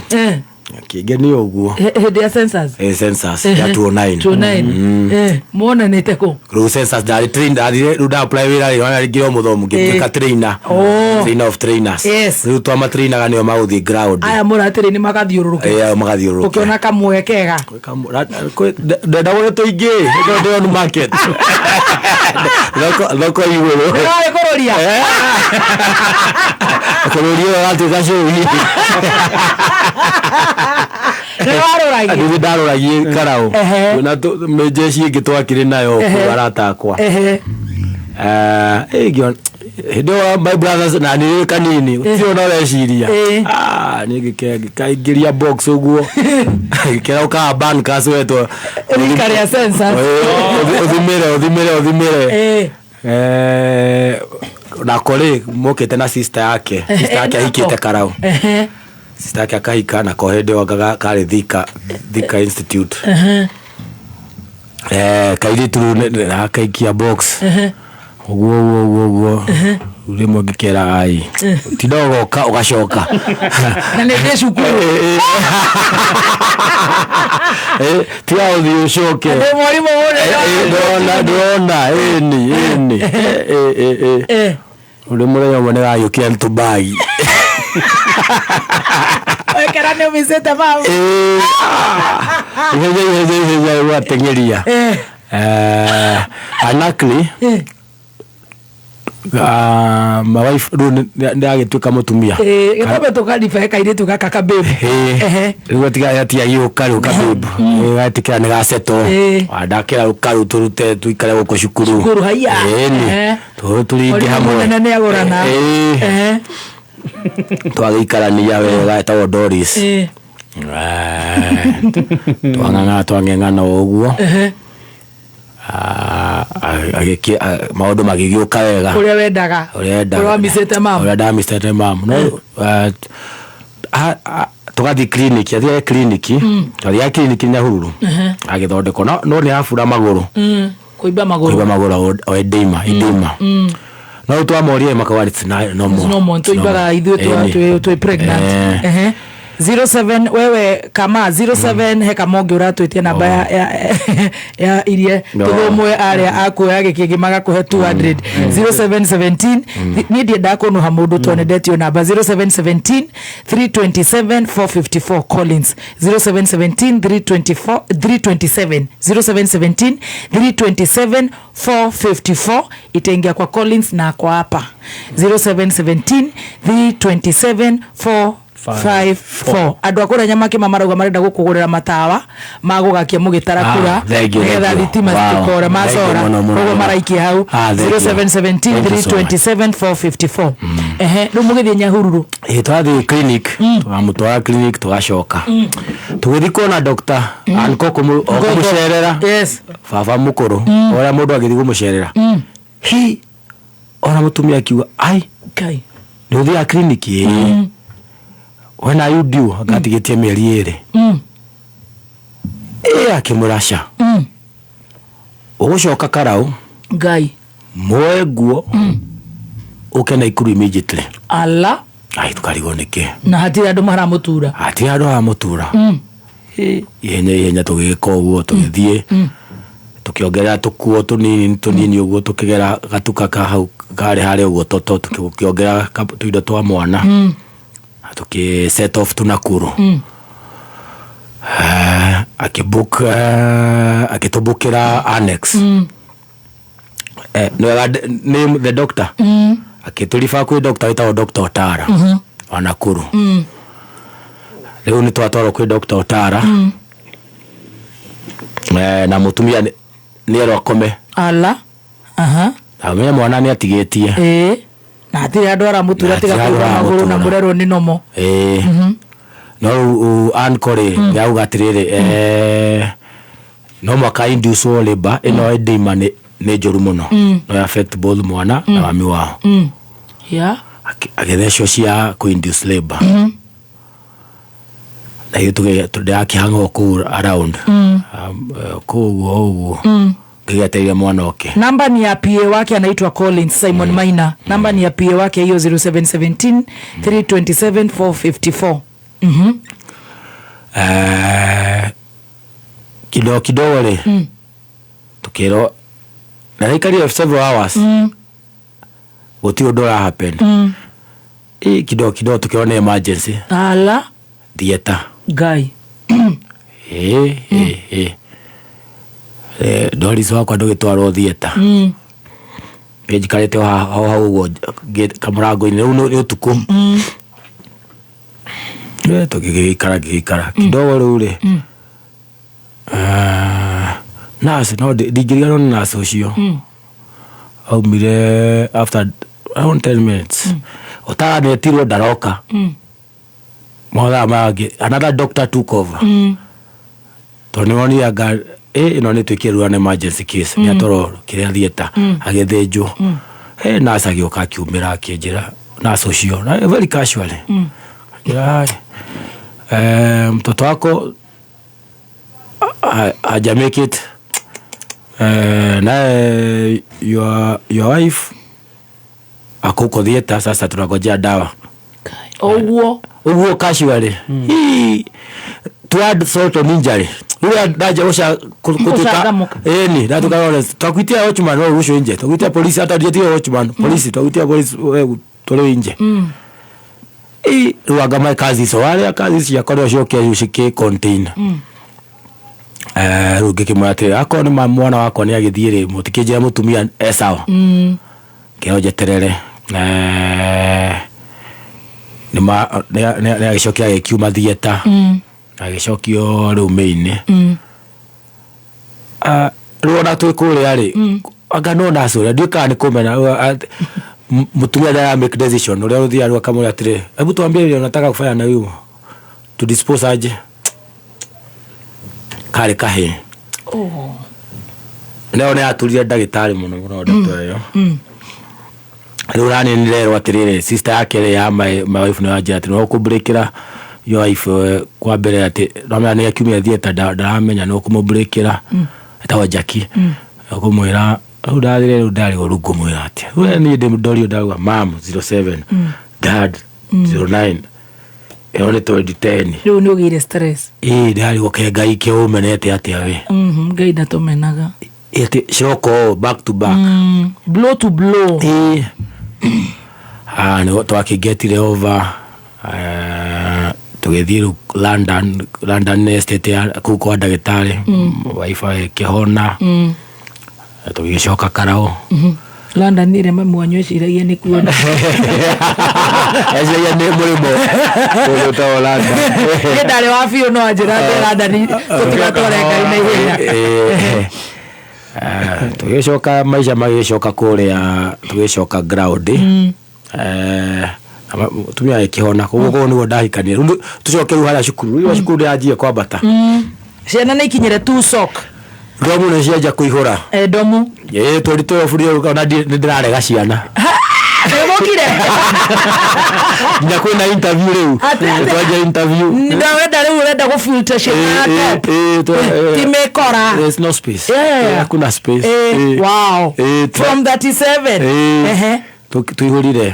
Akĩngenia ũguo. Hĩndĩ ya census. Eh, census ya 209. 209. Muonanĩte kũ? Rĩu census ndarĩ train, ndathire rĩu nda apply wĩra rĩ, ona rĩngĩ o mũthomu ngĩtuĩka trainer. Oh. Trainer of trainers. Yes. Rĩu twamatrainaga nĩo magũthiĩ ground. Aya mũratĩrĩ nĩ magathiũrũrũke. Eh, ayo magathiũrũrũke. Ũkĩona kamwe kega. Ndendagwo nĩ tũingĩ ĩndo ndĩ on market thoko thoko igũrũ. Nĩwarĩ kũrũria. Kũrũria ũratuĩka cũi. Nĩwarũragia. Nĩ ndarũragie karaũ. Ehe. Na mĩjeci ĩngĩ twakĩrĩ nayo Ehe. kũu arata akwa. Ehe. Eh, ngĩona- hĩndĩ ĩyo my brothers na nĩ kanini gũtirĩ ona ũreciria. Eh. Ah, niĩ ngĩkaingĩria box ũguo ngĩkera ũkaga ban kacwetwo Rika rĩa census. Ũthimĩre ũthimĩre ũthimĩre. Eh. Eh, nako rĩ mokĩte na sister yake, sister yake ahikĩte karaũ. Ehe. Sister yake akahika nako hĩndĩ ĩyo anga karĩ Thika, Thika Institute. Ehe. Eh, kairĩtu rĩu akaikia box Ehe. ũguo ũguo ũguo ũguo. Rĩu rĩmwe ngĩkera ai tinda ũgoka ũgacoka. Na nĩ ndĩ cukuru. Eh, tiga ũthiĩ ũcoke. Ndĩ mwarimũ mũnene. Eh, ndĩrona ndĩrona ĩni ĩni. Eh, eh, eh. Eh. Ũrĩ mũthenya ũmwe nĩgagĩũkĩra nĩ tũmbagi. Wekera nĩ ũmicĩte mamu. Eh, ah, ihenya ihenya ihenya rĩu ateng'eria. Eh. Eh, and luckily, Eh. ah, my wife rĩu nĩagĩtuĩka mũtumia. Eh, gĩtũme tũkariba kairĩtu gaka kabĩbu. Eh, rĩu atiga gĩũka rĩu kabĩbu gatĩkĩra nĩ gaceto. Eh. Ndakĩra rĩu rĩu tũrute tũikare gũkũ cukuru. Cukuru, haiya. Ĩni. Ehe. Tũringe Mwarimũ hamwe. mũnene nĩagũrana. Eh, Ehe. twagĩikarania wega etagwo Doris. Eh. Eh, twang'ang'ana twang'eng'ana o ũguo. Ehe. Ah, maũndũ magĩgĩũka wega. Ũrĩa wendaga. Ũrĩa endaga. Ũrĩa wamicĩte mamu. Ũrĩa ndamicĩte mamu. No tũgathiĩ clinic, athiaga clinic, twathiaga clinic Nyahururu. Ehe. Agĩthondekwo no no nĩ abura magũrũ. Kũimba magũrũ. Kũimba magũrũ o edema, edema. No rĩu twamoria makauga it's normal. It's normal. Tũimbaga ithuĩ Ĩni. twĩ pregnant. Eh. Ehe. 07 wewe kama 07 he kama ũngĩ ũratwĩtia namba ya iria No. tũthũmwe arĩa akuoya gĩkĩngĩ magakũhe 200 0717 niĩ ndiendaga kũnũha mũndũ tondũ nĩndetio namba 0717 327 454 Collins 0717 324 327 0717 327 454 itaingia kwa Collins na kwa hapa 0717 327 454 andå a kå rä a nyamakĩma marauga marenda gå kå gå rä ra matawa ma gå gakia må gä tara Ah, kura thank you, nä getha thank you. thitima Wow. citikore Thank you macora mũno, mũno, koguo mũno. maraikia hau Ah, thank you. 0717 Thank you so much. 327 454 ehe rä u må gä thiä Nyahururu. Ĩ, twathiĩ clinic, twamũtwara clinic tũgacoka tũgĩthiĩ kuona doctor anko kũmũcerera baba mũkũrũ ũrĩa mũndũ agĩthiĩ kũmũcerera hi ona mũtumia akiuga ai Ngai. nĩ ũthiaga clinic ĩ when are you due ngatigĩtie mĩeri ĩrĩ. Ĩ akĩmwĩra ca ũgũcoka karaũ Ngai. muoe nguo ũke Naikuru immediately. Ala. Ai tũkarigwo nĩkĩ Na hatirĩ andũ maramå tura. hatirĩ andũ aramũtura. Ihenya ihenya tũgĩka ũguo tũgĩthiĩ tũkĩongerera tũkuo tũnini tũnini ũguo tũkĩgera gatuka ka hau karĩ harĩa ũguo toto tũkĩongerera tũindo twa mwana na tũkĩ set off to Nakuru. Eh, akĩbook agĩtũbookĩra annex. Eh, nĩwega name the doctor akĩtũriba kwĩ doctor wĩtagwo Dr. Otara wa Nakuru. Rĩu nĩ twatwarwo kwĩ Dr. Otara. Eh, na mũtumia nĩ erwo akome. Ala. Aha. Na ũmenye mwana nĩ atigĩtie. Ĩĩ. Na hatirĩ andũ aramå tura Na tiga hatirĩ andũ kũimba magũrũ na aramũtura. må rerwo nĩ nomo. Ĩĩ. No rĩu anko rĩ nĩ auga atĩrĩrĩ eh, no mwaka induce labour ĩno edema nĩ njũru mũno. No affect both mwana na mami wao. Ya. Agĩthecwo cia kũ induce labour. Na ithuĩ ndĩrakĩhang'o kũu around. Kũu ũguo ũguo ngĩgetereire mwana oke. Namba ni ya PA wake anaitwa Collins Simon Maina. Namba ni ya PA wake hiyo 0717 327 454. Eh, kidogo kidogo rĩ, tukĩrwo na naikarire several hours, gũtirĩ ũndũ ũra happen. Ĩ, kidogo kidogo tukĩrwo nĩ emergency. Ala. Theatre. Ngai. Ĩ ĩ ĩ. Eh, Doris wakwa ndũgĩtwarwo theatre. Niĩ njikarĩte o hau ũguo kamũrango-inĩ rĩu nĩ ũtukũ. Eh, tũgĩgĩikara ngĩgĩikara kidogo rĩu rĩ, ah, nurse no ndingĩriganĩrwo nĩ nurse ũcio. Aumire after around 10 minutes, ũtaranetirwo ndaroka. Mathaa mangĩ another doctor took over, tondũ nĩwonire anga ĩno nĩ tuĩkire rĩu an emergency case, nĩ atwarwo kĩrĩa theatre, agĩthĩnjwo. Nurse agĩũka akiumĩra akĩnjĩra, nurse ũcio na very casually, akĩnjĩra, "Hi, mtoto wako haja make it, naye your wife ako huko theatre, sasa tunangojea dawa." Ũguo. Ũguo casually. Hii, to add salt on injury, rĩrĩa ndaja gũca Gũcangamũka. Ĩni ndatuka Lawrence, twakuitia watchman wewe urushwe nje, twakuitia polisi, hata ndietire watchman, polisi, twakuitia polisi wewe utolewe nje. Ĩ, rĩu anga mai kazi icio warĩa kazi ciakwa nĩo cioke cikĩ contain. Eh, rĩu ngĩkĩmwĩra atĩrĩ, akorwo nĩ mwana wakwa nĩ agĩthiĩ rĩ, mũtikĩnjĩra mũtumia e sawa. Kĩo njeterere. Eh, nĩ agĩcokire agĩkiuma theatre, agĩcokio rĩu main. Ah, rĩu ona twĩ kũrĩa rĩ, anga no nurse ũrĩa ndiũĩ kana nĩ kũmena mũtumia ndara make decision, ũrĩa ũthiaga rĩu akamwĩra atĩrĩ, "Hebu tuambie vile unataka kufanya na huyu, to dispose aje." Karĩ kahĩĩ. Oh. Neo nĩ yaturire ndagĩtarĩ mũno mũno ndeto ĩyo. Rĩu nani nĩrerwo atĩrĩrĩ, sister yake rĩ ya my wife nĩ wanjĩra atĩ no kũmbreakĩra your wife, kwa mbere atĩ nomenya nĩ akiumia theatre, ndaramenya nĩ ũkũmũbreakĩra, etagwo Jackie, ũkũmwĩra rĩu ndathire rĩu ndarĩ ũru ngũmwĩra atĩa rĩu niĩ ndĩ ndorio ndauga mam 07, dad 09, ĩyo nĩ 2010. Rĩu nĩ ũgĩire stress. Ĩĩ, ndarigwo ke Ngai kĩũmenete atĩa we. Ngai ndatũmenaga. Ĩtĩ ciroka ũũ back to back. Blow to blow. Ĩĩ. Ah, nĩ twakĩgetire over, tũgĩthiĩ rĩu London. London nĩ estate ya kũu kwa ndagĩtarĩ. Wife agĩkĩhona. Tũgĩgĩcoka Karao. London ĩrĩa mami wanyu eciragia nĩ kuona. Eciragia nĩ mũrĩmo kũndũ ta London. Niĩ ndarĩ wa biũ no anjĩra atĩ London tũtigatware ngari na ihenya. Eh, tũgĩcoka maica magĩcoka kũrĩa, tũgĩcoka ground. Eh, mũtumia agĩkĩhona koguo koguo nĩguo ndahikania. Rĩu tũcoke rĩu harĩa cukuru, rĩu cukuru ndĩranjie kwambata. Ciana nĩ ikinyire tu sock. Ndomu nĩ cianjia kũihũra. Eh, ndomu. Ĩĩ, 2012 rĩu ona nĩ ndĩrarega ciana. Nĩmũkire. Nginya kwĩna interview rĩu. Atĩ? Twanjia interview. Ndawenda rĩu ũrenda gũfilter ciana top. Ti mĩkora. There's no space. Yeah. Hakuna space. Wow. From 37. Eh. Tuihũrire.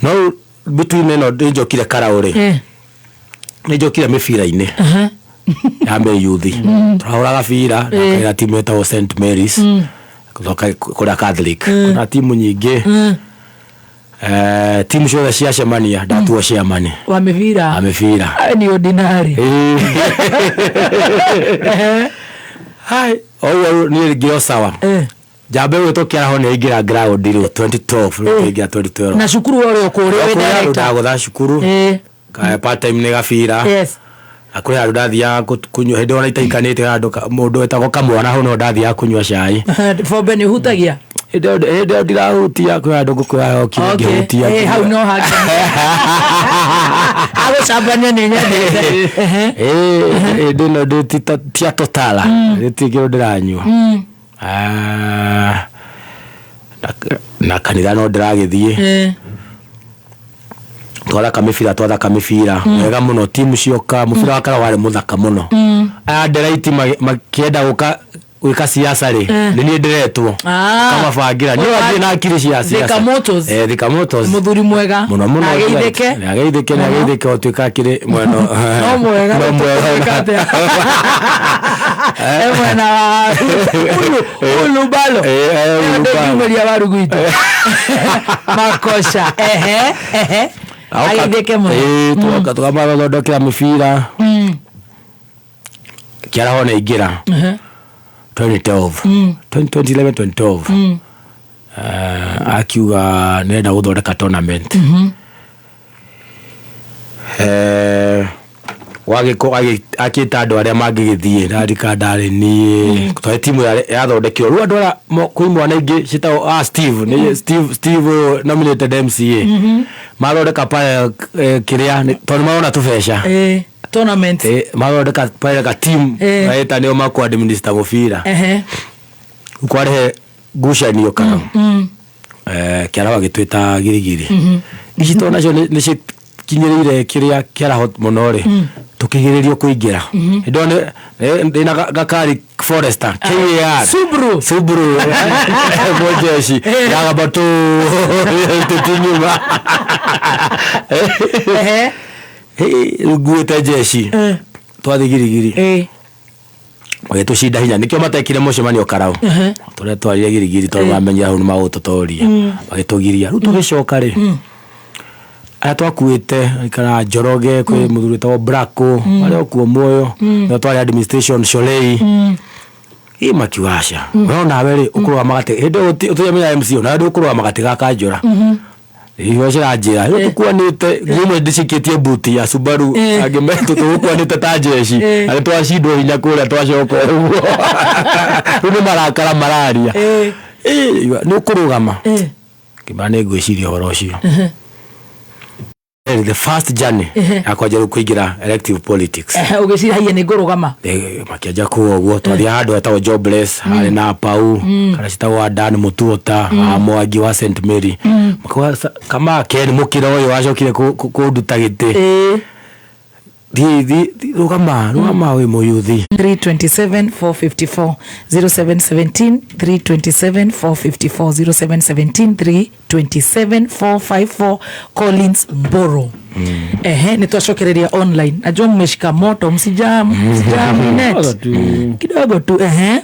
No rĩu between ĩno nĩ njokire Karau rĩ, nĩ njokire mĩbira-inĩ ya mĩyuthi, tũrahũraga bira na timu ĩtagwo St Mary's, gũcoka kũrĩa Catholic kuna timu nyingĩ. Eh, timu ciothe ciacemania ndatuo chairman. Wa mĩbira. A mĩbira. Aye, ni ordinary. Hai, oguo niĩ ngĩo sawa. Njambe gwĩtwo kĩaraho nĩ aingĩra ground rĩu 2012, rĩu tũingĩra 2012. Na cukuru ũrĩ o kũrĩa wĩ Kũrĩa rĩu director. ndagũtha cukuru. Part time nĩ gabira. Na kũrĩ handũ ndathiaga kũnyua hĩndĩ ĩyo ona itaikanĩte handũ mũndũ wetagwo kamwana, hau no ndathiaga kũnyua cai. Bombe nĩ ũhutagia? Hĩndĩ ĩyo ndirahutia, kwĩ handũ ngũkũ yokire ngĩhutia. Eh, hau no hangĩ. Agũcambania nĩ nyendete. Ĩĩ, hĩndĩ ĩno ndĩ tia totala gĩtirĩ kĩndũ ndĩranyua. Ah, na kanitha no ndĩragĩthiĩ. Twathaka mĩbira, twathaka mĩbira wega mũno, timu cioka, mũbira wa Karau warĩ mũthaka mũno. Aya nderaiti makĩenda gũka Gwĩka siasa rĩ, nĩ niĩ ndĩretwo kamabangira nĩ wathiĩ na akiri cia siasa. Thika Motors. Eh, Thika Motors. Mũthuri mwega. Mũno mũno. Na ageithĩke. Nĩ ageithĩke, nĩ ageithĩke ũtuĩka akĩrĩ mwena. No mwega. No mwega. Tũgwĩka atĩa? E mwena wa Ulubalo. Ndĩngiumĩria waru gwitũ makoca. Ehe ehe, ageithĩke mũno. Ĩĩ, tũgoka tũkamathondekera mĩbira. Kĩaraho nĩ ingĩra 2012, 2011, 2012. Akiuga nĩrenda gũthondeka tournament. Akĩta andũ arĩa mangĩgĩthiĩ ndarika ndarĩ niĩ twarĩ timu yathondekirwo rĩu andũ arĩa kwĩ imwana ingĩ ciĩtagwo Steve nĩ Steve ũyũ nominated MCA. Mathondeka pale kĩrĩa tondũ marona tũbeca. Tournament. Mathondeka pale ka team. Mareta nĩo makũ administer mũbira. Kwarehe ngucanio kana kĩaraho agĩtwĩta girigiri. Ici to nacio nĩ cikinyĩrĩire kĩrĩa kĩaraho mũno rĩ, tũkĩgirĩrĩrio kũingĩra. Hĩndĩ ĩyo ndĩna gakari Forester KAR Subaru. Subaru mũjeshi yagamba tu tũtinyuma nguĩte jeshi twathiĩ girigiri magĩtũcinda hinya nĩkĩo matekire mũcemanio karau tũrĩa twarire girigiri tondũ mamenyire hau nĩ magũtũtoria. Magĩtũgiria rĩu tũgĩcoka rĩ arĩa twakuĩte ikara Njoroge kwĩ mũthuri wĩtagwo Brako arĩa okuo muoyo nĩo twarĩ administration Sholei ĩ makiuga aca we onawe rĩ ũkũrũgama gatĩ hĩndĩ ĩyo ũtũramenya MC onawe ndũkũrũgama gatĩ ga kanjũra irio ciranjĩra rĩu tũkuanĩte nguo imwe ndĩcikĩtie buti ya Subaru angĩ metũ tũgũkuanĩte ta jeshi na nĩ twacindwo hinya kũrĩa twacoka ũguo rĩu nĩ marakara mararia. Nĩ ũkũrũgama kĩmera nĩ ngwĩciria ũhoro ũcio. The first journey yakwa njerũ kũingĩra elective politics. Ũgĩciria haiya nĩ ngũrũgama. Makĩanjia kuga ũguo twathiaga handũ hetagwo Jobless harĩ na Pau kana citagwo Adan Mutuota Mwangi wa St Mary. Makauga kama Ken Mũkĩra ũyũ wacokire kũnduta gĩtĩ. Thiĩ thiĩ rũgama rũgama wĩ mũyuthi. 327 454 0717 327 454 0717 327 454 Collins Mboro. Ehe, nitwacokereria online. Najua mmeshika moto, msijam msijam net kidogo tu. Ehe.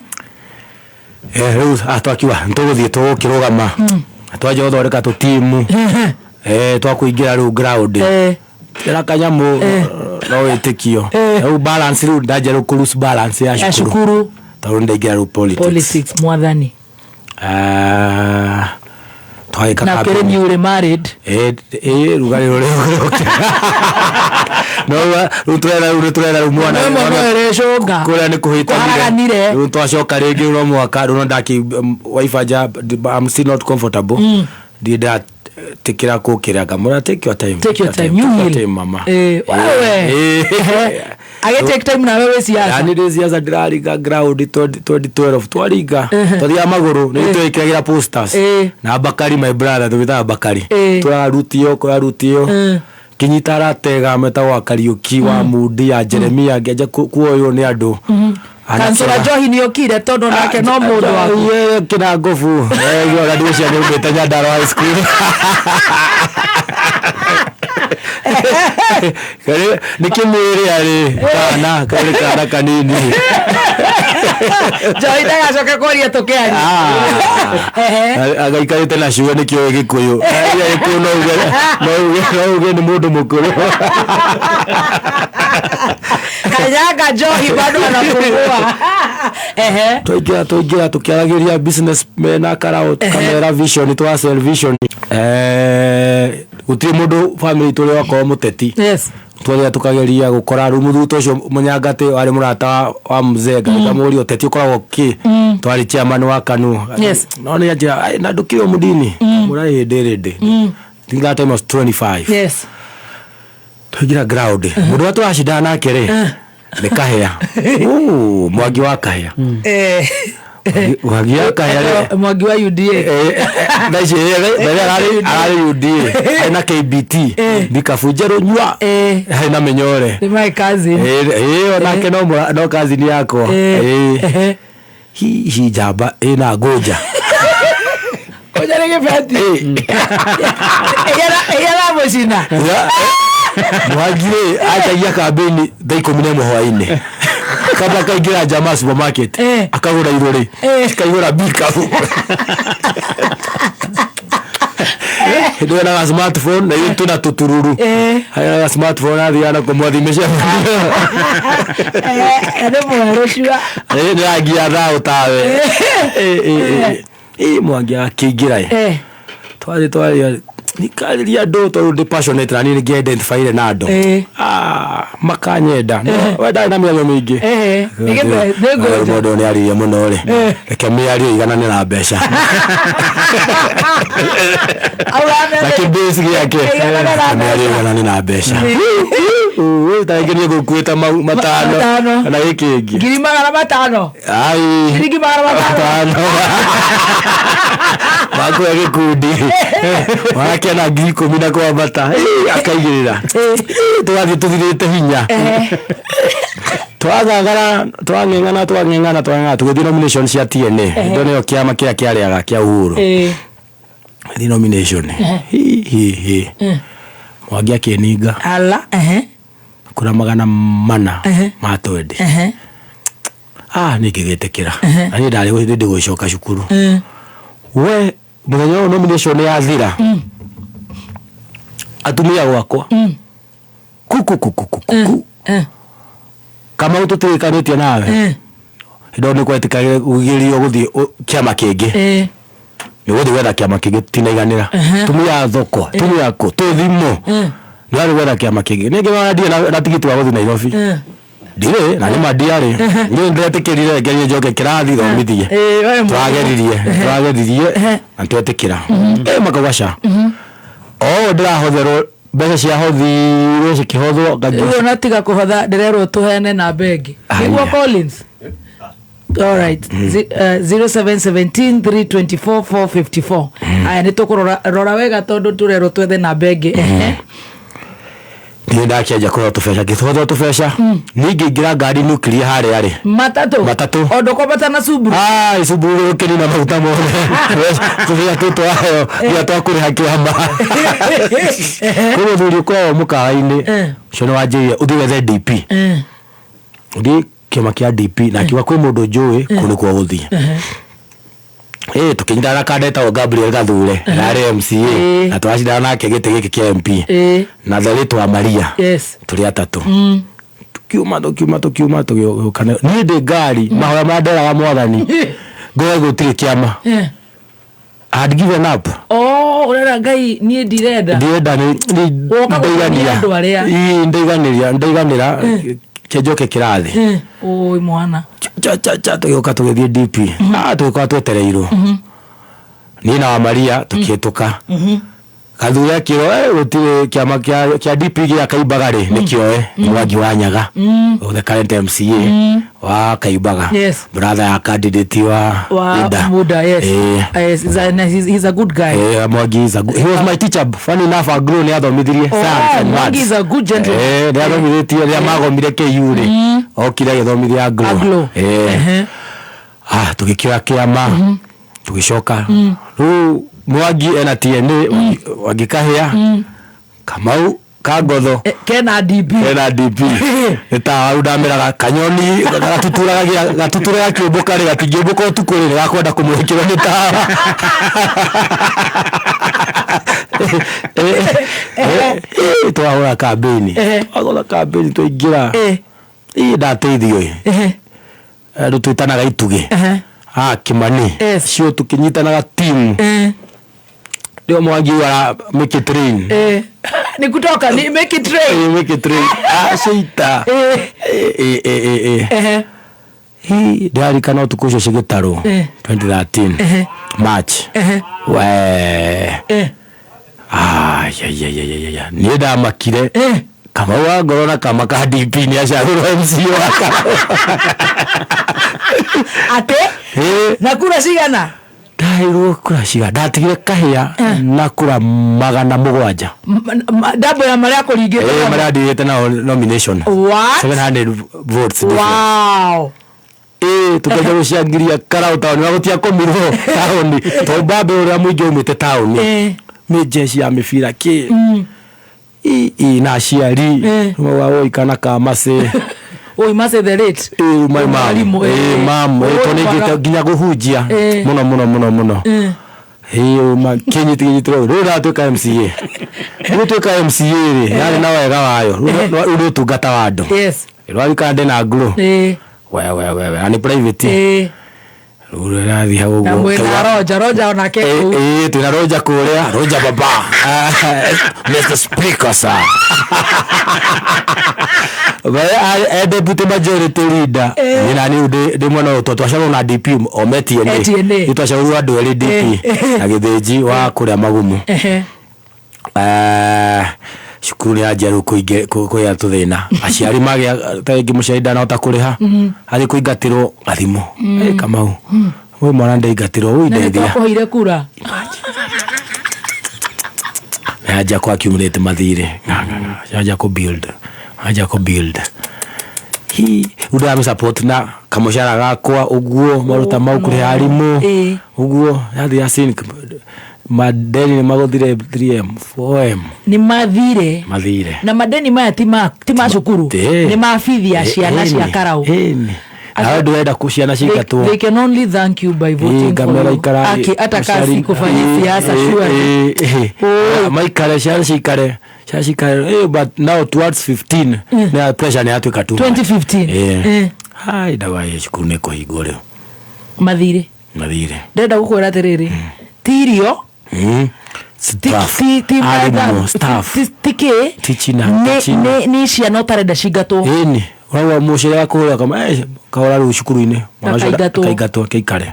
Rĩu twakiuga nĩtũgũthiĩ tũgũkĩrũgama twanjia gũthondeka tũtimu twakũingĩra rĩu ground ĩra kanyamũ no wĩtĩkio rĩu balance rĩu ndanjia rĩu kũ lose balance ya Ya cukuru cukuru. Tondũ nĩndaingĩra rĩu politics. Politics mwathani. Twagĩka Na campaign. kĩrĩ newly married. Rugarĩ rũrĩa no rĩu tũrera rĩu nĩtũrera rĩu mwana No mwana ũrecũnga. Kũrĩa nĩ kũhĩtanire. Kwaraganire. Rĩu twacoka rĩngĩ no mwaka rĩu no ndaki wife anja I'm still not comfortable. Ndirĩ ndatikĩra kũkĩra ngamwĩra take your time. Take your time, you Take your will. time, mama. Wewe. Age take time nawe wĩ siasa. Yani ndĩ siasa ndĩraringa ground 2012 twaringa twathiaga magũrũ nĩ twĩkĩragĩra posters na Bakari my brother tũgĩtaga Bakari tũraga ruti ĩyo kũrĩa ruti ĩyo kinyita aratega metagwo Kariuki wa Mudi ya Jeremia ngĩanjia kuoywo nĩ andũ. Kansũra Njohi nĩ okire tondũ nake no mũndũ waku. Kĩna ngobu ona ndĩcia nĩ umĩte Nyandarua High School. Karĩ nĩ kĩmwĩrĩ arĩ kana karĩ kana kanini. Njohi ndagacoke kwaria tũkĩaria. Agaikarĩte na ciugo nĩkĩo Gĩkũyũ. Gĩkũyũ no uge no uge nĩ mũndũ mũkũrũ. Kanyaga Njohi bado anapungua. Ehe. Twaingĩra tũkĩaragĩria business mena karao kamera vision twa sell vision. Gũtirĩ mũndũ family itũ ũrĩa wakorwo mũteti. Yes. Twathiaga tũkageria gũkora rĩu mũthuri ta ũcio mũnyangatĩ warĩ mũrata wa mzee ngamũria ũteti ũkoragwo kĩ. Twarĩ chairman wa KANU. Yes. No nĩ anjĩra, ai, na ndũkĩrĩ o mũndini. Mũra hĩndĩ rĩndĩ. I think that time I was 25. Yes. Twaingĩra ground. Mũndũ ũrĩa tũracindana nake rĩ, nĩ Kahĩa. Mwangi wa Kahĩa. Mwangi wa Kahĩa rĩ. Mwangi wa UDA. Thaa ici, mbere ararĩ UDA. Arĩ na KBT. Thikabu njerũ nyua. Arĩ na mĩnyore. Nĩ my cousin. Onake no cousin yakwa. Hihi njamba ĩna ngũnja. Kũnja nĩ gĩbeti. Ĩyara mũcina. Mwangi rĩ anjagia kambĩini thaa 11 hwainĩ kamba akaingĩra njama supermarket akagũra irũrĩ cikaihũra bikabu hĩndĩ ĩyo na smartphone na ithuĩ twĩna tũtururu harĩa na smartphone athiaga na kũmwathi mĩcemanio. Nĩ mwerũ cua. Nĩ rangi ya thaũ tawe. Ĩ Mwangi akĩingĩra ĩ twarĩ twarĩ nikarĩria andũ tondũ ndĩ passionate na niĩ nĩ identify na andũ. Ah, makanyenda. No, we ndarĩ na mĩario mĩingĩ. Nĩ ngũnja. Mũndũ nĩ aririe mũno rĩ, reke mĩario iganane na mbeca na kĩbase gĩake. Iganane na Reke mĩario iganane na mbeca. Tarĩngĩ niĩ ngũkuĩte mau matano Matano. kana gĩkĩ ĩngĩ. 500,000. Ai. 500,000. Matano makuya gĩkundi warakena 10,000 na kwambata. Ĩ, akaigĩrĩra. Ĩ, tũgathiĩ tũthirĩte hinya twagagara twang'eng'ana twang'eng'ana twang'eng'ana tũgĩthiĩ nomination cia TNA. Ndo nĩyo kĩama kĩrĩa kĩarĩaga kĩa Uhuru. Thiĩ nomination. Hi, hi, hi. Mwangi akĩninga. Ala ehe. Kura 400 ma twendi. Ah, niĩ ngĩgĩtĩkĩra na niĩ ndarĩ hĩndĩ gũcoka cukuru. We mũthenya ũyũ nomination yathira atumia gwakwa kuku kuku kuku ku Kamau tũtirĩkanĩtie nawe hĩndĩ ĩyo nĩ kwetĩkagĩrio gũthiĩ kĩama kĩngĩ nĩ gũthiĩ gwetha kĩama kĩngĩ tinaiganĩra tumia thoko tumia kũ tũthimũ nĩ warĩ gwetha kĩama kĩngĩ nĩ ngĩona ndirĩ na tigiti wa gũthiĩ Nairobi ndirĩ na nĩ ma ndiarĩ niĩ ndetĩkĩrire ngerie njoke kĩrathi thomithie. Twageririe twageririe na twetĩkĩra. Ĩ makauga ca o ndĩrahotherwo mbeca ciahothirwo cikĩhothwo Rĩu ona tiga kũhotha ndĩrerwo tũheane namba ĩngĩ nĩguo Collins. All right. 0717 324 454. Aya nĩ tũkũrora rora wega tondũ tũrerwo twethe namba ĩngĩ. Ehe. Niĩ ndakĩanjia kũrora tũbeca ngĩhothwo tũbeca niĩ ngĩingĩra ngari nuclear harĩa rĩ Matatũ. Matatũ. O ndũkwambata na Subaru. Ai, Subaru ũkĩnina maguta mothe tũbeca tũtũ twaheo nginya twakũrĩha kĩama kwĩ mũthuri ũkoragwo mũkawa-inĩ ũcio nĩ wanjĩrire ũthiĩ wethe DP ũthiĩ kĩama kĩa DP na akiuga kwĩ mũndũ njũĩ kũu nĩkuo gũthiĩ. Ĩ tũkĩnyitana na kanda etagwo Gabriel Gathure na arĩ MCA na tũracindana nake gĩtĩ gĩkĩ kĩa MP na the late wa Maria. Tũrĩ atatũ tũkiuma tũkiuma tũkiuma tũgĩũka niĩ ndĩ ngari mahoya marĩa nderaga mwathani ngoe gũtirĩ kĩama. I had given up. Oh, ũrera Ngai niĩ ndirenda. Ndirenda nĩ Woka gũkenia ndaiganĩra. andũ arĩa. Ii, ndaiganĩria ndaiganĩra kĩnjoke kĩrathi. Ũĩ mwana. Cha cha cha tũgĩũka tũgĩthiĩ DP. Ah, tũgĩkorwo twetereirwo niĩ na wa Maria tũkĩhĩtũka. Gathure akĩrwo "Eh, gũtirĩ kĩama kĩa DP gĩa Kaimbaga rĩ nĩkĩoe nĩ Mwangi wa Nyaga the current MCA wa Kaimbaga." Yes. Brother ya candidate wa Wa Muda. Muda, yes. Eh. Yes, he's a good guy. Eh, Mwangi is a good, he was my teacher. Funny enough, Agro nĩ athomithirie Oh, science and Mwangi maths. is a good gentleman. Eh, nĩ athomithĩtie rĩrĩa magomire KU rĩ okire agĩthomithia Agro. Agro. Eh. Ah, tũgĩkĩoya kĩama tũgĩcoka rĩu Mwangi ena TNA Mwangi Kahĩa Kamau Kangotho kena DP kena DP nĩ ta rĩu ndameraga kanyoni gatuturaga kĩũmbũka rĩ gatingĩũmbũka ũtukũ rĩ nĩgakwenda kũmũrĩkĩrwo nĩ tawa. Twahũra kambĩini twahũra kambĩini twaingĩra ĩ ndateithio ĩ andũ twĩtanaga itugĩ ah Kimani cio tũkĩnyitanaga timu ndio Mwangi wa make it rain. Ni kutoka ni make it rain. Eh, make it rain. Ah, ceita. Eh, eh, eh, eh. Hi, ndirarikana ũtukũ ũcio cigĩtarwo 2013 March. We. Ah, ya ya ya ya ya. Niĩ ndamakire. Kamau wa ngoro na kama ka DP nĩ acagũrwo MC wa Kamau. Ate? Na kura cigana? Ndaheirwo kura cigana? Ndatigire Kahĩa na kura 700. Ndambo ya marĩa kũringĩte. Eh, marĩa ndirĩte nao nomination. What? 700 votes difference. Wow. Ĩĩ, tũkĩanjia gũcangiria karau taũni na gũtiakomirwo taũni tondũ mbambe ũrĩa mũingĩ umĩte taũni nĩ jeshi ya mĩbira kĩ Ĩ, ĩ, na aciari mauga woi kana ka macĩ Oi Mercy the late. Ĩ, my mom. Mwarimũ, Ĩ, ĩ. mam, ĩ, tondũ nĩingĩte nginya kũhunjia mũno mũno mũno mũno. Ĩ, ma kĩnyiti kĩnyitĩrwo rĩu ndatuĩka MCA, rĩu tuĩka MCA rĩ, yarĩ na wega wayo. Rĩu nĩ ũtungata wa andũ. Rwarika ndĩ na ngurũ we we we we na nĩ private. Rĩu rĩrathiĩ hau Na ũguo. mwĩna Roja, Roja onake kũu. Ĩĩ, twĩna Roja kũrĩa, Roja baba. Mr. Speaker, sir. Deputy majority leader. Niĩ na niĩ ndĩ mwena ũyũ tondũ twacerwo na DP o me TNA. Eh, TNA. Nĩ twacerwo andũ erĩ DP na Gĩthĩnji wa kũrĩa Magumu. Cukuru nĩ yanjia rĩu kũgĩa tũthĩna, aciari magĩa ta rĩngĩ mũciari ndanahota kũrĩha, athiĩ kũingatĩrwo gathimũ. "Ĩ, Kamau, ũyũ mwana ndaingatĩrwo ũyũ, Na nĩ ndeithia." twakũheire kura. Yanjia kũ accumulate mathirĩ, yanjia kũ build, yanjia kũ build. Hi, rĩu ndĩramĩ support na kamũcara gakwa ũguo, maruta mau kũrĩha arimũ ũguo, yathiĩ ya sink, madeni nĩ magũthire 3M 4M. Nĩ mathire. Mathire. Na madeni maya ti ma cukuru. Nĩ ma bithi ya ciana cia karau. Ĩni, nawe ndũrenda ciana ciingatwo. They can only thank you by voting for ngamera you. ikara Aki, hata kaa sikufanya siasa surely. Maikare, ciana cikare, ciana cikare. But now towards 15 nĩ pressure nĩ yatuĩka too much. 2015. Hai, ndawa ya cukuru nĩ kũhingwo rĩu. Mathirĩ. Mathirĩ. Ndĩrenda gũkwĩra atĩrĩrĩ, ti irio, Staff. ti Arimũ, metha, staff. ti kĩ, Teaching na teaching. nĩ ciana ũtarenda cingatwo. Ĩni, ũraigua mũciari akũhũra kama kahũra rĩu cukuru-inĩ mwana ũcio Akaingatwo. akaingatwo akaikare.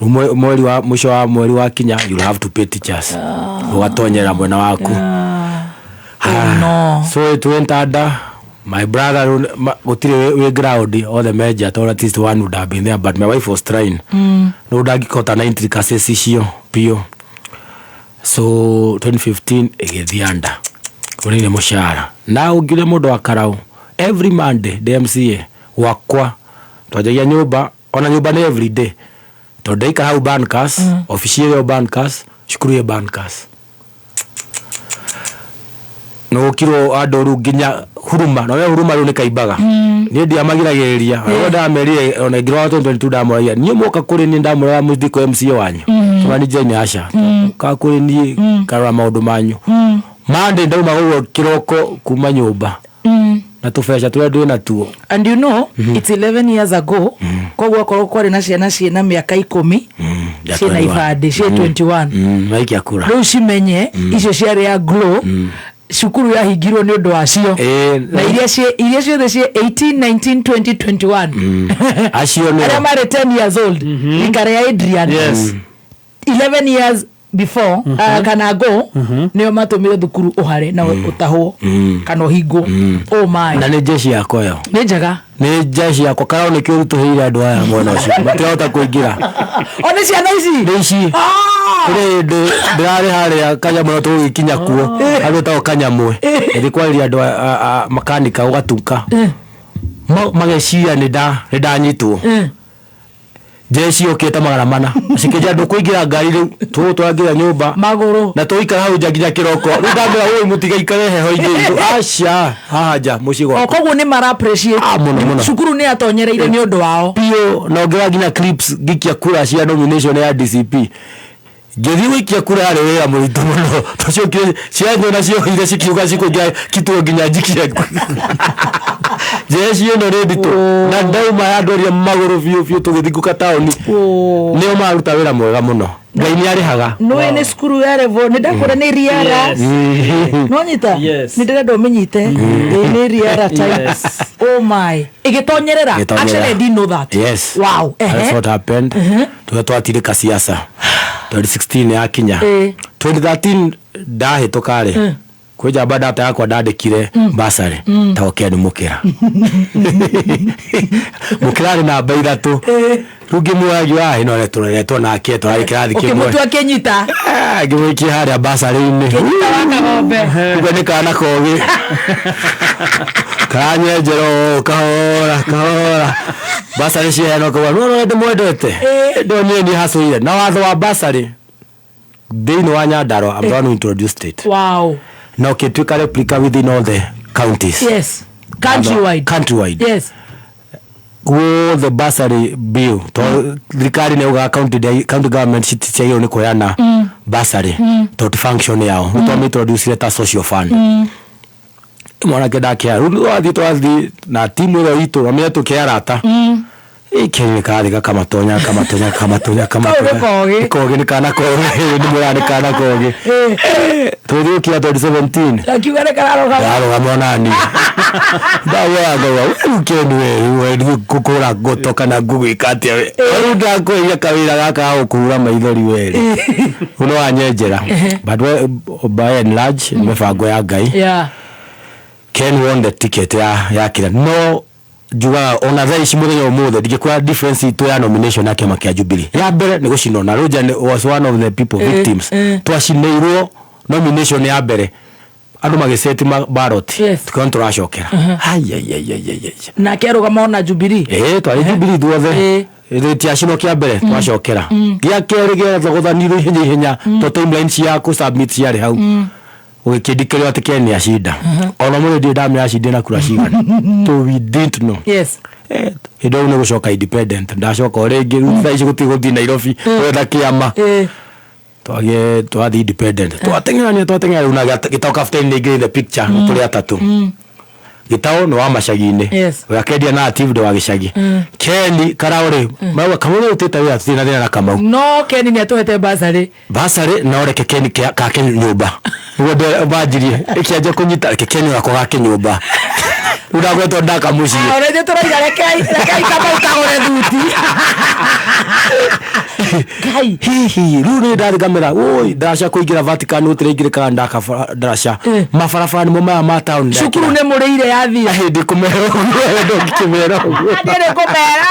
Rĩu mweri wa mũico wa mweri wa kinya, you'll have to pay teachers, ũgatonyera mwena waku. No. So it went under my brother rĩu gũtirĩ wĩ ground, othe menja tondũ at least one would have been there, but my wife was trying. Rĩu ndangĩkota na intricacies icio biũ, so 2015 ĩgĩthiĩ under kũrĩ nĩ mũcara na ũngĩũria mũndũ wa karau, every Monday ndĩ MCA gwakwa twanjagia nyũmba, ona nyũmba nĩ every day tondũ ndaikara hau Bankers, obici ĩyo Bankers, cukuru ĩ Bankers, nĩgũkirwo andũ rĩu nginya huruma na we huruma rĩu nĩ kaimbaga. Niĩ ndiamagiragĩrĩria, mm. Ndamerire ona ngĩrora 2022 ndamũragia niĩ mwoka kũrĩ niĩ, ndamũraga mũthiĩ kwĩ MCA wanyu. Tũma nĩ njĩra-inĩ aca ka kũrĩ niĩ karora maũndũ manyu. Monday ndaumaga ũguo kĩroko kuma nyũmba na tũbeca tũrĩa ndĩ natuo. And you know, it's 11 years ago, koguo akorwo kwarĩ na ciana ciĩna mĩaka 10 Ya ciĩna 21. ibandĩ ciĩ 21. Maikia kura. Rĩu cimenye icio ciarĩ ya glow, cukuru yahingirwo nĩ ũndũ wacio, na iria ciothe ciĩ 18, 19, 20, 21, acio nĩo. Arĩa marĩ 10 years old, rika rĩa Adrian, 11 years before, kana ago, nĩo matũmire thukuru ũhare na ũtahwo kana ũhingwo. Oh my. Na nĩ jeshi yakwa ĩyo. Nĩ njega. Nĩ jeshi yakwa karao nĩkĩo rutũhĩire andũ aya mwena ũcio matirahota kũingĩra. O nĩ ciana ici. Nĩ ici. Kũrĩ hĩndĩ ndĩrarĩ harĩa kanyamũ na tũgĩkinya kuo harĩa ĩtagwo kanyamwe, ngĩthiĩ kwarĩria andũ a makanika gũgatuka. Mageciria nĩ ndanyitwo. Jeshi yũkĩte 400 cikĩnjĩra ndũkũingĩra ngari rĩu, tũgũtwara nyũmba magũrũ na tũikara hau nja nginya kĩroko. Rĩu ndamwĩra ũi mũtigaikare heho-inĩ itũ, aca haha nja mũciĩ O gwakwa. koguo nĩ mara appreciate. Mũno mũno. Cukuru nĩ atonyereire nĩ ũndũ wao. Biũ, na ũngĩra nginya clips ngĩikia kura cia nomination ya DCP, ngĩthiĩ gũikia kura yarĩ wĩra mũritũ mũno tũciokire cianyona cioire cikiuga cikũingĩra kituo nginya njikie jeshi ĩno nĩ nditũ, na ndauma yandoria magũrũ biũ biũ tũgĩthingũka taũni, nĩo maruta wĩra mwega mũno, Ngai nĩ arĩhaga. Nĩ nĩ cukuru ya revo nĩ ndakwĩra nĩ riara nonyita. Nĩ ndĩrenda ũmĩnyite. Ĩ, nĩ riara type. Oh my, ĩgĩtonyerera. Ĩgĩtonyerera. Actually, I didn't know that. Yes. Wow. That's what happened. Tuga twatirĩka siasa 2016 yakinya. 2013 ndahĩtũka rĩ, kwĩ njamba ndata yakwa ndandĩkire basarĩ ta Ken Mũkĩra. Mũkĩra arĩ namba 3, rĩu ngĩmuoya ngiuga, "Ah, ĩno tũreretwo nake tũrarĩ kĩrathi kĩmwe." Ũkĩmũtua kĩnyita. Ngĩmũikia harĩa basarĩ-inĩ. Kĩnyita wa kagombe. Uga nĩ kana kogĩ. Karanyenjera ũũ kahora kahora basarĩ ciheanwo kauga no no ndĩmwendete ndonire niĩ hacũire na watho wa basarĩ thĩinĩ wa Nyandarua, I'm the one who introduced it, na ũkĩtuĩka replica within all the counties. Yes, countrywide. Countrywide. Yes. Guothe bursary bill to thirikari nĩ yaugaga county government citiagĩrĩirwo nĩ kũheana bursary tondũ ti function yao. Nĩ twamĩ ta social fund. Mwanake ndakĩa rĩu twathiĩ na timu ĩyo itũ na mĩetũkĩ arata ikĩrĩ karathiĩ gakamatonya kamatonya kamatonya kamatonya. Kau nĩ kogĩ. Nĩ kogĩ, nĩ kana kogĩ, nĩ mwĩra nĩ kana kogĩ. Tũgĩthiĩ gũkinya 2017. Akiuga nĩ kararũgama. Ndarũgama onani ndagwĩra ngauga we keni we we ngũkũra ngoto kana ngũgwĩka atĩa we rĩu ndakwĩria kawĩra gaka ga gũkũhura maithori werĩ ũno wanyenjera. But by and large mĩbango ya Ngai. Ken won the ticket ya kĩrĩa no njugaga ona thaa ici mũthenya ũmũthĩ ndingĩkwĩra difference itũ ya nomination ya kĩama kĩa Jubilee ya mbere nĩ gũcinwo na Roger was one of the people victims. Twacinĩirwo nomination ya mbere andũ magĩceti ballot tukiona tũracokera. Ai. Nake arũgama ona Jubilee. Ĩĩ, twarĩ Jubilee ithuothe. Tiacinwo kĩa mbere twacokera gĩa kerĩ gĩathogothanirwo ihenya ihenya to timeline cia kũ submit ciarĩ hau gũgĩkĩndikĩrio atĩ Ken nĩacinda. Ona mũthĩ ndirĩ ndamenya acindire na kura cigana, so we didn't know. Hĩndĩ ĩyo nĩ gũcoka independent ndacoka o rĩngĩ rĩu thaa ici gũtirĩ gũthiĩ Nairobi gwetha kĩama. Twagĩe twathiĩ independent twateng'erania twateng'era rĩu na Gĩtaũ captain nĩ ingĩ in the picture tũrĩ atatũ. Gĩtaũ nĩ wa macagi-inĩ. Akendia narrative ndĩ wa gĩcagi. Ken Karaũ marauga Kamau nĩ arutĩte wĩra tũtirĩ na thĩna na Kamau. No Ken nĩ atũhete basarĩ. Basarĩ no reke Ken kake nyũmba nĩguo banjirie ĩkĩanjia kũnyita reke Ken wako gake nyũmba rĩu ndagwetwo ndaka mũciĩ. Ona ithuĩ tũrauga rekei Kamau kagũre thuti. Ngai. Hihi rĩu nĩ ndathiĩ ngamera oi ndaraca kũingĩra Vatican gũtirĩ ingĩrĩkaga ndaka ndaraca mabarabara nĩmo maya ma town. Cukuru nĩ mũrĩire yathira. Hĩndĩ kũmera ũguo ndũngĩkĩmera ũguo. Ndĩrĩ kũmera.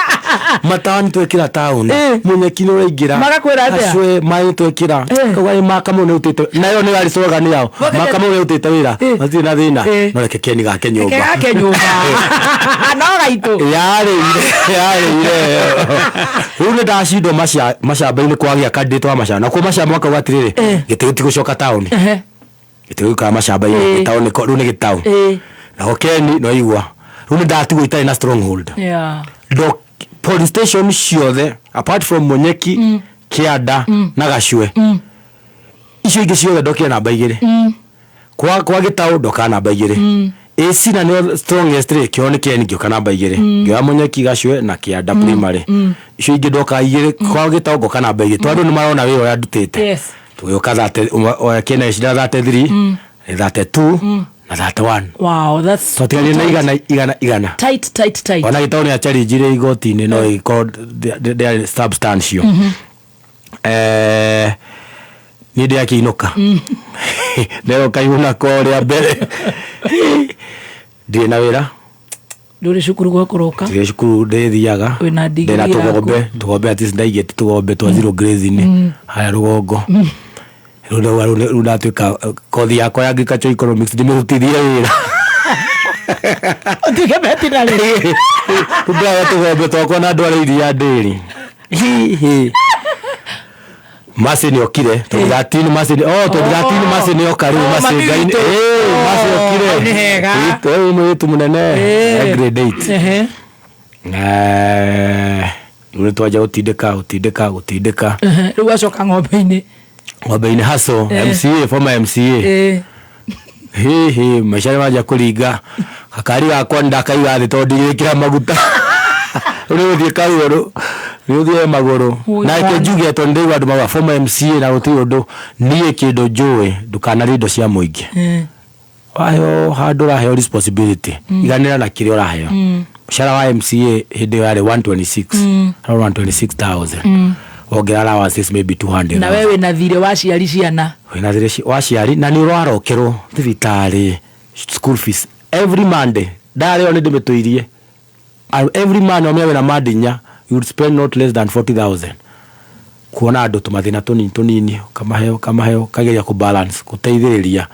Matawa nĩ twekĩra town mũnyeki nĩ ũraingĩra. Magakwĩra atĩa? Gacwe maĩ twekĩra kauga ĩ Makamau nĩ ũrutĩte nayo nĩ yarĩ slogan yao. Makamau nĩ ũrutĩte wĩra matirĩ na thĩna no reke Ken gake nyũmba. Reke gake nyũmba no gaitũ. Yarĩire rĩu nĩ ndacindwo macamba-inĩ kwagĩa candidate wa macamba nakuo macamba makauga atĩrĩrĩ gĩtĩ gĩtigũcoka taũni gĩtĩ gĩgũikara macamba-inĩ gĩtaũ nĩko rĩu nĩ gĩtaũ nako Ken no igua rĩu nĩ ndatigwo itarĩ na stronghold. Ndo police station ciothe apart from Munyeki, Kĩanda na Gacwe icio ingĩ ciothe ndokire namba 2. Kwa gĩtaũ ndoka namba 2. AC na nĩo strongest rĩ kĩo nĩ Ken ngĩũka namba 2. Ngĩoya Munyeki, Gacwe na Kĩanda primary icio ingĩ ndoka 2 kwa gĩtaũ ngoka namba 2 tondũ nĩ marona wĩra ũrĩa ndutĩte. Tũgĩũka thate Ken agĩcinda 33, 32 na 31. Wow, that's twatiganire na igana igana igana. Tight, tight, tight. Ona gĩtaũ nĩ acharinjire igoti-inĩ no ĩkorwo ndĩarĩ substantial. Niĩ ndĩakĩinũka ndero kaiguna ko rĩa mbere ndirĩ na wĩra. Ndũrĩ cukuru gwa kũroka. Ndirĩ cukuru ndĩthiaga. Wĩna degree Ndĩna yaku. tũgombe at least ndaigĩte tũgombe twa zero grazing harĩa rũgongo. Rĩu ndatuĩka kothi yakwa ya agriculture economics ndĩmĩrutithie wĩra. Ũtuĩke veterinary. Rĩu ndĩraga tũgombe twakwa na ndwara iria ndĩri. Hihi. Mercy nĩ okire 2013 Mercy oh 2013 Mercy nĩ oka rĩu Mercy Ngai Mercy okire. Nĩ hega. Ĩĩ mũirĩtu mũnene ya grade 8. Rĩu nĩ twanja gũtindĩka. Rĩu acoka ng'ombe-inĩ. Ng'ombe-inĩ hustle MCA former MCA. Hihi maica nĩ manjia kũringa gakari gakwa ndakaiga thĩ tondũ ndigĩkĩra maguta. Rĩu nĩ gũthiĩ karũrũ nĩ ũthiĩ magũrũ na reke njuge tondũ ndĩraigua andũ mauga former MCA na gũtirĩ ũndũ niĩ kĩndũ njũĩ ndũkanarĩe indo cia mũingĩ. Waheo handũ ũraheo responsibility iganĩra na kĩrĩa ũraheo. Mũcara wa MCA hĩndĩ ĩyo yarĩ 126 around 126,000 wongerera allowances maybe 200. Na we wĩna thirĩ wa ciari ciana. Wĩna thirĩ wa ciari na nĩ ũrarokerwo thibitarĩ school fees every Monday ndarĩo nĩ ndĩmĩtũirie. Every month wamenya wĩna Monday inya you would spend not less than 40,000 kuona andũ tũmathĩna tũnini tũnini ũkamaheo ũkageria kũ balance gũteithĩrĩria.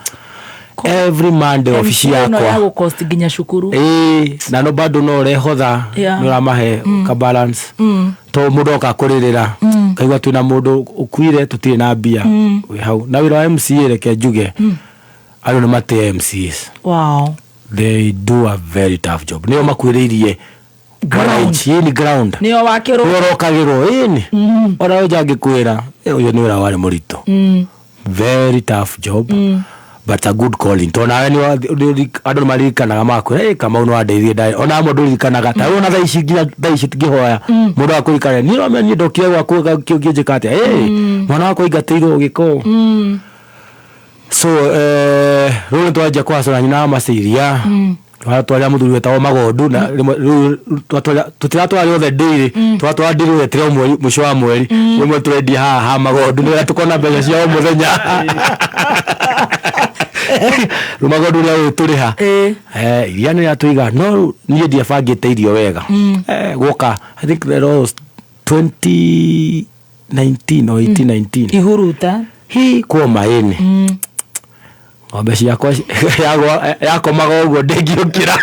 Every Monday ofici ĩno ya yakwa gũkost nginya cukuru. Ĩĩ, na no bado no ũrehotha. Yeah. Nĩ ũramahe ka balance to mũndũ oka kũrĩrĩra kaigua twĩna mũndũ ũkuire tũtirĩ na mbia. Wĩ hau na wĩra wa MCA, reke njuge andũ nĩ matĩe MCAs. They do a very tough job, nĩo makuĩrĩirie wananchi. Ĩni, ground. Nĩo wakĩrwo. Nĩo ũrokagĩrwo, ĩni ona ũyũ njangĩkwĩra ũyũ nĩ wĩra warĩ mũritũ. Very tough job, but a good calling, tondũ nawe andũ nĩ maririkanaga makwĩra, "Ĩ, Kamau nĩ wandeithie ndarĩ." Ona amwe ndũririkanaga ta rĩu, ona thaa ici, nginya thaa ici ngĩhoya mũndũ akũririkana, niĩ no niĩ ndokire gwaku ũngĩnjĩka atĩa? Ĩ, mwana wakwa aingatĩirwo gĩko. So rĩu nĩ twanjia kũhacũra nyina wa maciria. Twatwarĩra mũthuri wetagwo Magondu, na rĩmwe rĩu tũtiratwara rĩothe ndĩrĩ, twatwara ndĩrĩ wetire o mweri, mũico wa mweri rĩmwe tũrendia haha ha Magondu nĩgetha tũkona mbeca cia o mũthenya. Rĩu Magondu nĩ agũtũrĩha. Iria nĩ rĩatũiga, no rĩu niĩ ndiabangĩte irio wega. Gwoka, I think that was 2019 or 1819. Ihuruta. Hi kuoma ĩnĩ ng'ombe ciakwa yakomaga ũguo ndĩngĩũkĩra.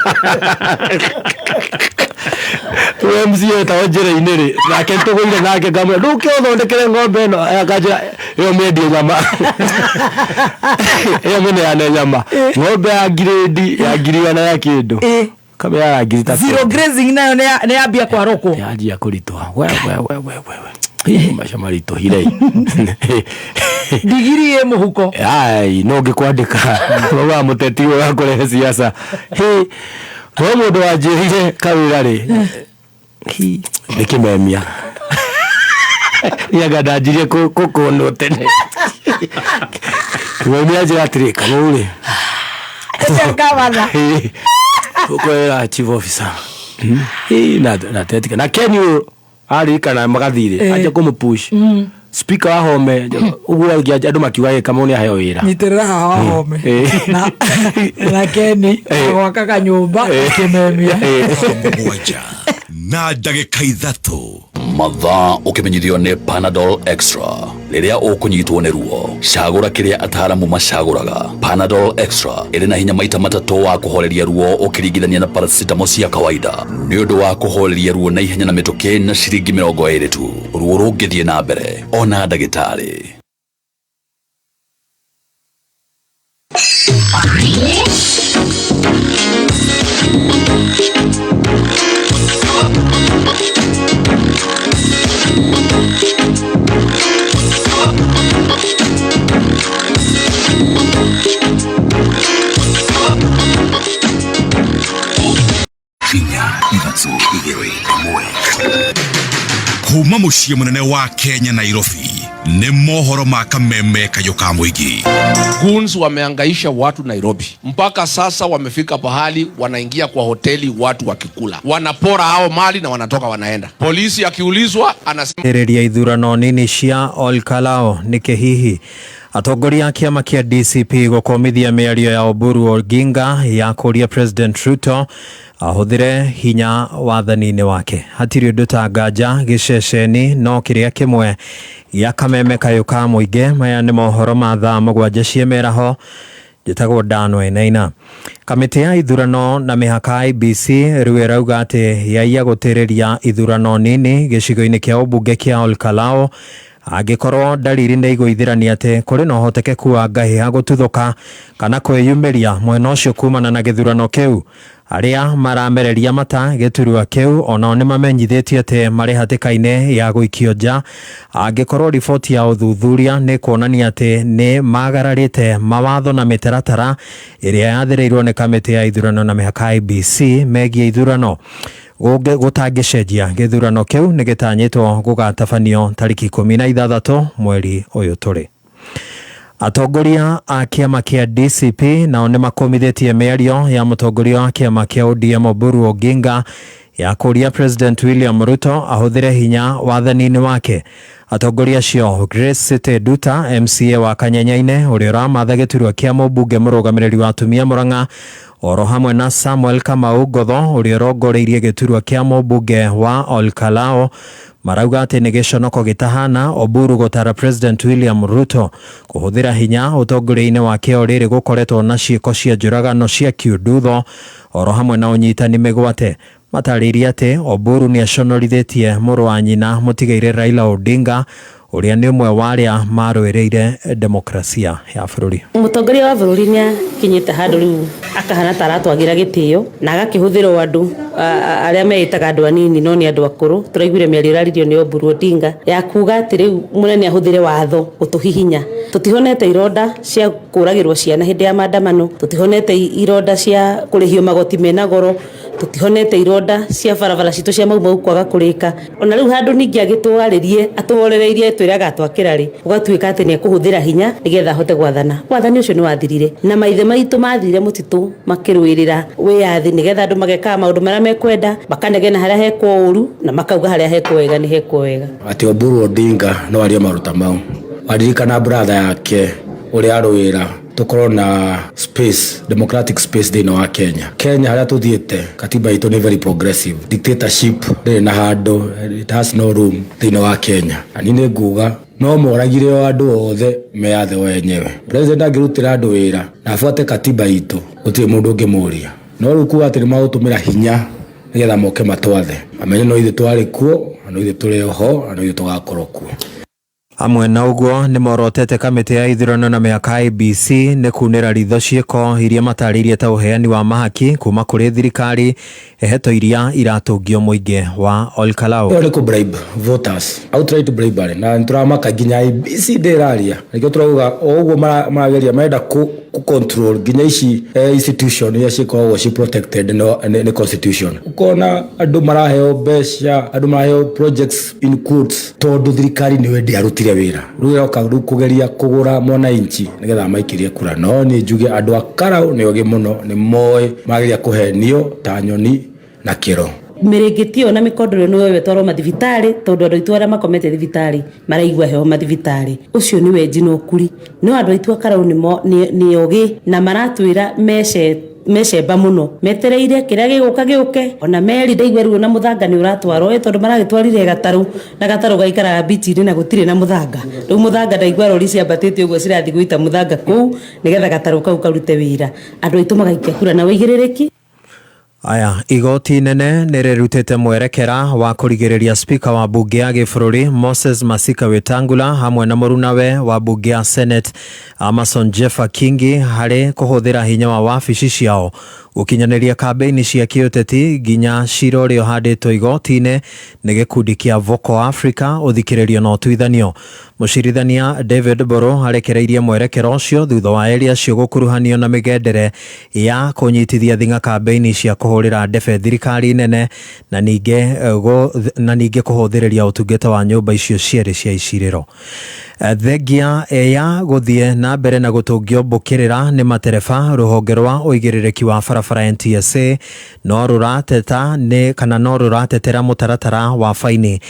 MC etagwo njĩra-inĩ rĩ, nake tũgũire nake, ngamwĩra ndũke ũthondekere ng'ombe ĩno. Akanjĩra ĩyo mĩendie nyama, ĩyo mĩneane nyama. Ng'ombe ya ngirĩndi ya 100,000 ya kĩndũ kamĩra ya ngiri ta Zero grazing nayo nĩ yambia kwarũkwo. Yanjia kũritũha. We we we we we we. Ih, maica maritũhire. Ndigiri ĩ mũhuko. Ai, no ngĩkwandĩka wa mũteti ũyũ wa kũrehe siasa. Hĩ, no mũndũ wanjĩrire kawĩra rĩ, hi, nĩ kĩmemia nianga ndanjirie kũkũnwo tene. Kĩmemia njĩra atĩrĩ, Kamau rĩ, Gavana. Ũkwĩra chief officer. Ĩ, na tetika na Ken ũyũ aririkana magathirĩ anjia kũmũpush speaker wa Home ũguo andũ makiuga, "Ĩ, Kamau nĩ aheo wĩra." Nyitĩrĩra haha wa Home na Keni agwaka kanyũmba kĩmemia. 7 na ndagĩka 3. Mathaa ũkĩmenyithio nĩ Panadol Extra. Rĩrĩa ũkũnyitwo nĩ ruo, cagũra kĩrĩa ataaramu macagũraga. Panadol Extra ĩrĩ na hinya maita matatũ wa kũhoreria ruo ũkĩringithania na paracetamol cia kawaida, nĩ ũndũ wa kũhoreria ruo na ihenya na mĩtũkĩ, na ciringi 20 tu. Ruo rũngĩthiĩ na mbere, ona ndagĩtarĩ. 4 3 2 1. Kuma mũciĩ mũnene wa Kenya, Nairobi, nĩ mohoro ma kameme kayũ ka mũingĩ. Goons wameangaisha watu Nairobi mpaka sasa wamefika pahali wanaingia kwa hoteli watu wakikula, wanapora hao mali na wanatoka wanaenda. Polisi akiulizwa anasema Ĩrĩria ithurano nini cia Olkalao nĩkĩ hihi atongoria a kĩama kĩa DCP gũkũmithia mĩario ya Oburu Oginga ya kũria President Ruto ahũthĩre hinya wathani-inĩ wake. Hatirĩ ũndũ ta nganja gĩceceni no kĩrĩa kĩmwe gĩa kameme kayũ ka mũingĩ. Maya nĩ mohoro ma thaa 7 cia mĩaraho. Njĩtagwo Dan Wainaina. Kamĩtĩ ya ithurano na mĩhaka IEBC rĩu ĩrauga atĩ yaiya gũtĩrĩria ithurano nini gĩcigo-inĩ kĩa ũmbunge kĩa Olkalao angĩkorwo ndariri nĩ igũithĩrania atĩ kũrĩ na ũhotekeku wa ngahĩha gũtuthũka kana kwĩyumĩria mwena ũcio kumana na gĩthurano kĩu. Arĩa maramereria mata gĩturwa kĩu onao nĩ mamenyithĩtio atĩ marĩ hatĩka-inĩ ya gũikio nja angĩkorwo riboti ya ũthuthuria nĩ kuonania atĩ nĩ magararĩte mawatho na mĩtaratara ĩrĩa yathĩrĩirwo nĩ kamĩtĩ ya ithurano na mĩhaka IEBC megiĩ ithurano. Gũtangĩcenjia, gĩthurano kĩu nĩ gĩtanyĩtwo gũgatabanio tarĩki 16 mweri ũyũ tũrĩ. Atongoria a kĩama kĩa DCP nao nĩ makũmithĩtie mĩario ya mũtongoria wa kĩama kĩa ODM Oburu Oginga ya kũria President William Ruto ahũthĩre hinya wathani-inĩ wake. Atongoria acio Grace City Nduta, MCA wa Kanyenyaine ũrĩa ũramatha gĩturwa kĩa mũmbunge mũrũgamĩrĩri wa atumia Murang'a. Oro hamwe na Samuel Kamau Ngotho ũrĩa ũrongoreirie gĩturwa kĩa mũmbunge wa Olkalao marauga atĩ nĩ gĩconoko gĩtahana Oburu gũtara President William Ruto kũhũthĩra hinya ũtongoria-inĩ wake o rĩrĩ gũkoretwo na ciĩko cia njũragano cia kiundutho oro hamwe na ũnyitani mĩgwate. Matarĩirie atĩ Oburu nĩ aconorithĩtie mũrũ wa nyina mũtigairĩ Raila Odinga ũrĩa nĩ ũmwe wa arĩa marũĩrĩire demokrasia ya bũrũri. Mũtongoria wa bũrũri nĩ akinyĩte handũ rĩu akahana ta aratwagĩra gĩtĩo na agakĩhũthĩrwo andũ arĩa meĩtaga andũ anini no nĩ andũ akũrũ. Tũraiguire mĩario ĩraririo nĩ Oburu Odinga ya kuga atĩ rĩu mũnene ahũthĩre watho gũtũhihinya. Tũtihonete ironda cia kũragĩrwo ciana hĩndĩ ya maandamano, tũtihonete ironda cia kũrĩhio magoti mena goro, tũtihonete ironda cia barabara citũ cia Mau Mau kwaga kũrĩka. Ona rĩu handũ ningĩ agĩtwarĩrie atũhorereirie twĩre agatwakĩra rĩ, gũgatuĩka atĩ nĩ ekũhũthĩra hinya nĩgetha ahote gwathana. Wathani ũcio nĩ wathirire na maithe maitũ mathire mũtitũ makĩrũĩrĩra wĩyathi nĩgetha andũ magekaga maũndũ marĩa mekwenda, makanegena harĩa hekwo ũru na makauga harĩa hekwo wega nĩ hekwo wega. Atĩ Oburu Odinga no arie maruta mau, aririkana brother yake ũrĩa arũĩra tukorwo na space, democratic space thĩinĩ wa Kenya. Kenya harĩa tũthiĩte katiba itũ nĩ very progressive, dictatorship ndĩrĩ na handũ, it has no room thĩinĩ wa Kenya. Na niĩ nĩ nguga no moragire o andũ othe meyathe o enyewe. President angĩrutĩra andũ wĩra na abuate katiba itũ, gũtirĩ mũndũ ũngĩmũria. No rĩu kuga atĩ nĩ magũtũmĩra hinya nĩgetha moke matwathe, mamenye no ithuĩ twarĩ kuo na no ithuĩ tũrĩ oho na no ithuĩ tũgakorwo kuo. Hamwe na ũguo nĩ morotete kamĩtĩ ya ithurano na mĩaka IEBC nĩ kunĩra ritho ciĩko iria matarĩirie ta ũheani wa mahaki kuma kũrĩ thirikari heto iria iratũngio mũingĩ wa Olkalou. Ĩyo nĩ kũ bribe voters, outright bribery, na nĩtũramaka nginya IEBC ndĩraria. Nĩkĩo tũrauga o ũguo marageria marenda kũ control nginya ici institution iria cikoragwo ci protected nĩ constitution. Ukona andũ maraheo mbeca, andũ maraheo projects in quotes tondũ thirikari nĩyo ndĩarutire wĩra. Rĩu ĩroka rĩu kũgeria kũgũra mwananchi nĩgetha maikĩrie kura. No niĩ njuge andũ a Karau nĩ ogĩ mũno, nĩ moĩ mageria kũhenio ta nyoni na kĩro. Mĩrĩngĩti ĩyo na mĩkondoro nĩ yoywo ĩtwarwo mathibitarĩ tondũ andũ aitũ arĩa makomete thibitarĩ maraigua heho mathibitarĩ. Ũcio nĩ wenji na ũkuri. No andũ aitũ a Karau nĩ ogĩ na maratwĩra mecemba mũno, metereire kĩrĩa gĩgũka gĩũke. Ona meri ndaigua rĩu ona mũthanga nĩ ũratwarwo, tondũ maragĩtwarire gatarũ na gatarũ gaikaraga bichi-inĩ na gũtirĩ na mũthanga. Rĩu mũthanga ndaigua rori ciambatĩte ũguo cirathiĩ gũita mũthanga kũu nĩgetha gatarũ kau karute wĩra. Andũ aitũ magaikia kura na ũigĩrĩrĩki. Aya, igoti nene nĩ rĩrutĩte mwerekera wa kũrigĩrĩria spika wa mbunge ya gĩbũrũri Moses Masika Wetangula hamwe na mũrunawe wa mbunge ya Senate Amason Jeffa Kingi harĩ kũhũthĩra hinya wa wabici ciao gũkinyanĩria kambĩini cia kĩũteti nginya cira ũrĩa ũhandĩtwo igoti-inĩ nĩ gĩkundi kĩa Vocal Africa ũthikĩrĩrio na ũtuithanio. Mũcirithania David Mburu arekereirie mwerekera ũcio thutha wa erĩ acio gũkuruhanio na mĩgendere ya kũnyitithia thing'a kambĩini cia kũhũrĩra ndebe thirikari nene na ningĩ kũhũthĩrĩria ũtungata wa nyũmba icio cierĩ cia icirĩro. Thengia ya gũthiĩ na mbere na gũtũngio mbũkĩrĩra nĩ matereba rũhonge rwa ũigĩrĩrĩki wa barabara NTSA no rũrateta nĩ kana no rũratetera mũtaratara wa baini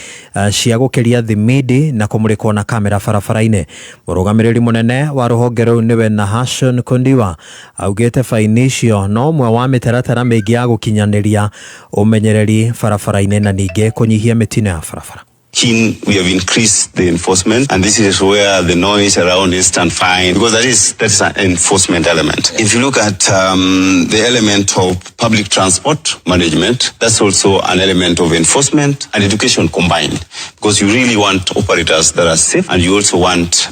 cia gũkĩria thimindi na kũmũrĩkwo na kamera barabara-inĩ. Mũrũgamĩrĩri mũnene wa rũhonge rũu nĩwe Nahashon Kondiwa augĩte baini icio no ũmwe wa mĩtaratara mĩingĩ ya gũkinyanĩria ũmenyereri barabara-inĩ na ningĩ kũnyihia mĩtino ya barabara. Keen, we have increased the enforcement, and this is where the noise around instant fine, because that is an enforcement element. If you look at the element of public transport management, that's also an element of enforcement and education combined, because you really want operators that are safe, and you also want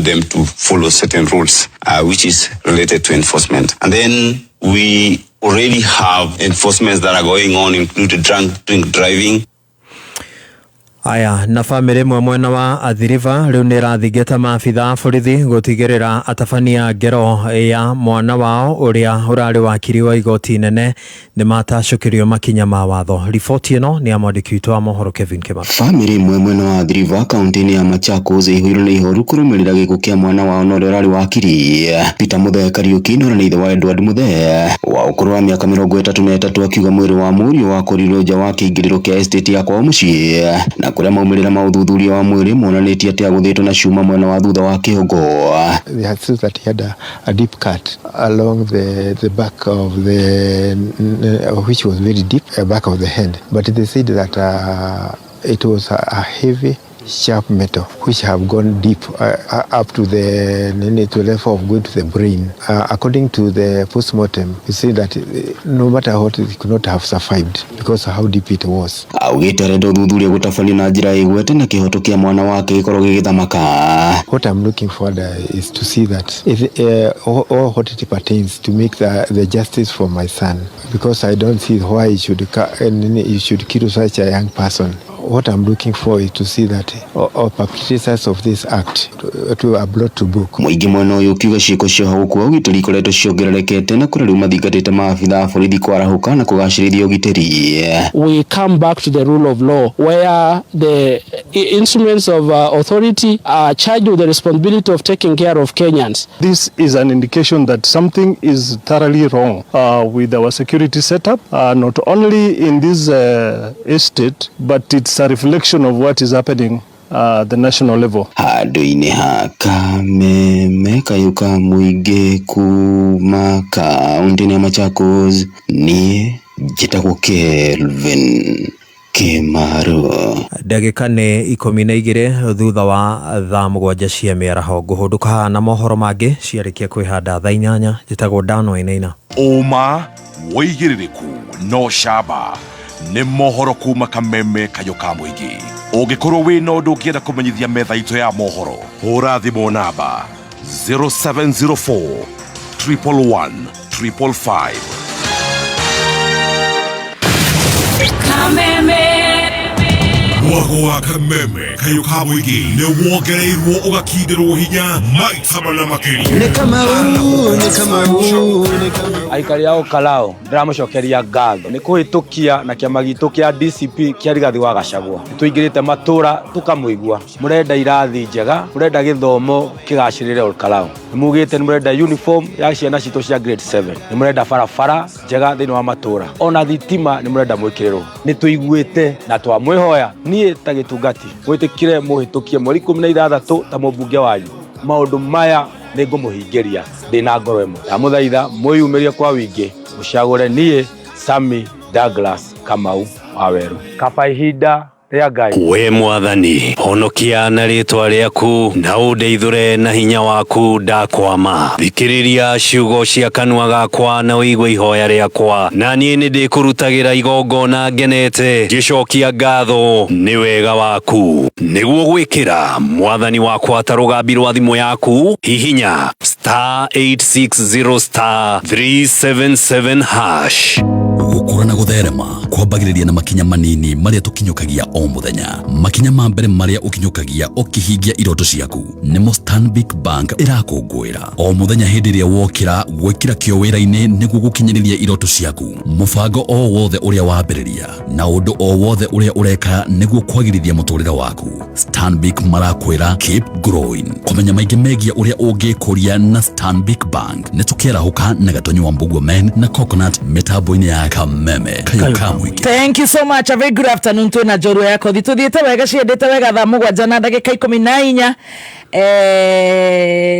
them to follow certain rules, which is related to enforcement. And then we already have enforcements that are going on, including drink driving. Aya, na bamĩrĩ ĩmwe mwena wa Athi River rĩu nĩ ĩrathingata maabitha a borithi gũtigĩrĩra atabania ngero ya mwana wao ũrĩa ũrarĩ wakiri wa igoti inene nĩ matacũkĩrio makinya ma watho. Riboti ĩno nĩ ya mwandĩki witũ wa mohoro Kevin Kĩmara. Bamĩrĩ ĩmwe mwena wa Athi River kaunti-inĩ ya Machakos ĩihũirwo nĩ ihoru kũrũmĩrĩra gĩkuũ kĩa mwana wao na ũrĩa ũrarĩ wakiri Peter Muthee Kariuki na ũrĩa nĩ ithe wa Edward Muthee wa ũkũrũ wa mĩaka 33, akiuga mwĩrĩ wa mũriũ wakorirwo nja wa kĩingĩrĩro kĩa estate ya kwao mũciĩ na kũrĩa maumĩrĩra ma ũthuthuria wa mwĩrĩ monanĩtie atĩ agũthĩtwo na cuma mwena wa thutha wa kĩongo. They had said that he had a deep cut along the back of the, which was very deep, back of the hand. But they said that it was a heavy, sharp metal which have gone deep up to the to level of going to the brain. According to the postmortem, you see that no matter what, it could not have survived because of how deep it was. Augĩte arenda ũthuthuria gũtabanio na njĩra ĩgwete na kĩhoto kĩa mwana wake gĩkorwo gĩgĩthamaka. What I'm looking forward is to see that if, all what it pertains to make the justice for my son, because I don't see why he should kill such a young person. What I'm looking for is to see that all perpetrators of this act to are brought to book. Mũingĩ mwena ũyũ ũkiuga ciĩko cia ũhagũku wa ũgitĩri ikoretwo ciongererekete na kũrĩa rĩu mathingatĩte maabitha a borithi kwarahũka na kũgacĩrithia ũgitĩri. We come back to the rule of law where the instruments of authority are charged with the responsibility of taking care of Kenyans. This is an indication that something is thoroughly wrong with our security setup, not only in this estate, but it's a reflection of what is happening the national level. Handũ-inĩ ha Kameme kayũ ka mũingĩ kuma kaũntĩ-inĩ ya Machakos, niĩ njĩtagwo Kelvin Kĩmaru. Ndagĩka nĩ 12 thutha wa thaa 7 cia mĩaraho. Ngũhũndũka haha na mohoro mangĩ ciarĩkia kwĩhanda thaa 8. Njĩtagwo Dan Wainaina. Ũma wĩigĩrĩrĩku no camba nĩ mohoro kuma Kameme kayũ ka mũingĩ. Ũngĩkorwo wĩna ũndũ ũngĩenda kũmenyithia metha itũ ya mohoro, hũra thimũ namba 0704 111 555. Kameme. Mwago wa Kameme kayũ ka mũingĩ nĩ wongereirwo ũgakindĩrwo hinya maita mana makĩria. Nĩ Kamau, nĩ Kamau, nĩ Kamau. Aikari a Olkalou ndĩramũcokeria ngatho nĩ kũhĩtũkia na kĩama gitũ kĩa DCP kĩa Rigathi wa Gachagua. Nĩtũingĩrĩte matũra tũkamũigua. Mũrenda irathi njega, mũrenda gĩthomo kĩgacĩrĩre Olkalou. Nĩmugĩte nĩmũrenda uniform ya ciana citũ cia grade 7. Nĩmũrenda barabara njega thĩinĩ wa matũra. Ona thitima nĩmũrenda mwĩkĩrĩrwo. Nĩtũiguĩte na twamwĩhoya niĩ ta gĩtungati mwĩtĩkire mũhĩtũkie mweri 16 ta mũmbunge wanyu. Maũndũ maya nĩngũmũhingĩria ndĩna ngoro ĩmwe. Ndamũthaitha mwĩyumĩrie kwa wĩingĩ mũcagũre niĩ Sammy Douglas Kamau wa Weru. Kaba ihinda rĩa Ngai. We mwathani, honokia na rĩtwa rĩaku na ũndeithũre na hinya waku ndakwama. Thikĩrĩria ciugo cia kanua gakwa na ũigue ihoya rĩakwa, na niĩ nĩndĩkũrutagĩra igongona ngenete ngĩcokia ngatho nĩ wega waku. Nĩguo gwĩkĩra mwathani wakwa ta rũgambi rwa thimũ yaku, hihinya star 860 star 377 hash. Gũkũra na gũtherema kwambagĩrĩria na makinya manini marĩa tũkinyũkagia o mũthenya. Makinya ma mbere marĩa ũkinyũkagia ũkĩhingia iroto ciaku nĩmo Stanbic Bank ĩrakũngũĩra o mũthenya hĩndĩ ĩrĩa wokĩra gwĩkĩra kĩo wĩra-inĩ nĩguo gũkinyanĩria iroto ciaku. Mũbango o wothe ũrĩa wambĩrĩria na ũndũ o wothe ũrĩa ũreka nĩguo kwagĩrithia mũtũrĩre waku, Stanbic marakwĩra keep growing. Kũmenya maingĩ megiĩ ũrĩa ũngĩkũria na Stanbic Bank nĩ tũkĩarahũka na Gatonyo wa Mbugua Men na Coconut mĩtambo-inĩ ya Kameme kayũ ka mũingĩ. Thank you so much. A very good afternoon to na njorua ya kothi. Tuthiĩte wega ciendete wega thaa 7 na ndagĩka 14.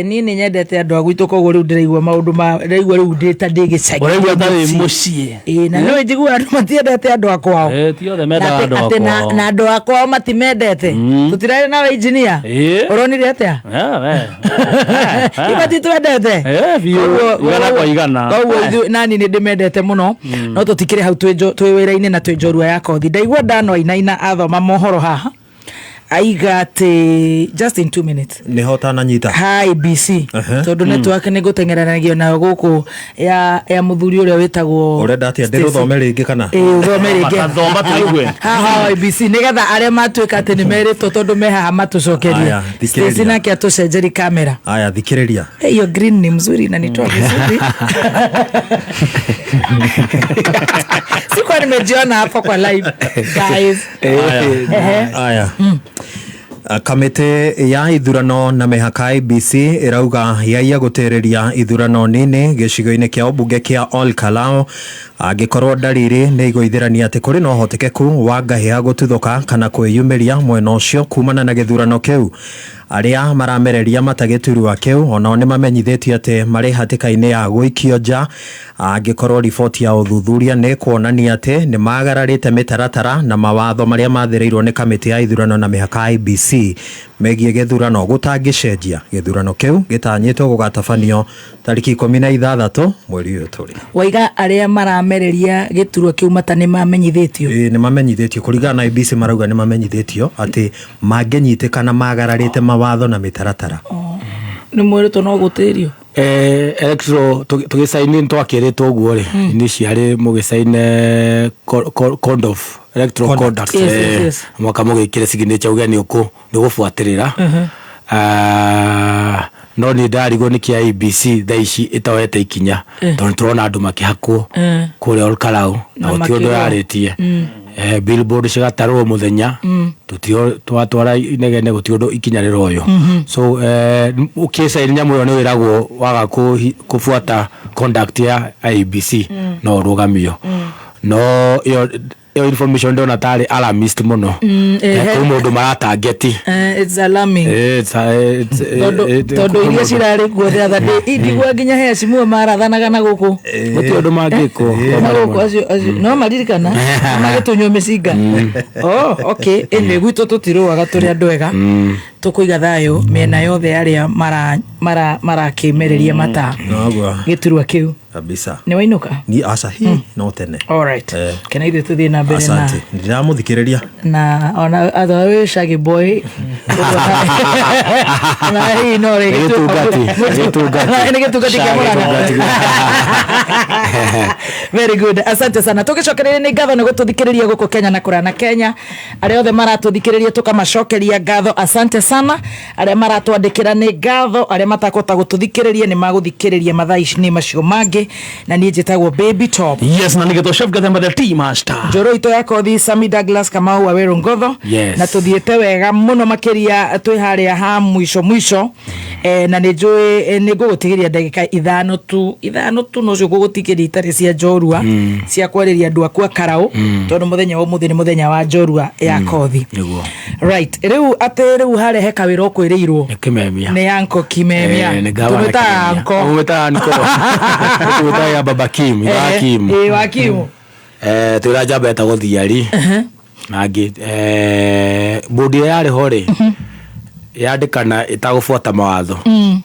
Niĩ nĩ nyendete andũ a gwitũ koguo rĩu ndĩraigua maũndũ ma ndĩraigua rĩu ndĩ ta ndĩ gĩcagi. Ũraigua ta wĩ mũciĩ. Ĩĩ, na nĩ njiguaga andũ matiendete andũ a kwao. Ti othe mendaga andũ a kwao. Na andũ a kwao matimendete. Tũtirarĩ nawe engineer. Ũronire atĩa? Iba titwendete. Biũ, igana kwa igana. Koguo ithuĩ nani nĩ ndĩmendete mũno. No tũtikĩrĩ hau twĩ wĩra-inĩ na twĩ njorua ya kothi. Ndaigua Dan Wainaina athoma mohoro haha. Aiga atĩ just in 2 minutes. Nĩho ũtananyita. Hi BC. Tondũ network nĩ ngũteng'eranagio nayo gũkũ ya mũthuri ũrĩa wĩtagwo Ũrenda atĩa ndĩrũthome rĩngĩ kana? Ĩĩ, ũthome rĩngĩ. Thoma tũigue. Haha IBC nĩgetha arĩa matuĩka atĩ nĩ merĩtwo tondũ me haha matũcokerie. Aya, thikĩrĩria. Stacy nake atũcenjerie kamera. Aya, thikĩrĩria. Hiyo green ni mzuri na nitoa vizuri. Sikuwa nimejiona hapa kwa live guys. Aya. Kamĩtĩ ya ithurano na mĩhaka IEBC ĩrauga yaiya gũtĩrĩria ithurano nini gĩcigo-inĩ kĩa ũmbunge kĩa Ol Kalou angĩkorwo ndariri nĩ igũithĩrania atĩ kũrĩ na ũhotekeku wa ngahĩha gũtuthũka kana kwĩyumĩria mwena ũcio kumana na gĩthurano kĩu. Arĩa maramereria mata gĩturwa kĩu onao nĩ mamenyithĩtio atĩ marĩ hatĩka-inĩ ya gũikio nja angĩkorwo riboti ya ũthuthuria nĩ kuonania atĩ nĩ magararĩte mĩtaratara na mawatho marĩa mathĩrĩirwo nĩ kamĩtĩ ya ithurano na mĩhaka IEBC megiĩ gĩthurano gũtangĩcenjia. Gĩthurano kĩu gĩtanyĩtwo gũgatabanio tarĩki 16 mweri ũyũ tũrĩ. Waiga arĩa maramereria gĩturwa kĩu mata nĩ mamenyithĩtio? Ĩĩ, nĩ mamenyithĩtio kũringana na IEBC, marauga nĩ mamenyithĩtio atĩ mangĩnyitĩkana magararĩte mawatho na mĩtaratara. Nĩ mwĩrĩtwo no gũtĩrio? Electoral tũgĩcaini nĩ twakĩrĩtwo ũguo rĩ, initially mũgĩcaine code of electoral Conduct. conduct. Yes. Mwaka mũgĩkĩre signature uge nĩ ũkũ nĩ ũgũbuatĩrĩra. Ah, no nĩ ndarigwo nĩ kĩa IEBC thaa ici ĩtoete ikinya, tondũ nĩ tũrona andũ makĩhakwo kũrĩa Ol Kalou na Na gũtirĩ ũndũ makĩrwo. yarĩtie. Billboard cigatarwo mũthenya, tũtio twatwara inegene, gũtirĩ ũndũ ikinya rĩroywo. So ũkĩcaini nyamũ ĩyo nĩ wĩragwo waga kũbuata conduct ya IEBC no ũrũgamio. No ĩyo ĩyo information ndona tarĩ alarmist mũno. Kwĩ mũndũ maratangeti. It's alarming. Tondũ kwĩ iria mũndũ- cirarĩ kuo the other day indigua nginya he acimwe marathanaga na gũkũ. Gũtirĩ ũndũ mangĩkwo. Na gũkũ acio no maririkana magĩtunywo mĩcinga. Oh, okay. Ĩnĩ gwitũ tũtirũaga, tũrĩ andũ ega, tũkũiga thayũ mĩena yothe arĩa marakĩmereria mata Noguo. gĩturwa kĩu. Kabisa. Nĩ wainũka? Ni aca hi no tene. Alright. Kena ithuĩ tũthiĩ na mbere na Asante, ndĩramũthikĩrĩria. Na ona atha wĩ shaggy boy ona hihi no rĩ Nĩ gĩtungati, gĩtungati. Nĩ gĩtungati kĩa Mũrang'a. Very good, asante sana. Tũgĩcokereria nĩ ngatho nĩ gũtũthikĩrĩria gũkũ Kenya na kũraya na Kenya. Arĩa othe maratũthikĩrĩria tũkamacokeria ngatho, asante sana. Arĩa maratwandĩkĩra nĩ ngatho, arĩa matakũhota gũtũthikĩrĩria nĩ magũthikĩrĩria mathaa ici nĩ macio mangĩ. Na niĩ njĩtagwo Baby Top. Yes, na nĩgetwo Chef Gathemba the Tea Master. Njoro itũ ya kothi Sami Douglas Kamau wa Wĩrũ Ngotho. Na tũthiĩte wega mũno makĩria, twĩ harĩa ha mũico mũico, na nĩ njũĩ nĩ ngũgũtigĩria ndagĩka 5 tu, 5 tu nocio ngũgũtigĩria itarĩ cia njorua cia kwarĩria andũ aku a Karaũ, tondũ mũthenya wa ũmũthĩ nĩ mũthenya wa njorua ya kothi. Nĩguo. Right, rĩu atĩ rĩu harĩa he kawĩra ũkwĩrĩirwo. Nĩ Kimemia. Nĩ anko Kimemia. Nĩ gavana Tũmwĩtaga Kimemia. anko. Ũmwĩtaga anko. Tũmwĩtaga Baba Kim, wa Kim. Wa Kim. Twĩra njamba ĩtagwo Thiari na ngĩ bodi ĩrĩa yarĩ ho rĩ, yandĩkana ĩtagũbuata mawatho,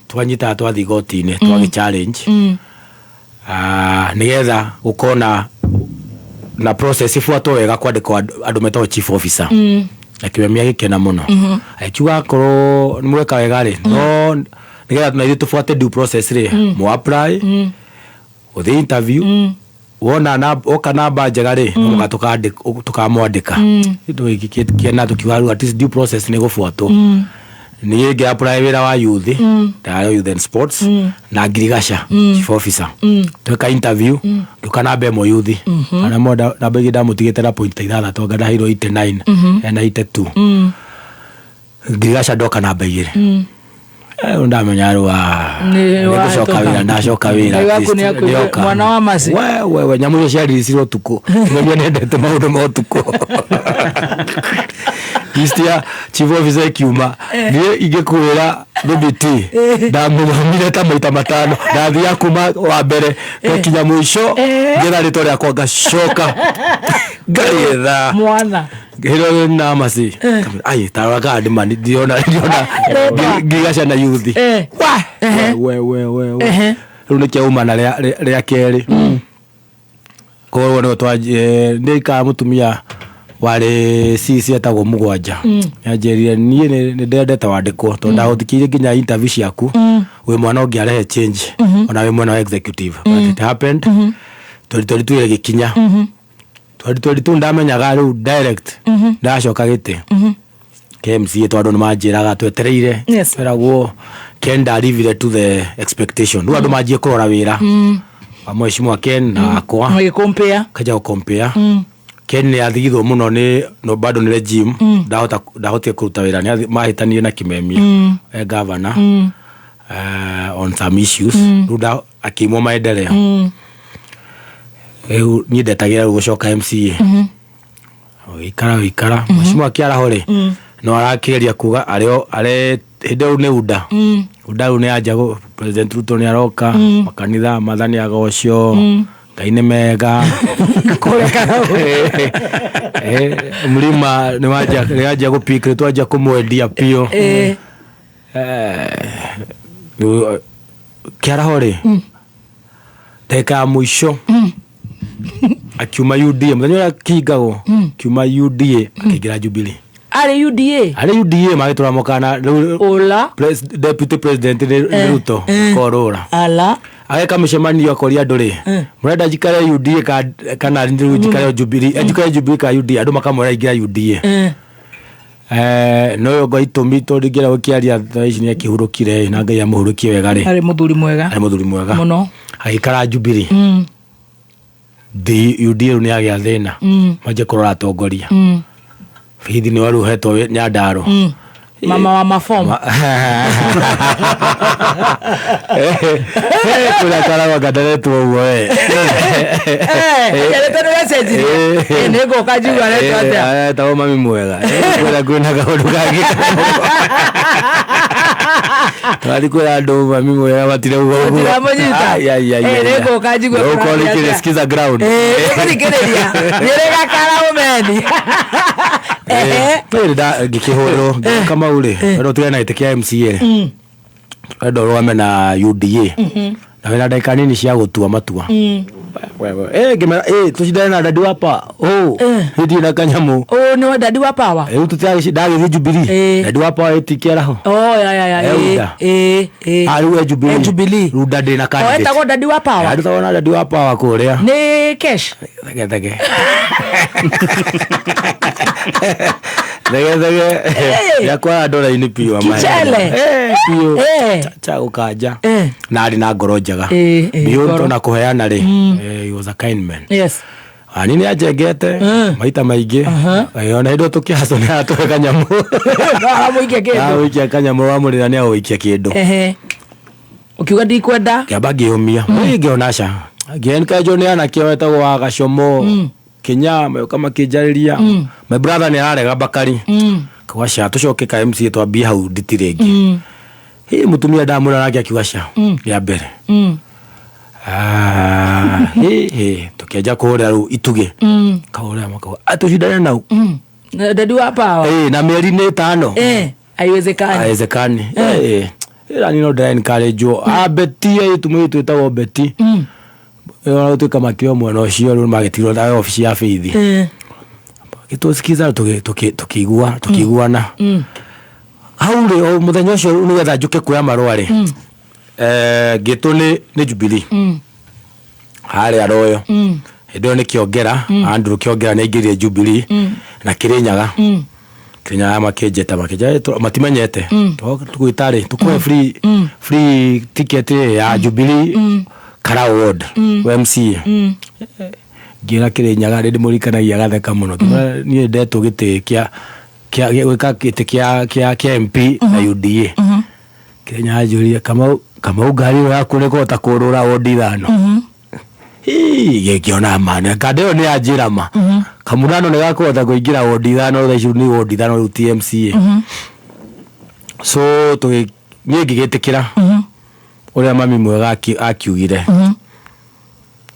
twanyitaga twathiĩ igoti-inĩ, twagĩ challenge. Ah, nĩgetha gũkorwo na process ibuatwo wega kwandĩkwo andũ metagwo chief officer. Na Kimemia gĩkena mũno, akiuga akorwo nĩ mweka wega rĩ, no nĩgetha na ithuĩ tũbuate due process rĩ, mũ apply, ũthiĩ interview, wona woka namba njega rĩ, no mũhaka tũkamwandĩka. Tũgĩkena tũkiuga rĩu at least due process nĩ gũbuatwo. Niĩ ngĩ apply wĩra wa youth, ndarĩ youth and sports, na ngirigaca chief officer. Tweka interview, ngĩũka namba 1 youth. Ana mo namba igĩ ndamũtigĩte na point 6, anga ndaheirwo 89 ena 82. Ngirigaca ndoka namba 2. Ndamenya rĩu, Nĩ nĩ ngũcoka wahĩtũka. wĩra, ndacoka wĩra. Ngai At waku least nĩ akuigua. nĩoka. Mwana wa Mercy. We nyamũ icio ciariricinwo ũtukũ. Kimemia nĩendete maũndũ ma ũtukũ. List ya chief officer ikiuma, niĩ ingĩkwĩra BBT ndamũthomire ta maita 5, ndathiaga kuma wa mbere ngakinya mũico, ngetha rĩtwa rĩakwa ngacoka ngarĩetha. Mwana. Hĩro na Mercy. Ai, tarora kana ndĩma ndiona Rĩtwa. ngirigaca na youth. We we we we. Rĩu nĩkĩauma na rĩa kerĩ. Koguo nĩguo nĩ ikara mũtumia warĩ CC etagwo Mũgwanja. Nĩanjĩrire niĩ nĩ ndendete wandĩkwo tondũ ndagũthikĩrĩirie nginya interview ciaku, wĩ mwana ũngĩarehe change, ona wĩ mwena wa executive. But it happened 2022 ĩgĩkinya. 2022 ndamenyaga rĩu direct ndacoka gĩtĩ KMCA, tondũ andũ nĩmanjĩraga twetereire. Tweragwo Ken ndarivire to the expectation. Rĩu andũ manjie kũrora wĩra wa mheshimiwa Ken na wakwa. Magĩkompea. Kaja gũkompea. Ken nĩ athigithwo mũno nĩ no bado nĩ regime ndahota ndahotire kũruta wĩra nĩ mahĩtanire na Kimemia e governor on some issues rĩu akĩimwo maendeleo rĩu niĩ ndetagĩra rĩu gũcoka MCA ũgĩikara ũgĩikara mheshimiwa kĩaraho rĩ no arakĩgeria kuga arĩ arĩ hĩndĩ ĩyo nĩ UDA UDA rĩu nĩ anja President Ruto nĩ aroka makanitha mathani agocio Ngai nĩ mega Eh, mlima nĩ wanjia nĩ wanjia gũpik nĩ twanjia kũmwendia biũ Eh, rĩu, kĩaraho rĩ ndagĩka ya mũico akiuma UDA mũthenya ũrĩa kĩhingagwo akiuma UDA akĩingĩra Jubilee arĩ UDA arĩ UDA magĩtũra mokana rĩu ũla deputy president nĩ nĩ Ruto korũra ala ageka mĩcemanio akoria andũ rĩ mũrenda njikare UDA kana rĩu njikare Jubilee njikare Jubilee ka UDA andũ makamwĩra ingĩra UDA no yo ngo itũmi tondũ ingĩra gũkĩaria thaa ici nĩ akĩhurũkire na Ngai amũhurũkie wega rĩ arĩ mũthuri mwega arĩ mũthuri mwega mũno agĩikara Jubilee The UDA rĩu nĩ yagĩa thĩna manjie kũrora atongoria bithi nĩ warĩ ũhetwo Nyandarua mama wa mafomu kũrĩa karagwa ngandaretwo ũguo we njarĩte nĩ wecenjirie nĩ ngũka njigua aretwo atĩa etagwo mami mwega kwĩra kwĩna kaũndũ kangĩ tũrathiĩ kwĩra andũ mami mwega matire uga ũguo Matiramũnyita. Nĩ ngũka njigue kũrathiĩ atĩa. sikiza ground nĩgũthikĩrĩria nĩrĩ gakara ũmeni ngĩkĩhũrwo kamau rĩ wenda ũtigane na gĩtĩ kĩa MCA rĩ wenda ũrũgame na UDA na wĩna ndagĩka nini cia gũtua matua ngĩmera tũcindane na dadi wapa ndirĩ na kanyamũ ũ nĩ dadi wa power rĩu ndagĩthiĩ Jubilee dadi wapa ĩtikĩaraho oh ya ya ya Uda. rĩu e Jubilee E Jubilee. rĩu ndĩ na o candidate etagwo dadi wa power andũ na dadi wa power kũrĩa nĩ cash thege thege thege thege yakwara ndora-inĩ piũ ama- Kichele. Piũ Eh. cha gũkanja Eh. na arĩ na ngoro njega Eh, biũ ngoro. tona kũheana rĩ he was a kind man yes ani nĩ anjengete maita maingĩ ona hĩndĩ ĩyo tũkĩhacwo nĩ aratũhe kanyamũ no aramũikia kĩndũ agũikia kanyamũ wamũrĩra nĩ agũikia kĩndũ ehe ũkiuga ndikwenda ngĩamba ngĩũmia ngĩona ca ngĩenkanjwo nĩ anake wetagwo wa gacomo kinya magĩũka makĩnjarĩria my brother nĩ ararega bakari kauga ca tũcoke ka MCA twambie hau nditi rĩngĩ hĩ mũtumia ndamwĩra nake akiuga ca rĩa mbere Ah, hĩ hĩ tũkĩanjia kũhũrĩra rĩu itugĩ kahũrĩra makauga atũcindane nau dadi wa power na mĩeri nĩ ĩtano haiwezekani haiwezekani ĩra ni no ndĩra encourage a beti ĩtu mũirĩtu wĩtagwo beti ona gũtuĩka makĩo mwena ũcio rĩu magĩtigirwo na obici ya bithi gĩtũsikiza tũkĩigua tũkĩiguana hau rĩ o mũthenya ũcio nĩgetha njũke kuoya marũa rĩ ngĩtwo nĩ Jubilee harĩa Royo hĩndĩ ĩyo nĩ Kĩongera Andrew Kĩongera nĩ aingĩrire Jubilee na Kĩrĩnyaga Kĩrĩnyaga makĩnjĩta makĩnjĩra matimenyete tũgwĩta rĩ tũkũhe free free ticket ya Jubilee Karau Ward wa MCA ngĩra Kĩrĩnyaga nĩ ndĩmũririkanagia agatheka mũno ngĩmwĩra niĩ ndetwo gĩtĩ kĩa kĩa gwĩka gĩtĩ kĩa kĩa kĩa MP na UDA Kĩrĩnyaga anjũria Kamau Kamau ngari ĩyo yaku nĩ kũhota kũrũra wondi ithano Hii, ngĩona ma kanda ĩyo nĩ yanjĩra ma kamunano nĩ gakũhota kũingĩra wondi ithano thaa ici nĩ wondi ithano rĩu ti MCA so niĩ ngĩgĩtĩkĩra ũrĩa mami mwega akiugire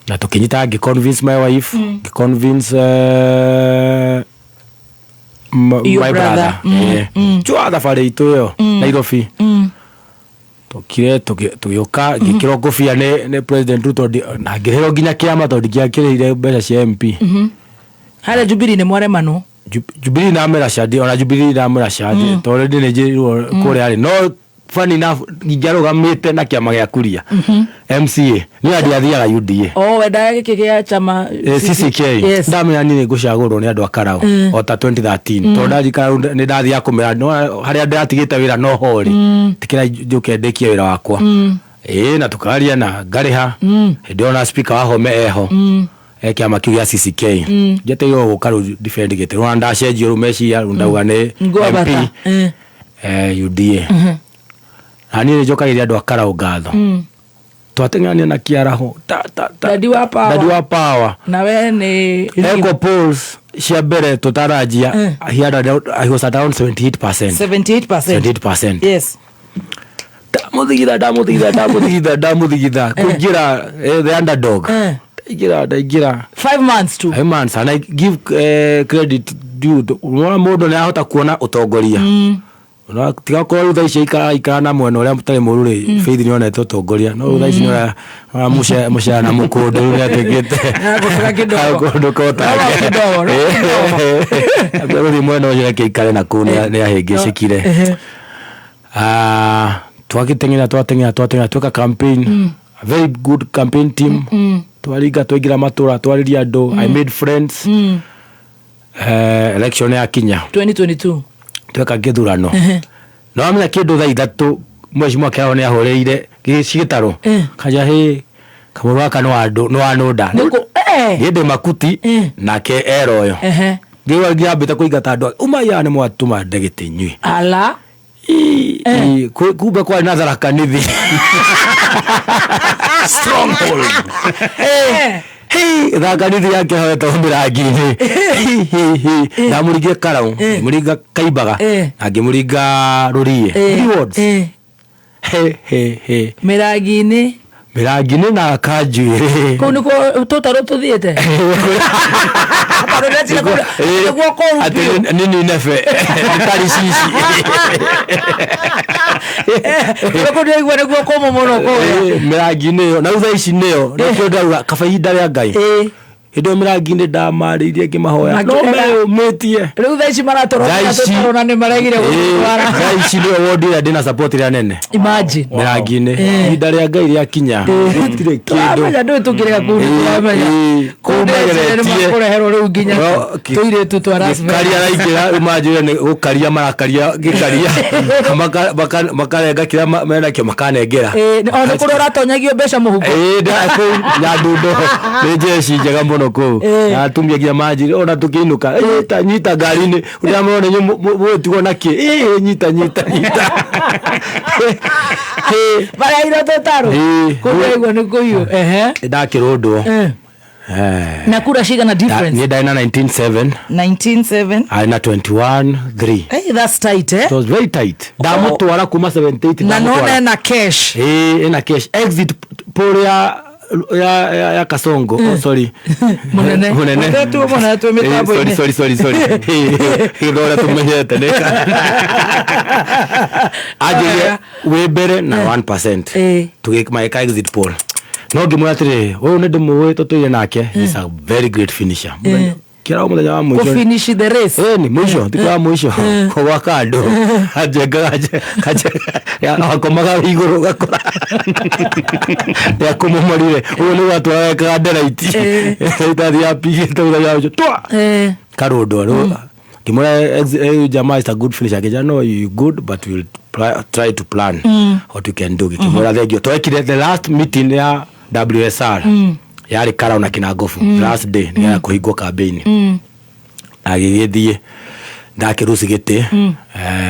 na tũkĩnyita ngĩ convince my wife ngĩ convince Your my brother. brother chua thabarĩ itũ ĩyo Nairobi tũkire tũgĩũka ngĩkĩrwo ngũbia nĩ president Ruto na ngĩrĩhĩrwo nginya kĩama tondũ ndingĩakĩrĩire mbeca cia MP harĩa Jubilee nĩ mwaremanwo Jubilee ndamwĩra candi ona Jubilee ndamwĩra candi tondũ ndĩ nĩ njĩrirwo kũrĩa rĩ no funny enough ingĩarũgamĩte na kĩama gĩa kuria MCA nĩ andiathiaga UDA o wendaga gĩkĩ gĩa chama CCK Yes. ndamenya niĩ nĩ ngũcagũrwo nĩ andũ a Karau o ta 2013 tondũ ndarikana nĩ ndathiaga kũmera no harĩa ndĩratigĩte wĩra no ho rĩ tikĩra njũke ndĩkie wĩra wakwa ĩĩ na tũkaria na ngarĩha hĩndĩ ĩyo na speaker wa home eho Kĩama kĩu gĩa CCK. Njetereire gũka rĩu defend gĩtĩ. Rĩu ona ndacenjio rĩu meciria rĩu ndauga nĩ Ngwambata. MP UDA. Na niĩ nĩ njokagĩria andũ a Karau ngatho. Twateng'erania na kĩaraho ta ta ta. Dadi wa power. Dadi wa power. Na we nĩ Eco polls cia mbere tũtaranjia he had he was at around 78%. 78%. 78%. Yes. Ndamuthigitha ndamuthigitha ndamuthigitha ndamuthigitha kũingĩra the underdog. Ndaingĩra ndaingĩra 5 months tu. 5 months and I give credit due to- unaona mũndũ nĩ ahota kuona ũtongoria. Ona tiga korwo rĩu thaa ici aikara na mwena ũrĩa ũtarĩ mũru rĩ, Faith nĩ onete ũtongoria no rĩu thaa ici nĩ ora mũcera na mũkũndũ rĩu nĩ atuĩkĩte Aragũtũra kĩdogo. kũndũ kotake Kidogo, no rĩu mwena ũcio reke aikare na kũu nĩ ahĩngĩcĩkire. Ah, twagĩteng'era twateng'era twateng'era tweka campaign, a very good campaign team. Twaringa twaingĩra matũra twarĩria andũ. I made friends. Election yakinya 2022. Tweka gĩthurano no amenya kĩndũ thaa 3 mheshimiwa Kĩarahũ nĩ ahũrĩire cigĩtarũ kanja hĩ kamũrũ gaka nĩ wa ndũ- nĩ wa nũnda. Niĩ ndĩ makuti nake eroyo. Ngĩigua ngĩambĩte kũingata andũ umaya nĩ mwatũma ndegĩtĩ inyuĩ. Ala. Kumbe kwarĩ na tharakanithi stronghold. Hey, tharakanithi yake hoetwo mĩrangi-inĩ. Ndamũringia Karau, ngĩmũringa Kaimbaga na ngĩmũringa Rũriĩ. Three wards. He, he, he. Mĩrangi-inĩ. Mĩrangi-inĩ na kanjuĩrĩ. Kũu nĩkuo tũtarũ tũthiĩte. Nĩguo kũu Atĩ nĩ nĩ nebe nĩ taricici. Nĩkuo ndĩraigua nĩguo kũmũ mũno kũrĩa. Mĩrangi-inĩ ĩyo na rĩu thaa ici nĩyo nĩkĩo ndauga kaba ihinda rĩa Ngai. Hĩndĩ ĩyo mĩrangi-inĩ ndamarĩirie ngĩmahoya no Makĩrega. meyũmĩtie. Rĩu thaa ici maratũrora Thaa ici- tũtarũ na nĩ maregire gũtwara. Thaa ici nĩyo wondi ĩrĩa ndĩna support ĩrĩa nene. Imagine. Mĩrangi-inĩ ihinda rĩa Ngai rĩakinya gũtirĩ kĩndũ. Tũramenya ndũĩ tũkĩrega kũu nĩ tũramenya. Kũu Kũu ndĩreciria nĩ mageretie. makũreherwo rĩu nginya No, tũirĩtu twa Las gĩkaria Vegas. araingĩra rĩu manjĩre nĩ gũkaria marakaria gĩkaria makarenga kĩrĩa menakĩo makanengera. O nĩ kũrĩa ũratonyagio mbeca mũhuko. Ĩĩ, kũu Nyandundo nĩ njeci njega mũno kũu. Na atumia nginya manjĩre ona tũkĩinũka, "Ĩ, nyita nyita ngari-inĩ ũrĩa mũrona inyuĩ mũgũtigwo na kĩ Ĩ, nyita nyita nyita." Mareheirwo tũtarũ. Kũu ndĩraigua nĩ kũiyũ. Ndakĩrũndwo. Na kura cigana difference? Niĩ ndarĩ na 19.7. 19.7. Arĩ na 21.3. Hey, that's tight, eh? It was very tight. Ndamũtwara kuma 78. Na ndamũtwara. nona ena cash. Ĩĩ, ĩna cash. Exit poll ya Kasongo. Oh, sorry. Mũnene. Mũnene. Mũnene mũnene twĩ mĩtambo-inĩ. Sorry, sorry, sorry. Gĩthora tũmenyete nĩ anjĩrie wĩ mbere na 1%. Tũgĩka exit poll. No ngĩmwĩra atĩrĩrĩ, ũyũ nĩ ndĩmũĩ tũtũire nake. He's a very great finisher. Kĩra mũthenya wa mũico. Kũ-finish the race. Ĩni mũico, thikũ ya mũico. Gwa kando. Anjengaga akomaga igũrũ gakora. Nĩakũmomorire. Ũyũ nĩ gwatwara ekaga nderaiti. Itathi yapigĩte mũthenya wa mũico. Twa! Karũndwo rĩu. Ngĩmwĩra jamaa is a good finisher. Akĩnjĩra no you good but we'll try to plan what we can do. Ngĩmwĩra thank you. Twekire the last meeting ya WSR. Yarĩ Karau na Kinangofu. Last day nĩgetha kũhingwo campaign. Agĩgĩthiĩ ndakĩruci gĩtĩ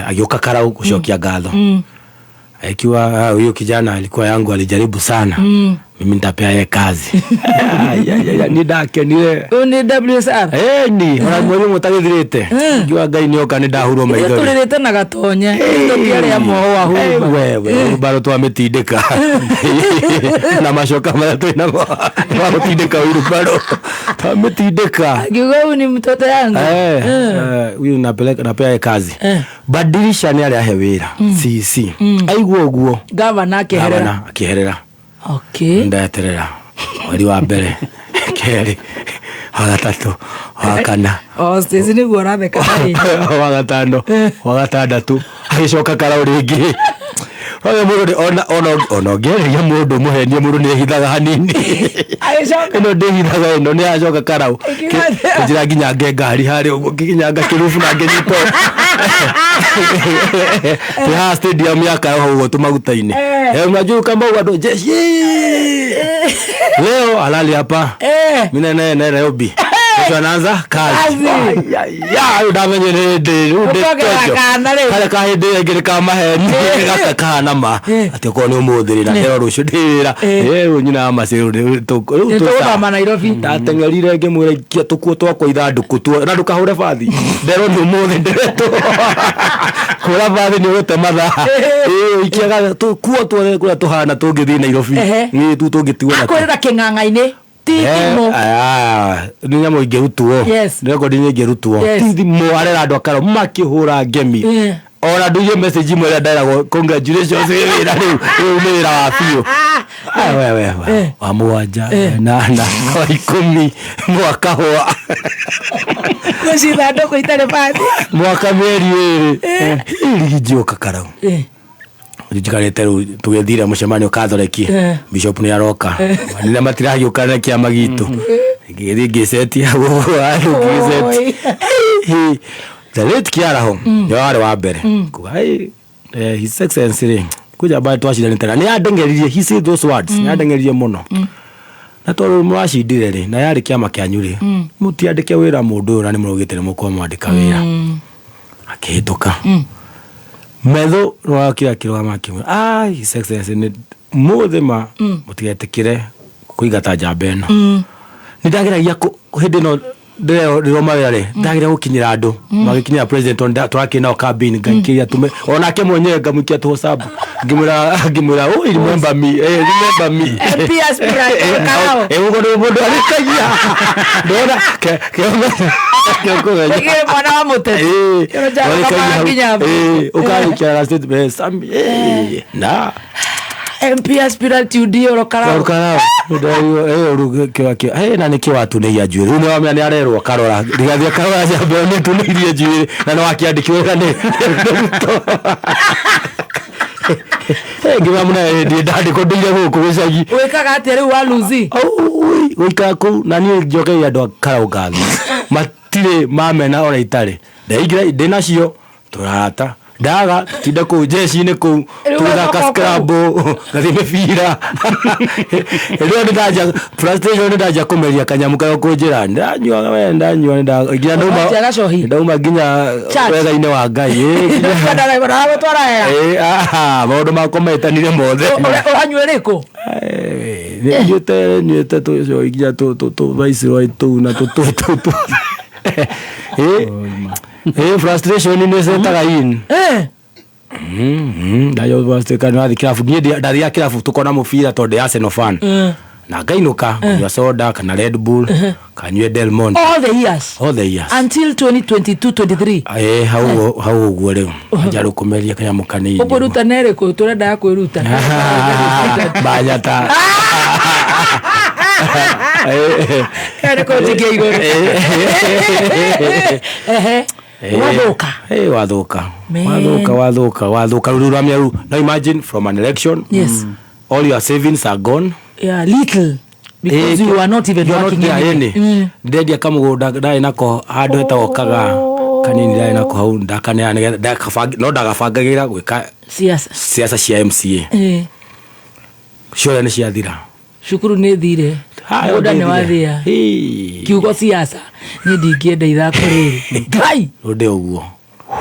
agĩũka Karau gũcokia ngatho. Akiwa huyo kijana alikuwa yangu alijaribu sana. Mimi nitapea yeye kazi. Ai, ai, ai, ni ndakenire. Ũyũ nĩ WSR. Ĩni ona mweri ũmwe ũtagĩthirĩte ngiuga Ngai nĩoka nĩ ndahurwo Ithuĩ maithori. tũrĩrĩte na gatonye. Tũtiarĩ amwe o wa hurumba. Wewe hurumbarũ twamĩtindĩka na macoka marĩa twĩ namo ma gũtindĩka wheelbarrow twamĩtindĩka. Akiuga huyu ni mtoto yangu. Huyu napeleka napea yeye kazi. Badilisha nĩ arĩa ahe wĩra CC aigua ũguo. Gavana akĩeherera. Gavana akĩeherera. Okay. Ndeterera mweri wa mbere, kerĩ, wa gatatũ, wa kana. Oh, Stacy nĩguo ũratheka. Wa gatano, wa gatandatũ, agĩcoka Karau rĩngĩ. Oyo mũndũ nĩ- ona ona ona ũngĩarĩria mũndũ mũhenie mũndũ nĩ ehithaga hanini. Ĩno ndĩhithaga ĩno nĩ acoka Karau. Kĩnjĩra nginya nge ngari harĩa ũguo ngĩkinyanga kĩrubu na ngĩnyita. Twĩ haha stadium ya Karoho ũguo tũmaguta-inĩ. Eh. Eh, unajua kama huwa ndo jeshi. Leo halali hapa. Eh. Mimi naye naye Nairobi. Kesho anaanza kazi. Kazi. Ya, rĩu ndamenye nĩ hĩndĩ rĩu ndĩ Ũkongera kwenjo. kana rĩu. Karĩa ka hĩndĩ ĩyo ĩngĩ nĩ ka maheni gaka kahana ma atĩ okorwo nĩ ũmũthĩ rĩ na ndero rũciũ ndĩ wĩra. Eh. Eh, rĩu nyina wa Mercy rĩu rĩu rĩu Nĩ tũ- tũgũthama Nairobi. Ndateng'erire ngĩmwĩra ikia tũkuo twakwa ithandũkũ tuo na ndũkahũre bathi nderwo nĩ ũmũthĩ nderetwo kũra bathi nĩ ũgũte mathaa Ĩĩ, ikiaga tũkuo tuothe kũrĩa tũhana tũngĩthiĩ Nairobi Ehe. Ĩĩ, tu tũngĩtigwo natuo. Akwĩrĩra kĩng'ang'a-inĩ ti thimũ. Nĩ nyamũ ingĩrutwo Yes. rekondi nĩ ingĩrutwo Yes. ti thimũ arera andũ akaro makĩhũra ngemi Eh. ona nduiye message imwe ĩrĩa nderagwo congratulations wĩ wĩra rĩu rĩu nĩ wĩra wa biũ Ah, we, we, we. Eh. Wa mũgwanja Eh. nana wa ikũmi mwaka hwa Kũci ithandũkũ itarĩ bathi. mwaka mĩeri ĩrĩ Eh. rigi njiũka karau Eh. njikarĩte rĩu tũgĩthire mũcemanio katholeki Eh. bishop nĩ aroka Eh. nĩna matiragĩũka na kĩama gitũ ngĩgĩthiĩ ngĩcetia ngĩceti Oi. the late Kiaraho nĩwe warĩ wa mbere kuga "Hey, eh, his excellency rĩ kuja ambaye twacindanĩte na nĩ andeng'eririe he said those words nĩ andeng'eririe mũno na tondũ mũracindire rĩ na yarĩ kĩama kĩanyu rĩ mũtiandĩke wĩra mũndũ ũyũ na nĩ mũraugĩte nĩ mũkwamwandĩka wĩra akĩhĩtũka metho nĩwakira akĩrũgama akĩmwĩra "Ah, his excellency nĩ mũthĩ ma mũtigetĩkĩre kũingata njamba ĩno nĩ ndageragia hĩndĩ ĩno ndĩroma wĩra rĩ ndageragia gũkinyĩra andũ magĩkinyĩra president tondũ tũrakĩrĩ nao campaign ngaikĩria tũme onake mwenyewe ngamũikia tũwhatsapp ngĩmwĩra ngĩmwĩra oh remember me eh remember me MP aspirant, Karao. eh ũguo nĩ mũndũ arĩkagia ndona ke ke kũmenya Ĩgĩrĩ mwana wa mũteti. Eh, Kĩro nginya eh ũkarĩkia statement Sami eh na MP aspirant UDA oro Karao. Karao na nä kä watunä njuä rä u nä wamenya nä arerwo karora rigathia karora njamba nä tunä irie njuä na nä wakä andä wä ra nä ngä må ndä ndandä kwo ndå ire gå kå gä cagi Wĩkaga atĩa rĩu wa Lucy? gå ikara kå u na niä njokeire andå a karau ngatho matirä mamena ona itarä ndaingä ndä nacio tå rata ndaga tinda kå u njeci-inä kå u Rĩu tåthaka wacoka kũu? scrabble ngathiĩ mĩbira rĩo nĩndanjia frustration nĩndanjia kũmeria kanyamũ karĩa kũnjĩra ndanyua we ndanyua nĩnda- nginya ndauma Wanjia gacohi? ndauma nginya Church? wega-inĩ wa Ngai ĩ, nginya- Ndagũtwara wega. ĩ, aha, maũndũ makwa metanire mothe Ũranyua rĩkũ? nyuĩte nyuĩte tũcoi nginya tũvaiciroi tũu na tũtũ ĩ frustration nĩ cetaga in Eh. ndathi kĩrabu niĩ ndathiaga kĩrabu tũkona mũbira tondũ ndĩ Arsenal fan na ngainũka nganyua soda kana Red Bull kanyue Del Monte All the years. all the years Until 2022 23. ĩ hau hau ũguo rĩu anja rĩu kũmeria kanyamũ kanini Ũkwĩruta na ĩrĩkũ? Tũrenda kwĩruta. banyata Ĩyo nĩ kũnjikia igũrũ. Ehe. Wathũka. Eh, wathuka Man. wathuka wathuka wathuka rĩu ramia rĩu now imagine from an election Yes. all your savings are gone Yeah, little. Because Eh, you are not even you are not working there, anything. ĩni. ndendia kamũgũnda ndarĩ nako handũ hetagwo kaga kanini ndarĩ nako hau ndakaneana nĩgetha no ndagabangagĩra gwĩka Siasa. siasa cia MCA Eh. ciothe nĩ ciathira Cukuru nĩ thire. Hayo Mũgũnda nĩ nĩ wathia. thire. Kiugo siasa. Niĩ ndingĩenda ithako rĩrĩ. Ngai. Rĩu ndĩ ũguo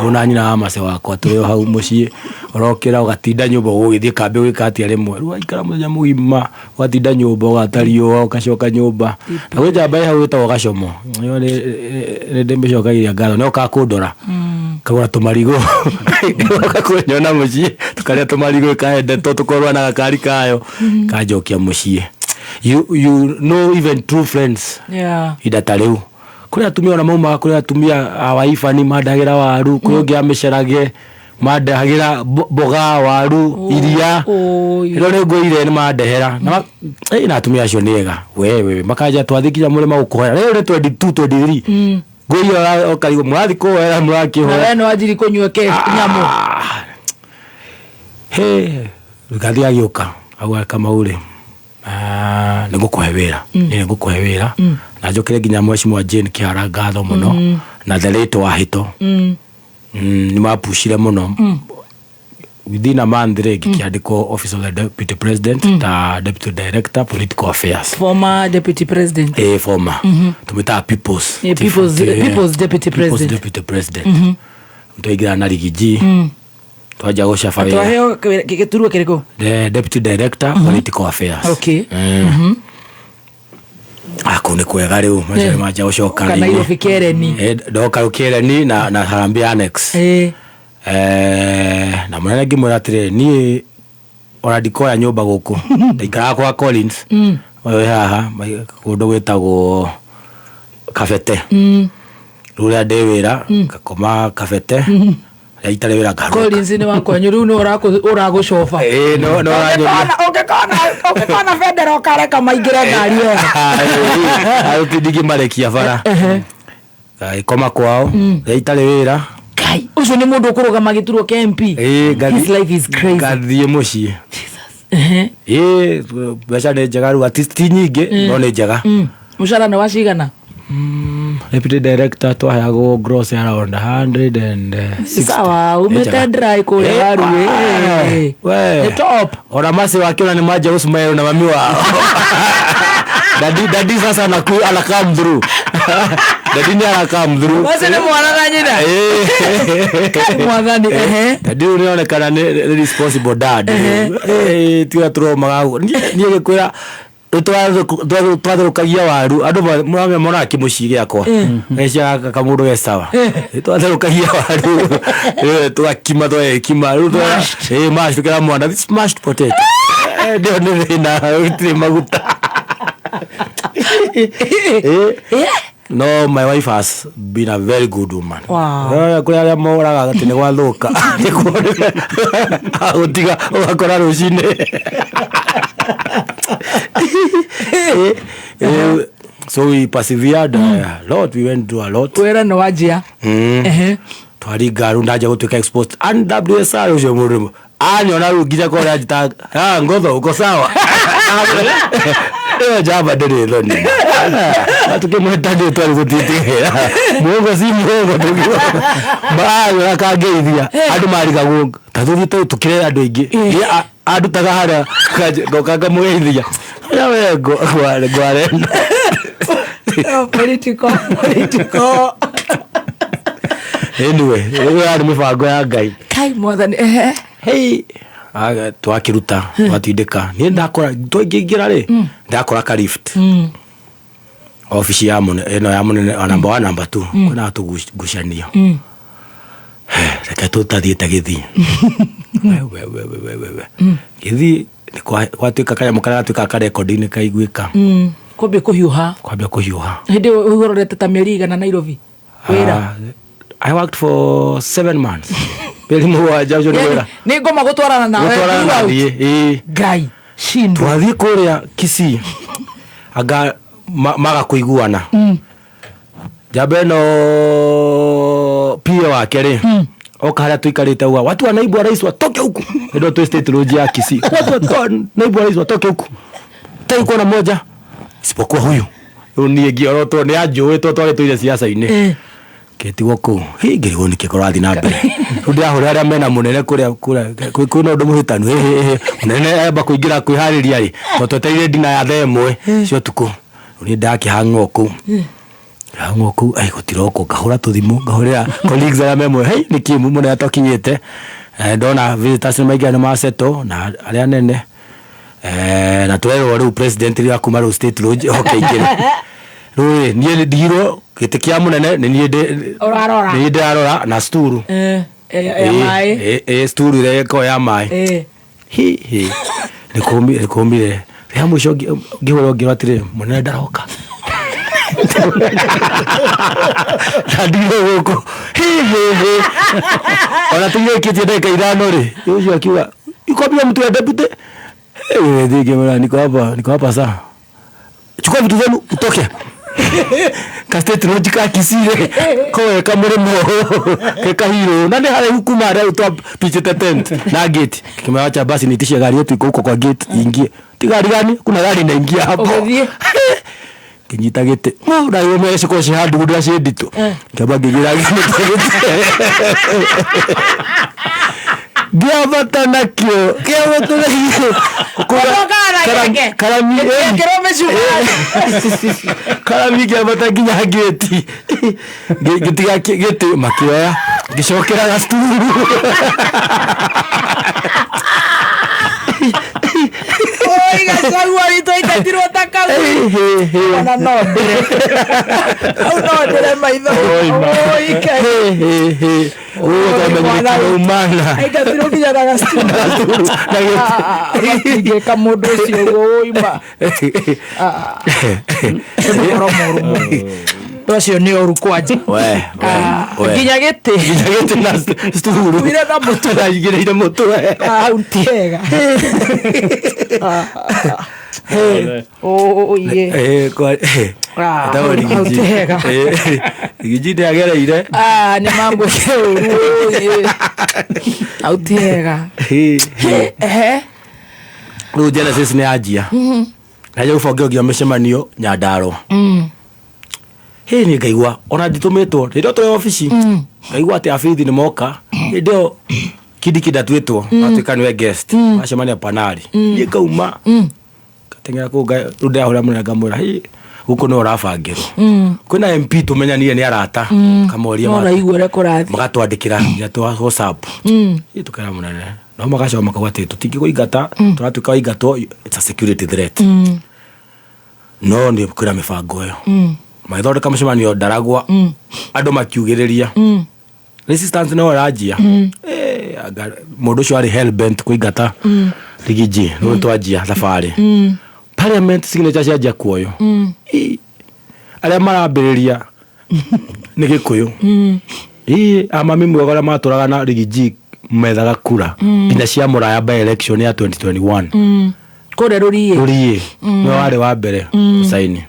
rĩu na nyina wa mace wakwa tũrĩ o hau mũciĩ ũrokĩra ũgatinda nyũmba ũgũgĩthiĩ kambĩ ũgĩka atĩa rĩmwe rĩu waikara mũthenya mũgima ũgatinda nyũmba ũgata riũa ũgacoka nyũmba na gwĩ njamba ĩ hau ĩtagwo gacomo ĩyo nĩ ndĩmĩcokagĩria ngatho nĩ okaga kũndora kagũra tũmarigũ goka kũnyona mũciĩ tũkarĩa tũmarigũ ĩkaendetwo tũkorwo na gakari kayo kanjokia mũciĩ you know even true friends Yeah. ihinda ta rĩu kũrĩ atumia ona maumaga kũrĩ atumia awaibani mandahagĩra waru kũrĩ ũngĩ amĩcarage mandehagĩra mboga waru iria ĩno nĩ ngũire nĩ mandehera na na atumia acio nĩ ega wewe makanja twathi nginya mũrĩma gũkũhoera rĩu nĩ 22 23 ngũire ũkarigwo mũrathi kũhoera Na mũrakĩhoera we nĩ wanjiri kũnyua ke nyamũ. he ngathi agĩũka auga kamau rĩ nĩ ngũkũhe wĩra nĩ ngũkũhe wĩra na njokere nginya mheshimiwa Jane Kĩhara ngatho mũno na the late Wahĩto Nĩ mapucire mũno. Within a month rĩ, ngĩkĩandĩkwo Office of the Deputy President ta Deputy Director, Political Affairs. Former deputy president. Eh, former. Tũmĩtaga people's Yeah, people's deputy People's president. Deputy President. Twaingĩra na Rigiji, twanjia gũcaba wĩra. Twaheo gĩturwa kĩrĩkũ? The Deputy Director, Political Affairs. Okay. Ah, kũu nĩ kwega rĩu, maca nĩ manjia gũcoka Kana rĩngĩ. Nairobi Kereni. Eh, ndoka rĩu Kereni na Harambee Annex. Eh, na mũnene ngĩmwĩra atĩrĩrĩ, niĩ ona ndikoya nyũmba gũkũ, ndaikaraga kwa Collins. Ũyũ haha kũndũ gwĩtagwo Kabete. Rĩu rĩrĩa ndĩ wĩra ngakoma Kabete, rĩrĩa itarĩ wĩra ngaruga. Collins nĩ wakwanyu rĩu nĩ ũragũcoba. Ĩĩ, no ũranyonia. Ũngĩkona bendera ũkareka maingĩre ngari ĩyo. Aruti ndingĩmarekia bara, ngagĩkoma kwao rĩrĩa itarĩ wĩra. Kai, ũcio nĩ mũndũ ũkũrũgama gĩturwa kĩa MP. Ĩĩ, His life is crazy. Ngathiĩ mũciĩ. Ĩĩ, mbeca nĩ njega rĩu, at ti nyingĩ, no nĩ njega. Mũcara nĩ wa cigana? Deputy Director twaheagwo gross around 160. Sawa, umĩte dry kũrĩa waru. We. Nĩ top. Ona masi wakiona nĩ manjia gũcmail na mami wao. Dadi, dadi sasa anaku ana come through. Dadi nĩ ara come through. Macio nĩ mwana na nyina. Ĩĩ. Mwathani, ehe. Dadi rĩu nĩonekana nĩ responsible dad. Eh, tiga tũromaga niĩ gĩkwĩra twatherũkagia waru, andũ monaga kĩmũciĩ gĩakwa cia kamũndũ ge sawa. Twatherũkagia waru, tũgakima, twagĩkima rĩu, mash, tũkĩra mwana, "This mashed potato." Eh, ndio nĩ thĩna gũtirĩ maguta. Eh, no my wife has been a very good woman. Kũrĩ arĩa moraga atĩ nĩ gwathũka gũtiga ũgakora rũcinĩ. Eh, so we persevered a lot, we went through a lot. Wĩra nĩ wanjia. Twaringa rĩu ndanjia gũtuĩka exposed and WSR ũcio mũndũ anyona rĩu nginya kũrĩa anjĩtaga, "Ah, ngotho uko sawa?" Ĩyo njamba ndĩrĩ thoni, tukĩmwĩta rĩtwa rĩu tũtiĩtigĩra muongo si muongo, manyona kangeithia andũ marigagwo ta tũthiĩte tũkĩre andũ aingĩ. Niĩ andutaga harĩa ngoka ngamũgeithia, "Oya we ngwareno." Political, political. Anyway, rĩu yarĩ mĩbango ya Ngai. Kai mwathani, ehe. Hey, twakĩruta twatindĩka, niĩ ndakora twaingĩingĩra rĩ, ndakora ka lift obici ya mũnene ĩno ya mũnene wa number 1, number 2, kwĩna tũgucanio. Reke tũtathiĩte gĩthiĩ we we we we we we we gĩthiĩ nĩ gwatuĩka kanyamũ karĩa gatuĩkaga karekondi-inĩ kaiguĩka. Kwambia kũhiũha. Kwambia kũhiũha. Hĩndĩ ĩyo ũrorete ta mĩeri igana Nairobi wĩra? Ah, I worked for 7 months, mĩeri 7 ũcio nĩ wĩra. Nĩ ngoma gũtwarana nawe Gũtwarana throughout. Thiĩ, ĩĩ. Ngai shindo. Twathiĩ kũrĩa Kisii anga maga kũiguana njamba ĩno pia wake rĩ, oka harĩa tũikarĩte auga, "Watu wa naibu wa rais watoke huku." Ndio twĩ State Lodge ya Kisii. "Watu wa naibu wa rais watoke huku, tari kuona moja isipokuwa huyu." Rĩu niĩ ngĩorotwo nĩ anjũĩ tondũ twarĩ tũire ciaca-inĩ, ngĩtigwo kũu. Hi, ngĩrigwo nĩkĩ kũrathiĩ na mbere. Rĩu ndĩrahũrĩra arĩa mena mũnene kũrĩa kũrĩa kwĩna ũndũ mũhĩtanu. Hĩ, hĩ, hĩ. Mũnene amba kũingĩra kwĩharĩria rĩ, tondũ twetereire ndina ya thaa 1 cia ũtukũ. Rĩu niĩ ndakĩhang'wo kũu, hang'wo kũu, ai gũtirokwo, ngahũra tũthimũ, ngahũrĩra colleagues arĩa me muoyo, "Hei, nĩkĩ mũnene atakinyĩte?" Eh, ndona visitors nĩ maingĩra, nĩ masettle na arĩa anene. Eh, na twerwo rĩu president rĩrĩa kuma rĩu State Lodge oke ingĩre. Rĩu rĩ, niĩ nĩ ndigirwo gĩtĩ kĩa mũnene, nĩ niĩ Ũrarora. nĩ niĩ ndĩrarora na sturu. Eh, ya maĩ. Ĩ sturu ĩrĩa ĩkoragwo ya maĩ. Hi hi, nĩ kũmire rĩa mũico ngĩhũrwo ngĩrwo atĩrĩrĩ, mũnene ndaroka na ndigirwo gũkũ. Hi hi hi, ona tũirĩkĩtie ndagĩka 5 rĩ, ũcio akiuga, "Iko bila mtu ya deputy?" Eh, ngĩmwĩra, "Niko hapa, niko hapa saa. Chukua vitu zenu utoke." Ka State Lodge ka Kisii kowe kamũrĩmo ke kahirũ na nĩ haraihu kuma harĩa twapichĩte tent na gate. Kimewacha basi niitishe gari yetu iko huko kwa gate ingie. Ti gari gani? Kuna gari inaingia hapo. Ũgĩthiĩ. Ngĩnyita gĩtĩ ndagĩũmere cikorwo ciĩ handũ ndĩa ciĩ nditũ, ngĩamba ngĩgĩra gĩtĩ, ngĩambata nakĩo, kĩambata nakĩo. Ũcokaga na gĩake? Karami. Gĩtiekĩrwo mĩcumarĩ? Karami, ngĩambata nginya ngĩti, ngĩtiga gĩtĩ, makĩoya, ngĩcokera gacukuru. Oi, Gachagua witũ aingatirwo ta kau. Ona no ndĩre hau, no ndĩre maitho. Oi, Ngai. Ũmana. Aingatirwo nginya na gacukuru matingĩka mũndũ ũcio ũguo ũima. Nĩ ũhoro mũru mũno. Ũndũ ũcio nĩ ũru kwanja. We, we. Nginya gĩtĩ. Nginya gĩtĩ na sturu. Kuire na mũtwe. Na igĩrĩire mũtwe. Hau ti hega. Oiye. Etagwo Hau Rigiji. ti hega. Rigiji nĩ agereire. Ah, nĩ mamwĩke ũru, oiye, hau ti hega. Ehe. Rĩu Genesis nĩ yanjia na rĩu bonge nginya mĩcemanio Nyandarũa. Hĩ, nĩ ngaigua ona nditũmĩtwo rĩrĩa tũrĩ obici, ngaigua atĩ abithi nĩ moka. Hĩndĩ ĩyo Kindiki ndatuĩtwo, atuĩka nĩwe guest macemania panari. Niĩ ngauma ngateng'era kũu, rĩu ndĩrahũra mũnene, ngamwĩra, "Hĩ, gũkũ nĩwe ũrabangĩrwo." Kwĩna MP tũmenyanire nĩ arata, kamoria. No ũraigua ũrĩa kũrathiĩ. Magatwandĩkĩra nginya twa WhatsApp. Ĩ, tũkera mũnene, no magacoka makauga atĩ tũtingĩkũingata, tũratuĩka waingatwo, it's a security threat. No nĩ kwĩna mĩbango ĩyo, magĩthondeka mũcemanio Ndaragwa, andũ makiugĩrĩria. Resistance no ĩranjia. Eh, mũndũ ũcio arĩ hell bent kũingata Rigiji. Rĩu twanjia thabarĩ, parliament signature cianjia kuoywo. Ĩ, arĩa marambĩrĩria nĩ Gĩkũyũ. Ĩ, amami mwega arĩa matũraga na Rigiji methaga kura nginya cia mũraya by election ya 2021. Kũrĩa rũriĩ. Rũriĩ nĩwe warĩ wa mbere gũcaini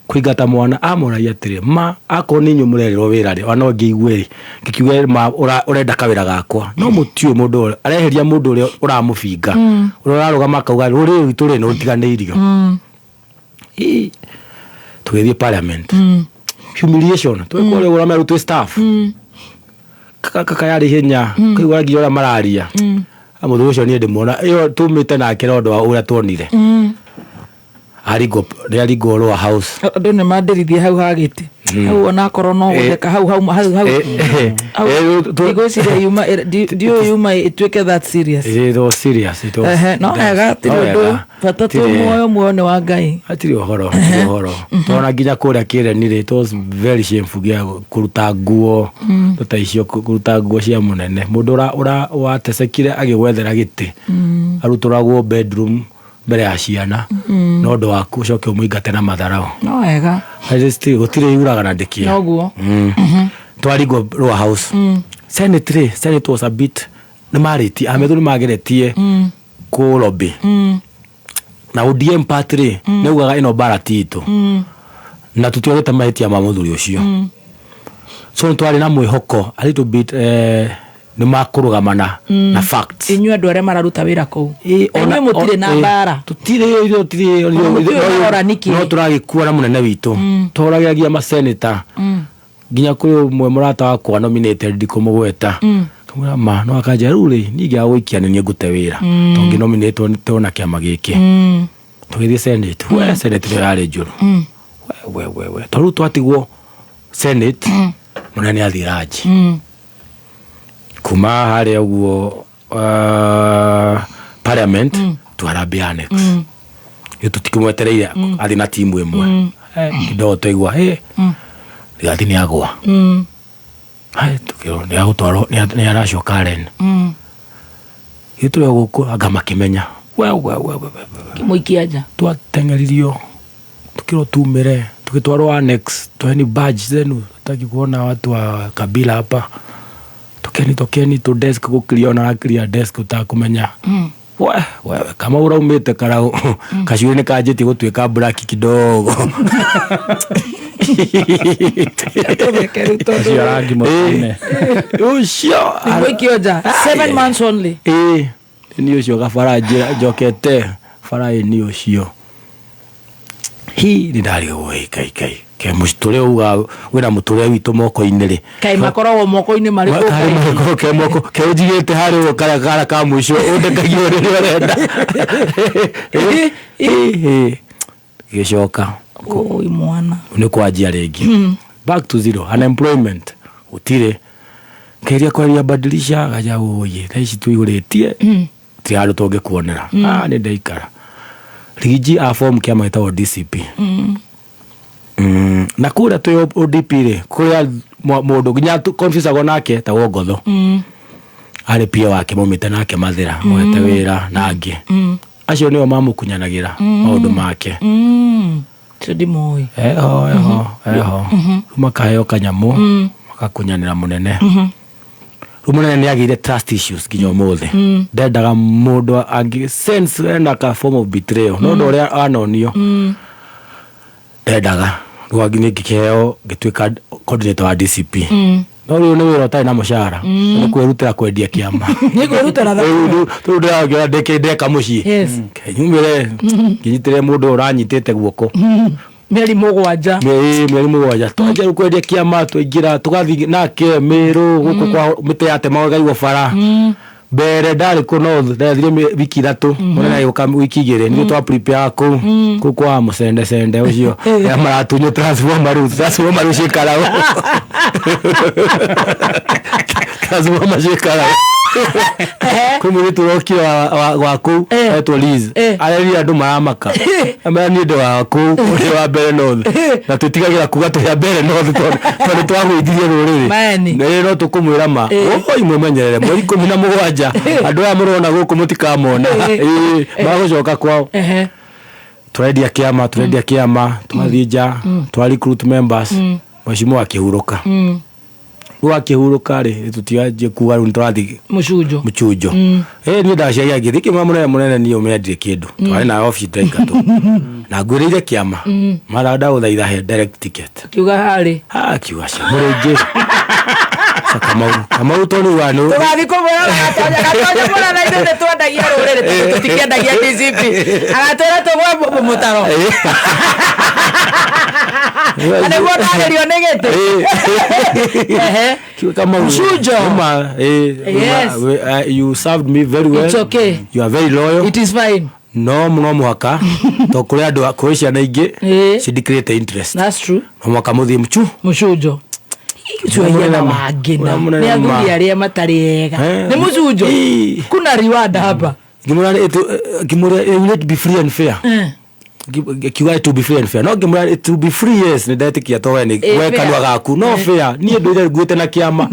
kũingata mwana. Amũragia atĩrĩ, ma akorwo nĩ inyuĩ mũrerĩrwo wĩra rĩ, ona no ngĩigue rĩ, ngĩkiuge ma ũrenda kawĩra gakwa, no mũtiũĩ mũndũ ũrĩa areheria, mũndũ ũrĩa ũramũbinga, ũrĩa ũrarũgama akauga rũrĩrĩ rwitũ rĩ nĩ rũtiganĩirio. Ĩ, tũgĩthiĩ parliament, humiliation, twĩkũrĩa ũrĩa meru twĩ staff. Kaka yarĩ hinya kaigua nginya ũrĩa mararia. Mũthuri ũcio niĩ ndĩmuona ĩyo tumĩte nake na ũndũ wa ũrĩa tuonire aringwo, nĩ aringwo Lower House. Andũ nĩ mandĩrithie hau ha gĩtĩ hau, onakorwo no gũtheka hau hau hau hau hau. Ndigwĩciria yuma ndiũĩ yuma ĩtuĩke that serious. It was serious, it was. Ehe, no wega, tirĩ No ũndũ. wega. Bata twĩ muoyo, muoyo nĩ wa Ngai. Hatirĩ ũhoro, hatirĩ ũhoro. Tona nginya kũrĩa kĩreni rĩ, it was very shameful gĩa kũruta nguo ta icio, kũruta nguo cia mũnene, mũndũ ũra ũra watecekire agĩgwethera gĩtĩ, arutũragwo bedroom mbere ya ciana no ũndũ waku, ũcoke ũmũingate na matharau. No wega. Gũtirĩ yuraga na ndĩkia. Noguo. Twaringwo Lower House. Senate rĩ, Senate was a bit, nĩ marĩtie amethu, nĩ mageretie kũ lobby na ODM party rĩ, nĩ augaga ĩno mbara ti itũ na tũtionete mahĩtia ma mũthuri ũcio. So nĩ twarĩ na mwĩhoko a little bit, nĩ makũrũgamana na facts. Inyuĩ andũ arĩa mararuta wĩra kũu, inyuĩ mũtirĩ na mbara. Tũtirĩ, tũtirĩ. Ona mũtiũĩ marora nĩkĩ. No tũragĩkua na mũnene witũ, tũrageragia maseneta nginya kũrĩ ũmwe mũrata wakwa nominated, ndikũmũgweta. Kamwĩra ma no akanja rĩu rĩ, niĩ ngĩaga gũikia nĩ niĩ ngũte wĩra tondũ ngĩnominatwo nĩ tona kĩama gĩkĩ. Tũgĩthiĩ Senate. We, Senate nĩyo yarĩ njũru. We we we, tondũ rĩu twatigwo Senate, mũnene athiĩ ranji kuma harĩa ũguo, parliament twarambĩ annex ĩ tũtikĩmwetereire athiĩ na timu ĩmwe. Kidogo twaigua "Ĩ, Rigathi nĩ agwa." Hai, tukĩrwo nĩ agũtwarwo, nĩ aracoka Karen. Githĩ tũrĩ o gũkũ anga makĩmenya we we we we we. Kĩmũikia nja. Twateng'eririo, tukĩrwo tumĩre, tũgĩtwarwo annex. Toeni badge zenu, hataki kuona watu wa kabila hapa, tokeni, tokeni tu desk gũkiria ona arakiria desk ũtakũmenya. We wewe kama uraumĩte karau kacuĩ nĩ kanjĩtie gũtuĩka black kidogo. Ũcio rangi mũtune. Ũcio. Nĩmũikio nja 7 months only. Ĩĩ, nĩ ũcio gabara njĩra njokete bara ĩ nĩ ũcio. Hi nĩ ndarigwo ĩ kai kai ke mũtũrĩre uga wĩna mũtũrĩre witũ moko-inĩ rĩ. Kaĩ makoragwo moko-inĩ marĩkũ? Karĩ marĩkũ ke moko ke ũnjigĩte harĩ ũguo karĩa kara ka mũico ũndekagia rĩrĩa ũrenda. Gĩcoka Oi mwana. Nĩ kwanjia rĩngĩ, back to zero, unemployment gũtirĩ, kĩria kwaria badilisha gaja ũyĩ thaa ici tũihũrĩtie ti handũ tũngĩkuonera. Ah, nĩ ndaikara Rigiji a form kĩama gĩtagwo DCP. Na kũrĩa twĩ ODP rĩ, kũrĩa mũndũ nginya confusagwo nake tagwo Ngotho, arĩ pia wake maumĩte nake Mathĩra moete wĩra na angĩ acio nĩo mamũkunyanagĩra maũndũ make. Cio ndimoĩ. Eho eho eho. Rĩu makaheo kanyamũ makakunyanĩra mũnene. Rĩu mũnene nĩ agĩire trust issues nginya ũmũthĩ. Ndendaga mũndũ angĩ sense ena ka form of betrayal, no ũndũ ũrĩa anonio ndendaga. Rĩu angĩ nĩ ngĩkĩheo ngĩtuĩka coordinator wa DCP, no rĩu nĩ wĩra ũtarĩ na mũcara, nĩ kwĩrutĩra kwendia kĩama. Nĩ kwĩrutĩra. Rĩu ndĩrakĩona ndĩkĩ ndeka mũciĩ. Nyumĩre ngĩnyitĩre mũndũ ũyũ ũranyitĩte guoko Mĩeri 7. Mĩeri 7 twanjia rĩu kwendia kĩama, twaingĩra tũgathiĩ nake Mĩrũ gũkũ kwa mĩtĩ yatemagwo ĩkaigwo bara. Mbere ndarĩ kũ north, ndathire wiki 3, mũnene agĩũka wiki 2 nĩguo twa prepare kũu kũu kwa mũcende cende ũcio ya maratunywo transformer. Rĩu transformer rĩu ciĩkaragwo, transformer ciĩkaragwo kwĩ mũirĩtu ũrokire wa kũu etwo Liz, arerire andũ maramaka amera niĩ ndĩ wa kũu ũrĩ wa mbere north, na twĩtigagĩra kuga tũrĩ a mbere north tondũ twagũithirie rũrĩrĩ. Maeni. Nĩ no tũkũmwĩra ma oi mwĩmenyerere mweri 17 andũ aya mũrona gũkũ mũtikamona. Ĩĩ, magũcoka kwao. Tũrendia kĩama, tũrendia kĩama, twathiĩ nja twa recruit members, mheshimiwa akĩhurũka. Rĩu akĩhurũka rĩ, tũtianjie kuga rĩu nĩtũrathiĩ Mũcunjo. Mũcunjo. Ĩ niĩ ndaciaria ngĩthiĩ kĩmwe mũnene mũnene niĩ ũmenye ndirĩ kĩndũ twarĩ na obici ndaingatwo na ngwĩrĩire kĩama mara ndagũthaitha he direct ticket. Kiuga harĩ. Akiuga cia mũrĩngĩ Kamau Kamau tondũ wa nĩ Tũgathiĩ kũmwĩra gatonya gatonya mũna na ithuĩ nĩ twendagia rũrĩrĩ tondũ tũtikĩendagia DCP, agatwĩra tũgwe mũtaro na nĩguo ndarĩrio nĩ gĩtĩ. Ehe. Kiuga Kamau Mchujo. Uma, you served me very well. It's okay. You are very loyal. It is fine. No mũhaka to kũrĩ andũ kũrĩ ciana ingĩ cindikĩrĩte interest. That's true. No mũhaka mũthiĩ mchu Mũcunjo tuaigana wangĩna nĩ athuri arĩa matarĩ ega. Nĩ mũcunjo kuna riwanda hapa. Ngĩmwĩra ngĩmwĩra it will not be free and fair. Kiuga it will be free and fair, no ngĩmwĩra it will be free, yes, nĩ ndetĩkia to we nĩ we fair. Kanua gaku no fair niĩ ndũire nguĩte na kĩama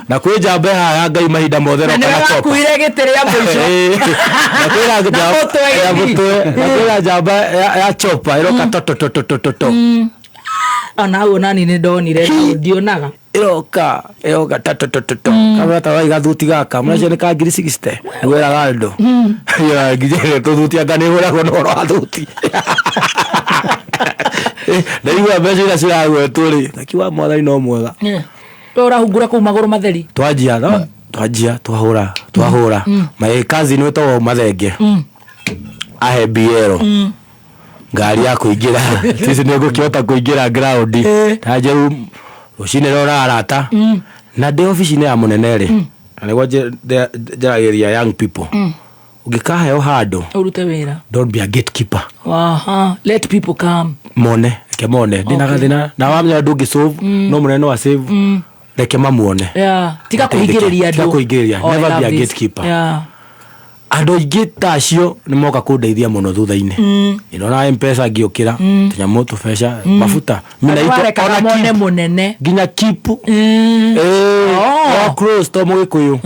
na kwĩ njamba haha ya Ngai mahinda mothe Na roka nĩwe na chopa. wakuire gĩtĩ rĩa mũico. Na kwĩra Na mũtwe ya gĩthii. mũtwe, na kwĩra njamba ya chopa ĩroka totototototo. Ona hau onani nĩ ndonire na ndionaga. Ĩroka ĩroka tatotototo kamera ta waiga thuti gaka mnacio nĩ ka ngiri 60 nĩgwĩraga andũ tũthuti anga nĩ hũragwo na ũhoro wa thuti. Ndaigua mbeca iria ciragwetwo rĩ, nakiuga mwathani no mwega. We ũrahungura kũu magũrũ matheri. Twanjia no twanjia twahũra twahũra my cousin wĩtagwo Mathenge ahe biero ngari ya kũingĩra sisi nĩ ngũkĩhota kũingĩra ground tanjia rĩu rũcinĩ rora arata na ndĩ obici-inĩ ya mũnene rĩ, na nĩguo njaragĩria young people, ũngĩkaheo handũ ũrute wĩra, don't be a gatekeeper. Aha, let people come. Mone, reke mone ndĩna gathĩna na wamenya ndũngĩ solve, no mũnene no asave, reke mamuone. Yeah. Tiga Mateithĩke. kũhingĩrĩria Tiga andũ. kũhingĩrĩria. Oh, I Never love be a this. gatekeeper. Andũ aingĩ ta acio nĩ moka kũndeithia mũno thutha-inĩ. Ĩnona Mpesa ngĩũkĩra tũnyamũ tũbeca mabuta. Mina Andũ ito- marekaga ona mone keep. mũnene. Nginya kipu. Oh, close to mũgĩkũyũ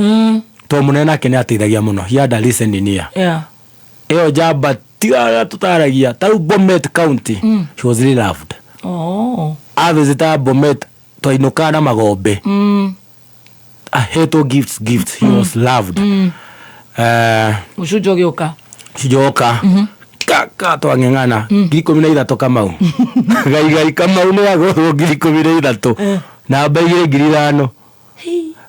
to mũnene nake nĩ ateithagia mũno. He had a listening ear. Ĩyo njamba tiga tũtaragia ta rĩu Bomet County, she was really loved. Avisitaga Bomet twainũkaga na magombe ahetwo gifts, gifts. He was loved. Mũcunjo ũgĩũka. Cijoka kaka twang'eng'ana 13,000 Kamau gaigai Kamau nĩ agũrwo 13,000 namba igĩrĩ 5,000.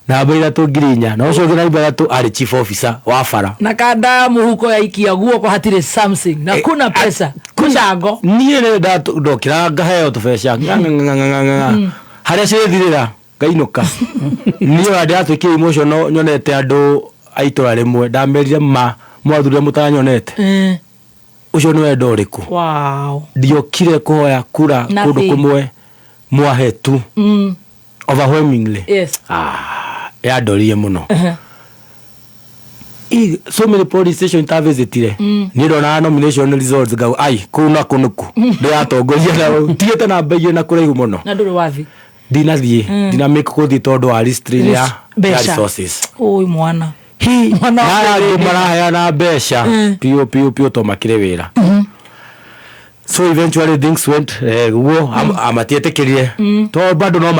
Namba 3 4,000 na ũcio ũngĩ namba 3 arĩ chief officer wa bara. Na kanda mũhuko yaikia guoko hatirĩ something na kuna pesa mcango. Niĩ nĩ ndokĩra ngaheo tũbeca ng'ang'ang'ang'ang'ang'a harĩa cirĩthirĩra ngainũka. Niĩ ona ndĩratuĩkire emotional nyonete andũ a itũra rĩmwe ndamerire ma mwathurire mũtanyonete. Ũcio nĩ wendo ũrĩkũ? Wow. Ndiokire kũhoya kura kũndũ Nothing. kũmwe mwahetu overwhelmingly. Yes. Ah, yandoririe mũno. So many police station itavisitire. Niĩ ndonaga nomination results ngauga ai kũu na kũ nĩku ndĩratongoria na tigĩte namba 2 na kũraihu mũno. Na ndũrĩ wathi. Ndinathiĩ ndinamake kũthiĩ tondũ wa restrain ya Mbeca. resources. Ũi mwana. Hi, Mwana wa na andũ bĩbĩ. maraheana mbeca piũ piũ piũ to makĩrĩ wĩra. So eventually things went guo matietĩkĩrire to bado no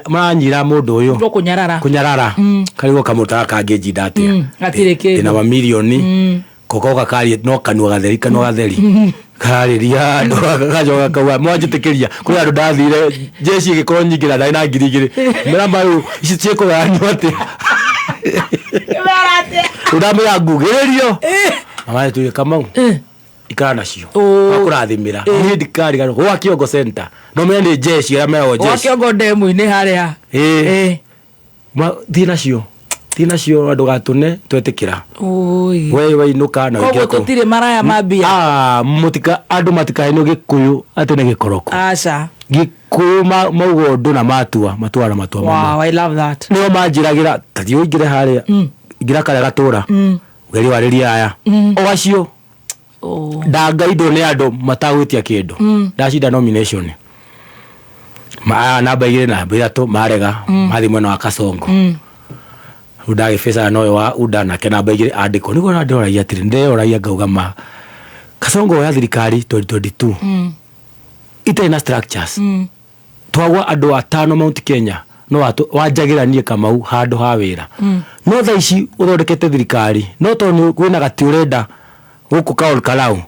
maranyira mũndũ ũyũ Ndũ kũnyarara. kũnyarara karigwo kamũtara kangĩnjinda atĩa. Gatirĩ kĩndũ. Ndĩna mamirioni kokoga karie no kanua gatheri kanua gatheri karĩria andũ gacoka kauga mwanjĩtĩkĩria kũrĩ andũ ndathire jeshi ĩgĩkorwo nyingĩ na ndarĩ na 2,000 mera maru ici ciĩkũgayanio atĩa rĩu ndamĩra ngugĩrĩrio mama Kamau ikara nacio akũrathimĩra niĩ ndikariganĩrwo gwa Kĩongo center no menya nĩ jeshi arĩa meragwo Gwa jeshi. Kĩongo ndemu-inĩ harĩa. Ĩĩ. Thiĩ nacio thiĩ nacio ndũgatũne twetĩkĩra. Ũi. We wainũka na Koguo ũingĩre kũu. tũtirĩ maraya ma mbia. Ah, mũtika andũ matikahenio Gĩkũyũ atĩ nĩ gĩkoroko. Aca. Gĩkũyũ mauga ũndũ na matua matua na matua mamwe. Wow, I love that. Nĩo manjĩragĩra tathiĩ ũingĩre harĩa ingĩra karĩa gatũra ũgerie warĩrie aya o acio ndangaindwo nĩ andũ matagwĩtia kĩndũ. Ndacinda nomination namba 2 namba 3 marega mathiĩ mwena wa Kasongo. Rĩu ndagĩbĩcana na ũyũ wa UDA nake namba 2 andĩkwo nĩguo na ndĩroragia atĩrĩ ndĩroragia ngauga ma Kasongo ya thirikari 2022 itarĩ na structures. Twagwa andũ atano Mount Kenya no wanjagĩra niĩ Kamau handũ ha wĩra. No thaa ici ũthondekete thirikari no tondũ kwĩna gati ũrenda gũkũ Kaol Karau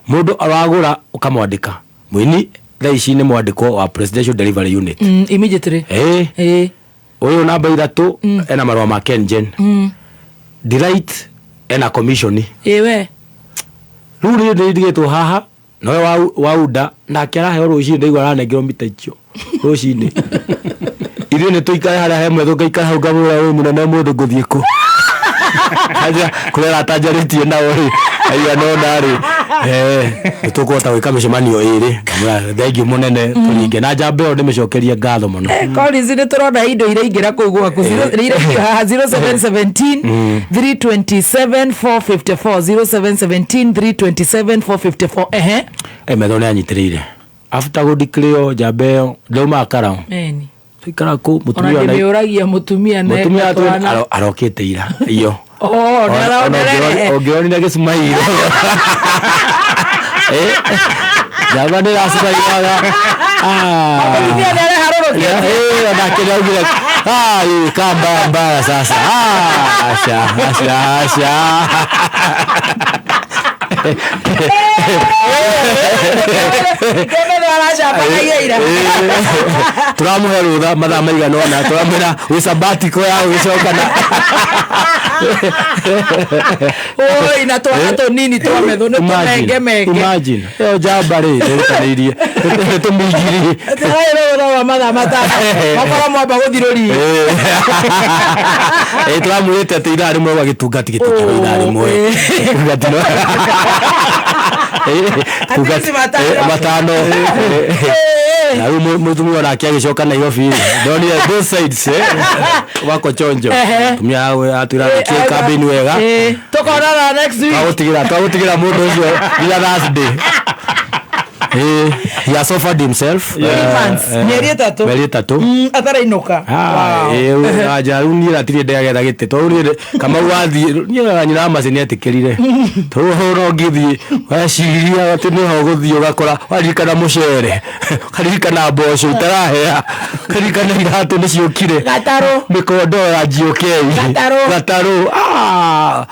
mũndũ aragũra ũkamwandĩka mũini thaa ici nĩ mwandĩkwo wa Presidential Delivery Unit. Immediately. Ĩĩ. Ũyũ namba 3 ena marũa ma KenGen. Delight ena commission. Ĩĩ we. Rĩu niĩ nĩndigĩtwo haha na ũyũ wa UDA nake araheo rũcinĩ ndaigua aranengerwo mita icio rũcinĩ. Ithuĩ nĩ tũikare harĩa he metho ngaikara hau ngamwĩra ũyũ mũnene mũndũ ngũthiĩ kũ. Aja kũrĩa aratanjarĩtie nao rĩ aigana ũna rĩ nĩ tũkũhota gwĩka mĩcemanio ĩrĩ. Ngamwĩra thengiũ mũnene tũringe na njamba ĩyo ndĩmĩcokerie ngatho mũno. Collins nĩ tũrona indo iraingĩra kũu gwaku iraingĩra haha 0717 327 454 0717 327 454. Ehe. Metho nĩ anyitĩrĩire after gũdeclare njamba ĩyo ndaumaga Karau. Eni. Tũikara kũ Ona mũtumia ndĩmĩũragia mũtumia ne mũtumia twana. arokĩte ira iyo. Oh, nĩ araonere. Ũngĩronire gĩcumairo. Njamba nĩ ĩracumairaga. Mũtumia nĩ areharũrũkĩte. Onake nĩ augire ĩĩ kaa mbaya mbaya sasa. Aca aca aca. Kĩmetho aracambanagia ira. Tũramũhe rũtha mathaa maigana ũna tũramwĩra wĩ sabatiko ya gũgĩcoka na Oi, na twana tũnini twa metho nĩ tũmengemenge. Imagine ĩyo njamba rĩ ndĩrutanĩirie nĩ tũmingiri. Tũraĩ rũtha rwa mathaa 5 makorwo mwamba gũthirũria. Tũramwĩrĩte atĩ ithaa rĩmwe gwa gĩtungati gĩtikĩrwo ithaa rĩmwe. Gĩtungati no matano. Na rĩu mũtumia onake agĩcoka Nairobi ndonire both sides wako chonjo. Mũtumia atwĩra gĩkĩ kambĩini wega. Tũkonana next week. Twagũtigĩra mũndũ ũcio nginya Thursday. He has offered himself. 3 months. Mĩeri 3. Mĩeri 3. Atarainũka. Aja rĩu niĩ ratirĩ ndeagetha gĩtĩ tondũ niĩ Kamau wathiĩ niĩ ona nyina wa Mercy nĩetĩkĩrire tondũ no ngĩthiĩ weciria atĩ nĩho ũgũthiĩ ũgakora waririkana mũcere ũkaririkana mboco itarahĩa ũkaririkana iratũ nĩciũkire Gatarũ. mĩkondoro ya GOK Gatarũ. gatarũ.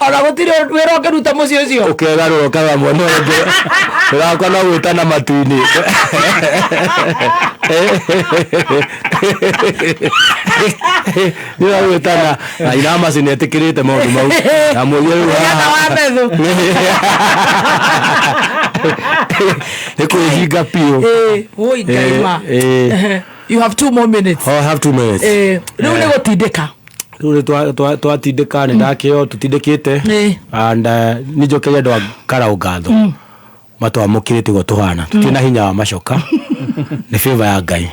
Ona gũtirĩ wĩra ũngĩruta mũciĩ ũcio ũkegarũra ũkarora mwena ũngĩ wĩra wakwa no gwĩtana matu-inĩ. Nĩragwĩtana na inamasi nĩetĩkĩrĩte maũndũ mau ndamũria rĩu Mũthenya wa methu. Nĩ kwĩhinga biũ. Eh, woi Ngai ma. Eh, eh. You have 2 more minutes. Oh, I have 2 minutes. Eh, rĩu nĩ gũtindĩka. Rĩu nĩ twatindĩka nĩ ndakĩo tũtindĩkĩte and nĩ njokeria andũ a Karau ngatho matwamũkĩrĩte ũguo tũhana tũtirĩ na hinya wa macoka, nĩ favor ya Ngai.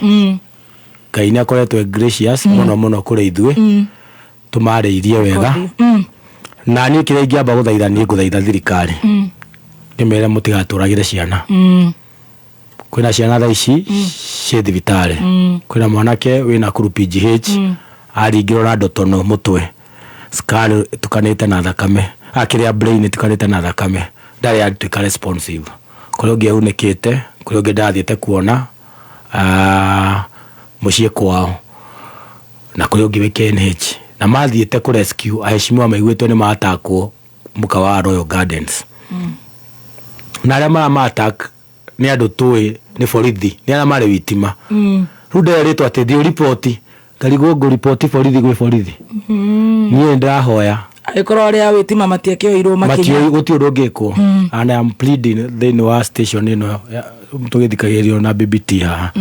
Ngai nĩ akoretwo e gracious mũno mũno kũrĩ ithuĩ, tũmarĩirie wega. Na niĩ kĩrĩa ingĩamba gũthaitha, niĩ ngũthaitha thirikari ndĩmere mũtigatũragĩre ciana. Kwĩna ciana thaa ici ciĩ thibitarĩ. Kwĩna mwanake wĩ Nakuru PGH, aringĩrwo na ndotono mũtwe, scan ĩtukanĩte na thakame, akĩrĩa brain ĩtukanĩte na thakame, ndarĩ atuĩka responsive. Kũrĩ ũngĩ aunĩkĩte, kũrĩ ũngĩ ndathiĩte kuona mũciĩ kwao, na kũrĩ ũngĩ wĩ KNH na mathiĩte kũ rescue aheshimiwa maiguĩtwo nĩ matakwo mũkawa wa Royal Gardens, na arĩa marama attack nĩ andũ tũĩ nĩ borithi, nĩ arĩa marĩ witima. Rĩu nderĩtwo atĩ thiĩ ũriboti, ngarigwo ngũriboti borithi gwĩ borithi. Niĩ ndĩrahoya Angĩkorwo arĩa a wĩtima matiakĩoirwo makinya. Matiũĩ, gũtirĩ ũndũ ũngĩkwo. And I am pleading thĩinĩ wa station ĩno tũgĩthikagĩrĩrio na BBT haha,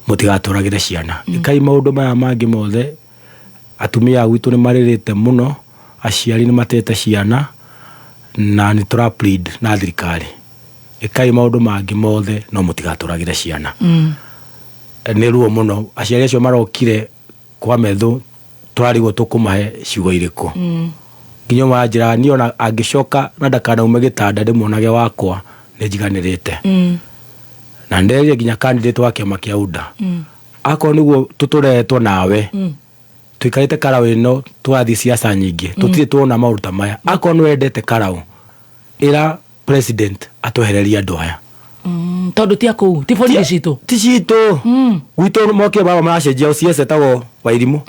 mũtigatũragĩre ciana. Ĩkai maũndũ maya mangĩ mothe. Atumia a gwitũ nĩ marĩrĩte mũno, aciari nĩ matete ciana, na nĩ tũra plead na thirikari, ĩkai maũndũ mangĩ mothe no mũtigatũragĩre ciana. Nĩ ruo mũno aciari acio marokire kwa methu, tũrarigwo tũkũmahe ciugo irĩkũ. Nginya ũmwe aranjĩra niĩ ona angĩcoka na ndakanaume gĩtanda ndĩmuonage wakwa nĩ njiganĩrĩte. Na nderire nginya candidate wa kĩama kĩa UDA, akorwo nĩguo tũtũretwo nawe, tũikarĩte Karau ĩno, tũrathiĩ siasa nyingĩ, tũtirĩ tuona maũndũ ta maya. Akorwo nĩ wendete Karau, ĩra president atwehererie andũ aya. Tondũ ti akũu, ti borithi citũ. Ti citũ. Gwitũ mokire baba maracenjia OCS etagwo Wairimũ,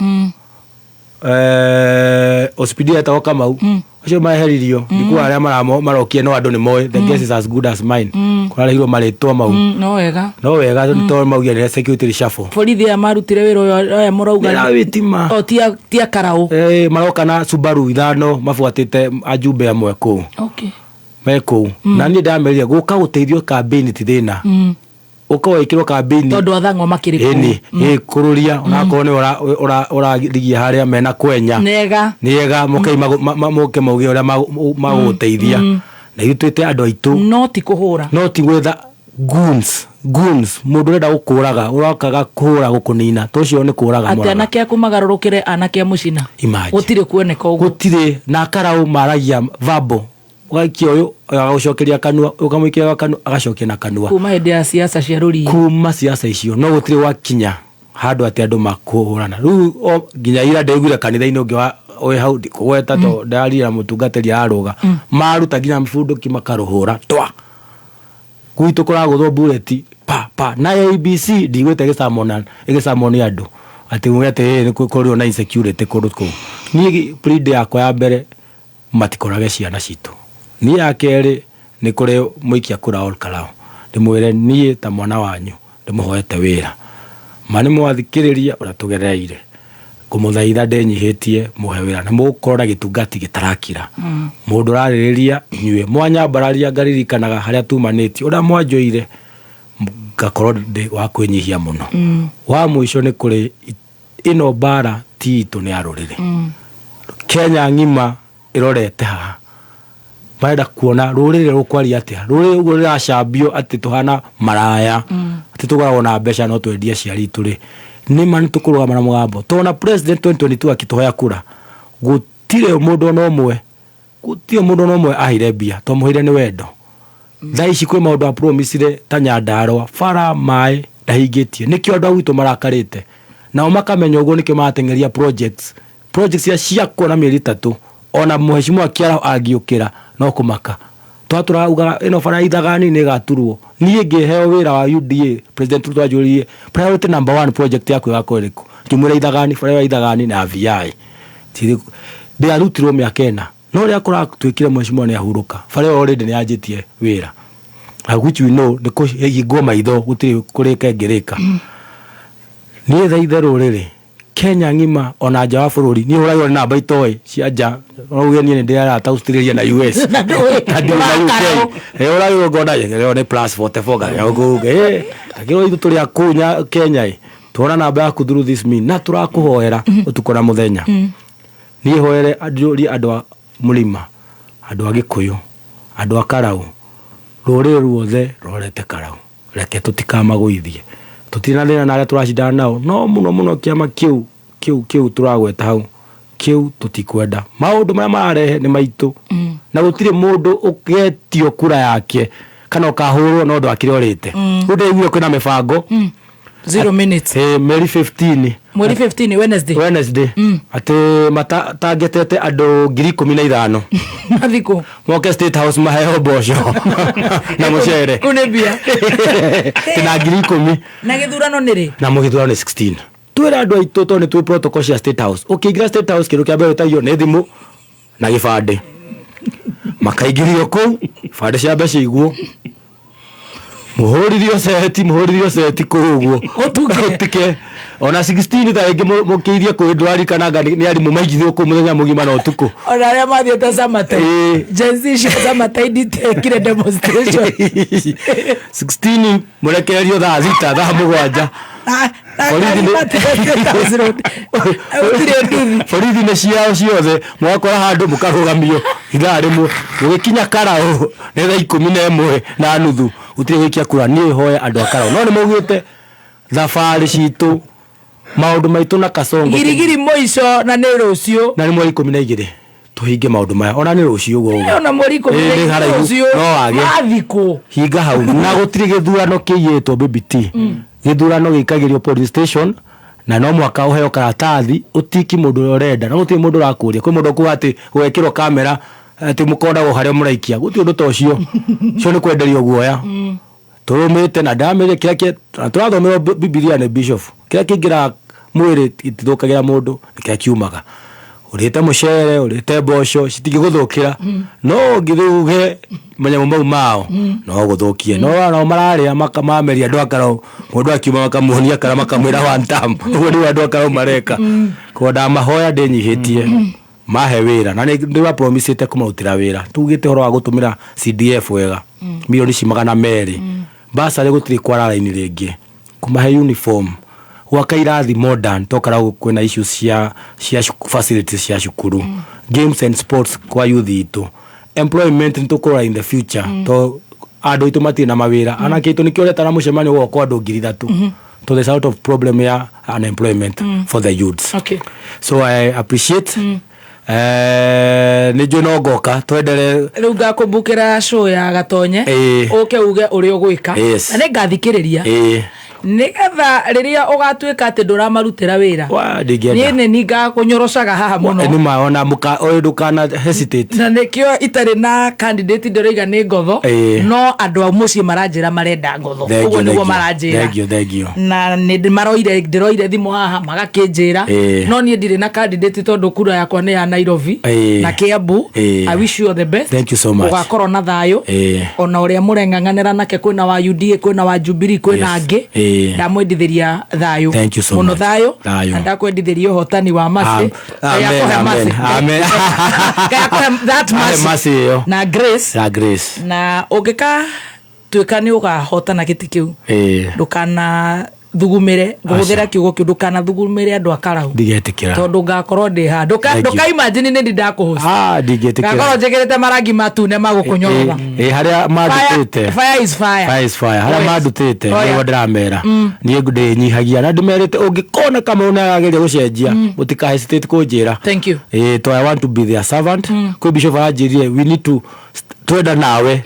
OCPD etagwo Kamau, acio maheririo ndikuga arĩa marokire, no andũ nĩ moĩ, the guess is as good as mine. Kũrarehirwo marĩtwa mau. No wega. No wega, tondũ maugire nĩ security reshuffle. Borithi aya marutire wĩra ũyũ aya mũrauga Nĩ a witima. O ti a Karau. Eh, maroka na Subaru ithano mabuatĩte ajumbe amwe kũu. Me kũu. Na niĩ ndamerire gũka gũteithio kambĩini ti thĩna, ũka wĩkĩrwo kambĩini Tondũ athang'wa makĩrĩ kũu. Ĩni ĩ kũrũria onakorwo nĩ ũrarigia harĩa mena kwenya. Nega. Nĩega mũke mauge ũrĩa magũgũteithia, na ithuĩ twĩte andũ aitũ. No ti kũhũra. No ti gwetha goons, goons, mũndũ ũrenda gũkũraga, ũrokaga kũhũra gũkũnina, to ũcio nĩ kũraga Atĩ moraga. Anake aku magarũrũkĩre anake a mũcina. Imagine. Gũtirĩ kuoneka ũguo. Gũtirĩ na Karau maragia verbal, ũgaikia ũyũ agagũcokeria kanua, ũkamũikia kanua agacokia na kanua. Kuma hĩndĩ ya siasa cia rũriĩ. Kuma siasa icio no gũtirĩ gwakinya handũ atĩ andũ makũhũrana. Rĩu o nginya ira ndaiguire kanitha-inĩ ũngĩ wa wĩ hau ndikũgweta to ndarire na mũtungatĩri arũga, maruta nginya bunduki makarũhũra twa gwitũ kũragũthwo bullet pa pa na ABC ndigwĩte ĩgĩcamona ĩgĩcamwo nĩ andũ atĩ uge atĩ ĩ, nĩ kũrĩ na insecurity kũndũ kũu. Niĩ plead yakwa ya mbere, matikorage ciana citũ. Niĩ ya kerĩ nĩ kũrĩ mũikia kura Ol Kalou, ndĩmwĩre niĩ ta mwana wanyu ndĩmũhoete wĩra ma nĩ mwathikĩrĩria ũrĩa tũgereire, ngũmũthaitha ndĩnyihĩtie mũhe wĩra na mũgũkorwo na gĩtungati gĩtarakira. Mũndũ ũrarĩrĩria inyuĩ mwanyambararia ngaririkanaga harĩa tumanĩtie ũrĩa mwanjoire, ngakorwo ndĩ wa kwĩnyihia mũno. Wa mũico nĩ kũrĩ ĩno mbara ti itũ, nĩ ya rũrĩrĩ. Kenya ng'ima ĩrorete haha, marenda kuona rũrĩrĩ rũkwaria atĩa, rũrĩrĩ ũguo rĩracambio atĩ tũhana maraya, atĩ tũkoragwo na mbeca no twendie aciari itũ rĩ, nĩma nĩ tũkũrũgama na mũgambo tona president 2022 akĩtũhoya kura, gũtirĩ mũndũ ona ũmwe, gũtirĩ mũndũ ona ũmwe aheire mbia, twamũheire nĩ wendo. Thaa ici kwĩ maũndũ apromisire ta Nyandarũa, bara, maĩ ndahingĩtie, nĩkĩo andũ a gwitũ marakarĩte, nao makamenya ũguo, nĩkĩo marateng'eria projects, projects cia ciakwo na mĩeri 3, ona mheshimiwa Kĩaraho angĩũkĩra no kũmaka twatũraugaga ĩno bara ya Ithagani nĩ ĩgaturwo. Niĩ ngĩheo wĩra wa UDA, President Ruto anjũririe, "Priority number one project yaku ĩgakorwo ĩrĩkũ?" Ngĩmwĩra Ithagani, bara ya Ithagani na VI ndĩarutirwo mĩaka 4, no rĩrĩa kũratuĩkire mheshimiwa nĩ ahurũka, bara ĩyo already nĩ yanjĩtie wĩra. Which we know nĩ kũhingwo maitho, gũtirĩ kũrĩka ĩngĩrĩka. Niĩ thaithe rũrĩrĩ Kenya ng'ima ona nja wa bũrũri, niĩ hũragĩrwo nĩ namba itoĩ cia nja. No uge niĩ nĩ ndĩ arata Australia na US Na ndũĩ. Na ndĩ na UK. Hũragĩrwo ngona ĩyo nĩ plus 44 ngakĩrwo kũu, ngakĩrwo ithuĩ tũrĩ a kũu Kenya ĩ, tuona namba yaku through this mean na tũrakũhoera ũtukũ na mũthenya. Niĩ hoere njũrie andũ a mũrĩma, andũ a Gĩkũyũ, andũ a Karau, rũrĩrĩ ruothe rũrorete Karau, reke tũtikamagũithie. Tũtirĩ na thĩna na arĩa tũracindana nao, no mũno mũno kĩama kĩu kĩu kĩu tũragweta hau, kĩu tũtikwenda. Maũndũ marĩa mararehe nĩ maitũ, na gũtirĩ mũndũ ũgetio kura yake kana ũkahũrwo no ũndũ wa kĩrĩa ũrĩte. Rĩu ndĩraiguire kwĩna mĩbango 0 minutes. Mweri 15. Mweri 15, Wednesday. Wednesday. Atĩ matangetete andũ 15,000. Mathikũ. Moke State House maheo mboco na mũcere. Kũu nĩ mbia. Na 10,000. Na gĩthurano nĩ rĩ? Na mũgĩthurano nĩ 16. Twĩre andũ aitũ tondũ nĩ twĩ protocol cia State House. Ũkĩingĩra State House kĩndũ kĩa mbere wĩtagio nĩ thimũ na gĩbandĩ. Makaingĩrio kũu, ibandĩ cia mbeca iguo. Mũhũrithio ceti, mũhũrithio ceti kũu ũguo. Ũtuke. Ona 16 ta rĩngĩ mũkĩirie kũu ndũrarikana anga nĩ arimũ maigithio kũu mũthenya mũgima na ũtukũ. Ona arĩa mathiĩte Samatai. Gen Z cia Samatai nditekire demonstration. 16 mũrekererio thaa 6, thaa 7. Borithi nĩ ciao ciothe, mũgakora handũ mũkarũgamio ithaa rĩmwe, mũgĩkinya Karau nĩ thaa 11:30, gũtirĩ gũikia kura. Niĩ hoya andũ a Karau, no nĩ maugĩte thabarĩ citũ, maũndũ maitũ na Kasongo Girigiri mũico na nĩ rũciũ. Na nĩ mweri 12 tũhinge maũndũ maya, ona nĩ rũciũ ũguo ũguo. Ona mweri ikũmi na Ĩĩ, nĩ igĩrĩ haraihu. rũciũ. No wage. Mathikũ. Hinga hau. Na gũtirĩ gĩthurano kĩiyĩtwo BBT. Gĩthurano gĩikagĩrio police station na no mũhaka ũheo karatathi ũtiki mũndũ ũrĩa ũrenda, na gũtirĩ mũndũ ũrakũria. Kwĩ mũndũ ũkuga atĩ gũgekĩrwo kamera atĩ mũkonagwo harĩa mũraikia, gũtirĩ ũndũ ta ũcio. Ũcio nĩ kwenderio guoya. Tũrũmĩte na ndamĩrĩ kĩrĩa na tũrathomerwo Bibilia nĩ bishop, kĩrĩa kĩingĩraga mwĩrĩ gĩtithũkagĩra mũndũ, nĩ kĩrĩa kiumaga. Ũrĩte mũcere, ũrĩte mboco, citingĩgũthũkĩra. No ũngĩthiĩ uge manyamũ mau mao, no gũthũkie. No nao mararĩa makameria andũ a Karau, mũndũ akiuma makamuonia kara makamwĩra one time. Ũguo nĩguo andũ a Karau mareka. Koguo ndamahoya ndĩnyihĩtie, mahe wĩra. Na nĩ ndĩmapromisĩte kũmarutĩra wĩra. Tugĩte ũhoro wa gũtũmĩra CDF wega, milioni ici 200. Bursary gũtirĩ kwara raini rĩngĩ. Kũmahe uniform, gwaka irathi modern, to Karau kwĩna issues cia facilities cia cukuru. Games and sports kwa youth itũ. Employment nĩ tũkũrora in the future, to andũ aitũ matirĩ na mawĩra. Anake aitũ nĩkĩo ũretana mũcemanio gũgoka andũ 3,000. So there's a lot of problem ya unemployment for the youths. So I appreciate. Nĩ njũĩ no ngoka twendere. Rĩu ngakũmbũkĩra show ya Gatonye. Ũke uge ũrĩa ũgwĩka. Na nĩ ngathikĩrĩria. Nĩgetha rĩrĩa ũgatuĩka atĩ ndũramarutĩra wĩra. Wa, ndingĩenda. Niĩ nĩ niĩ ngakũnyorocaga haha mũno. Nĩ ma, ona mũka, ũyũ ndũkana hesitate. Na nĩkĩo itarĩ na candidate ndĩroiga nĩ ngotho. No andũ a mũciĩ maranjĩra marenda ngotho. Thank you, Ũguo nĩguo thank you. maranjĩra. Thank you, thank you. Na nĩ maroire, ndĩroire thimũ haha magakĩnjĩra. No niĩ ndirĩ na candidate tondũ kura yakwa nĩ ya Nairobi na Kiambu. I wish you all the best. Thank you so much. Ũgakorwo na thayũ. Ona ũrĩa mũreng'ang'anĩra nake, kwĩna wa UDA, kwĩna wa Jubilee, kwĩna angĩ. Ndamwendithĩria thayũ. Thank you so Mũno much. thayũ. Thayũ. Na ndakwendithĩria ũhotani wa mercy. Ngai Amen, akũhe amen, mercy. amen. Ngai akũhe that Ahe mercy. mercy ĩyo. Na grace. Na grace. Na ũngĩka tuĩka nĩ ũkahotana gĩtĩ kĩu. Ndũkana thugumire, ngũhũthĩra kiugo kĩu, ndũkanathugumire andũ a Karau. Ndigetĩkĩra. Tondũ ngakorwo ndĩ haha. Thank you. Ndũka imagine nĩ ndakũhost. Ndingĩtĩkĩra. Ngakorwo njĩkĩrĩte marangi matune ma gũkũnyorora. Harĩa mandutĩte. Fire is fire. Fire is fire. Harĩa Yes. mandutĩte, Oh, yeah. nĩguo ndĩramera. Niĩ ndĩnyihagia na ndĩmerĩte ũngĩkona kama nĩ arageria gũcenjia, mũtika hesitate kũnjĩra. Thank you. To I want to be their servant. Kwĩ bishop aranjĩrire we need to twenda nawe.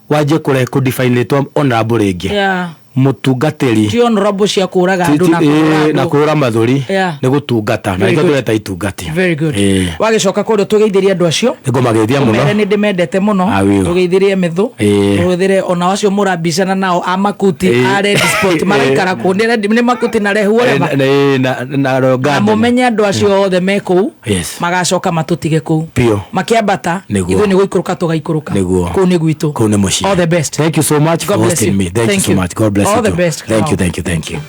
Wanjie kũre kũ define rĩtwa honorable rĩngĩ. Mũtungatĩri. Ti honorable cia kũraga andũ na kũhũra na andũ. kũhũra mathũri. Nĩ gũtungata na Very nĩkĩo good. tũreta itungati. Very good. Ĩĩ. Wagĩcoka kũrĩa tũgeithĩrie andũ acio. Nĩngũmageithia mũno. Ũmere nĩ ndĩmendete mũno. I will. Tũgeithĩrie mĩthũ. Tũgeithĩrie ona acio mũrambicana nao a makuti, a Red Spot maraikara kũu. Nĩ makuti na rehu whatever. Na Royal Na Garden. mũmenye andũ acio othe me kũu. Magacoka matũtige kũu. Biũ. Makĩambata Nĩguo. ithuĩ nĩ gũikũrũka tũgaikũrũka. Nĩguo. Kũu nĩ gwitũ. Kũu nĩ mũciĩ. All the best. Thank you so much for God bless hosting you. me. Thank you Thank so you. much. God bless All you the too. best. Thank you, thank you, thank you.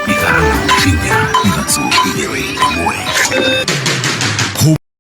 Ithano, inya, ithatũ, igĩrĩ, ĩmwe.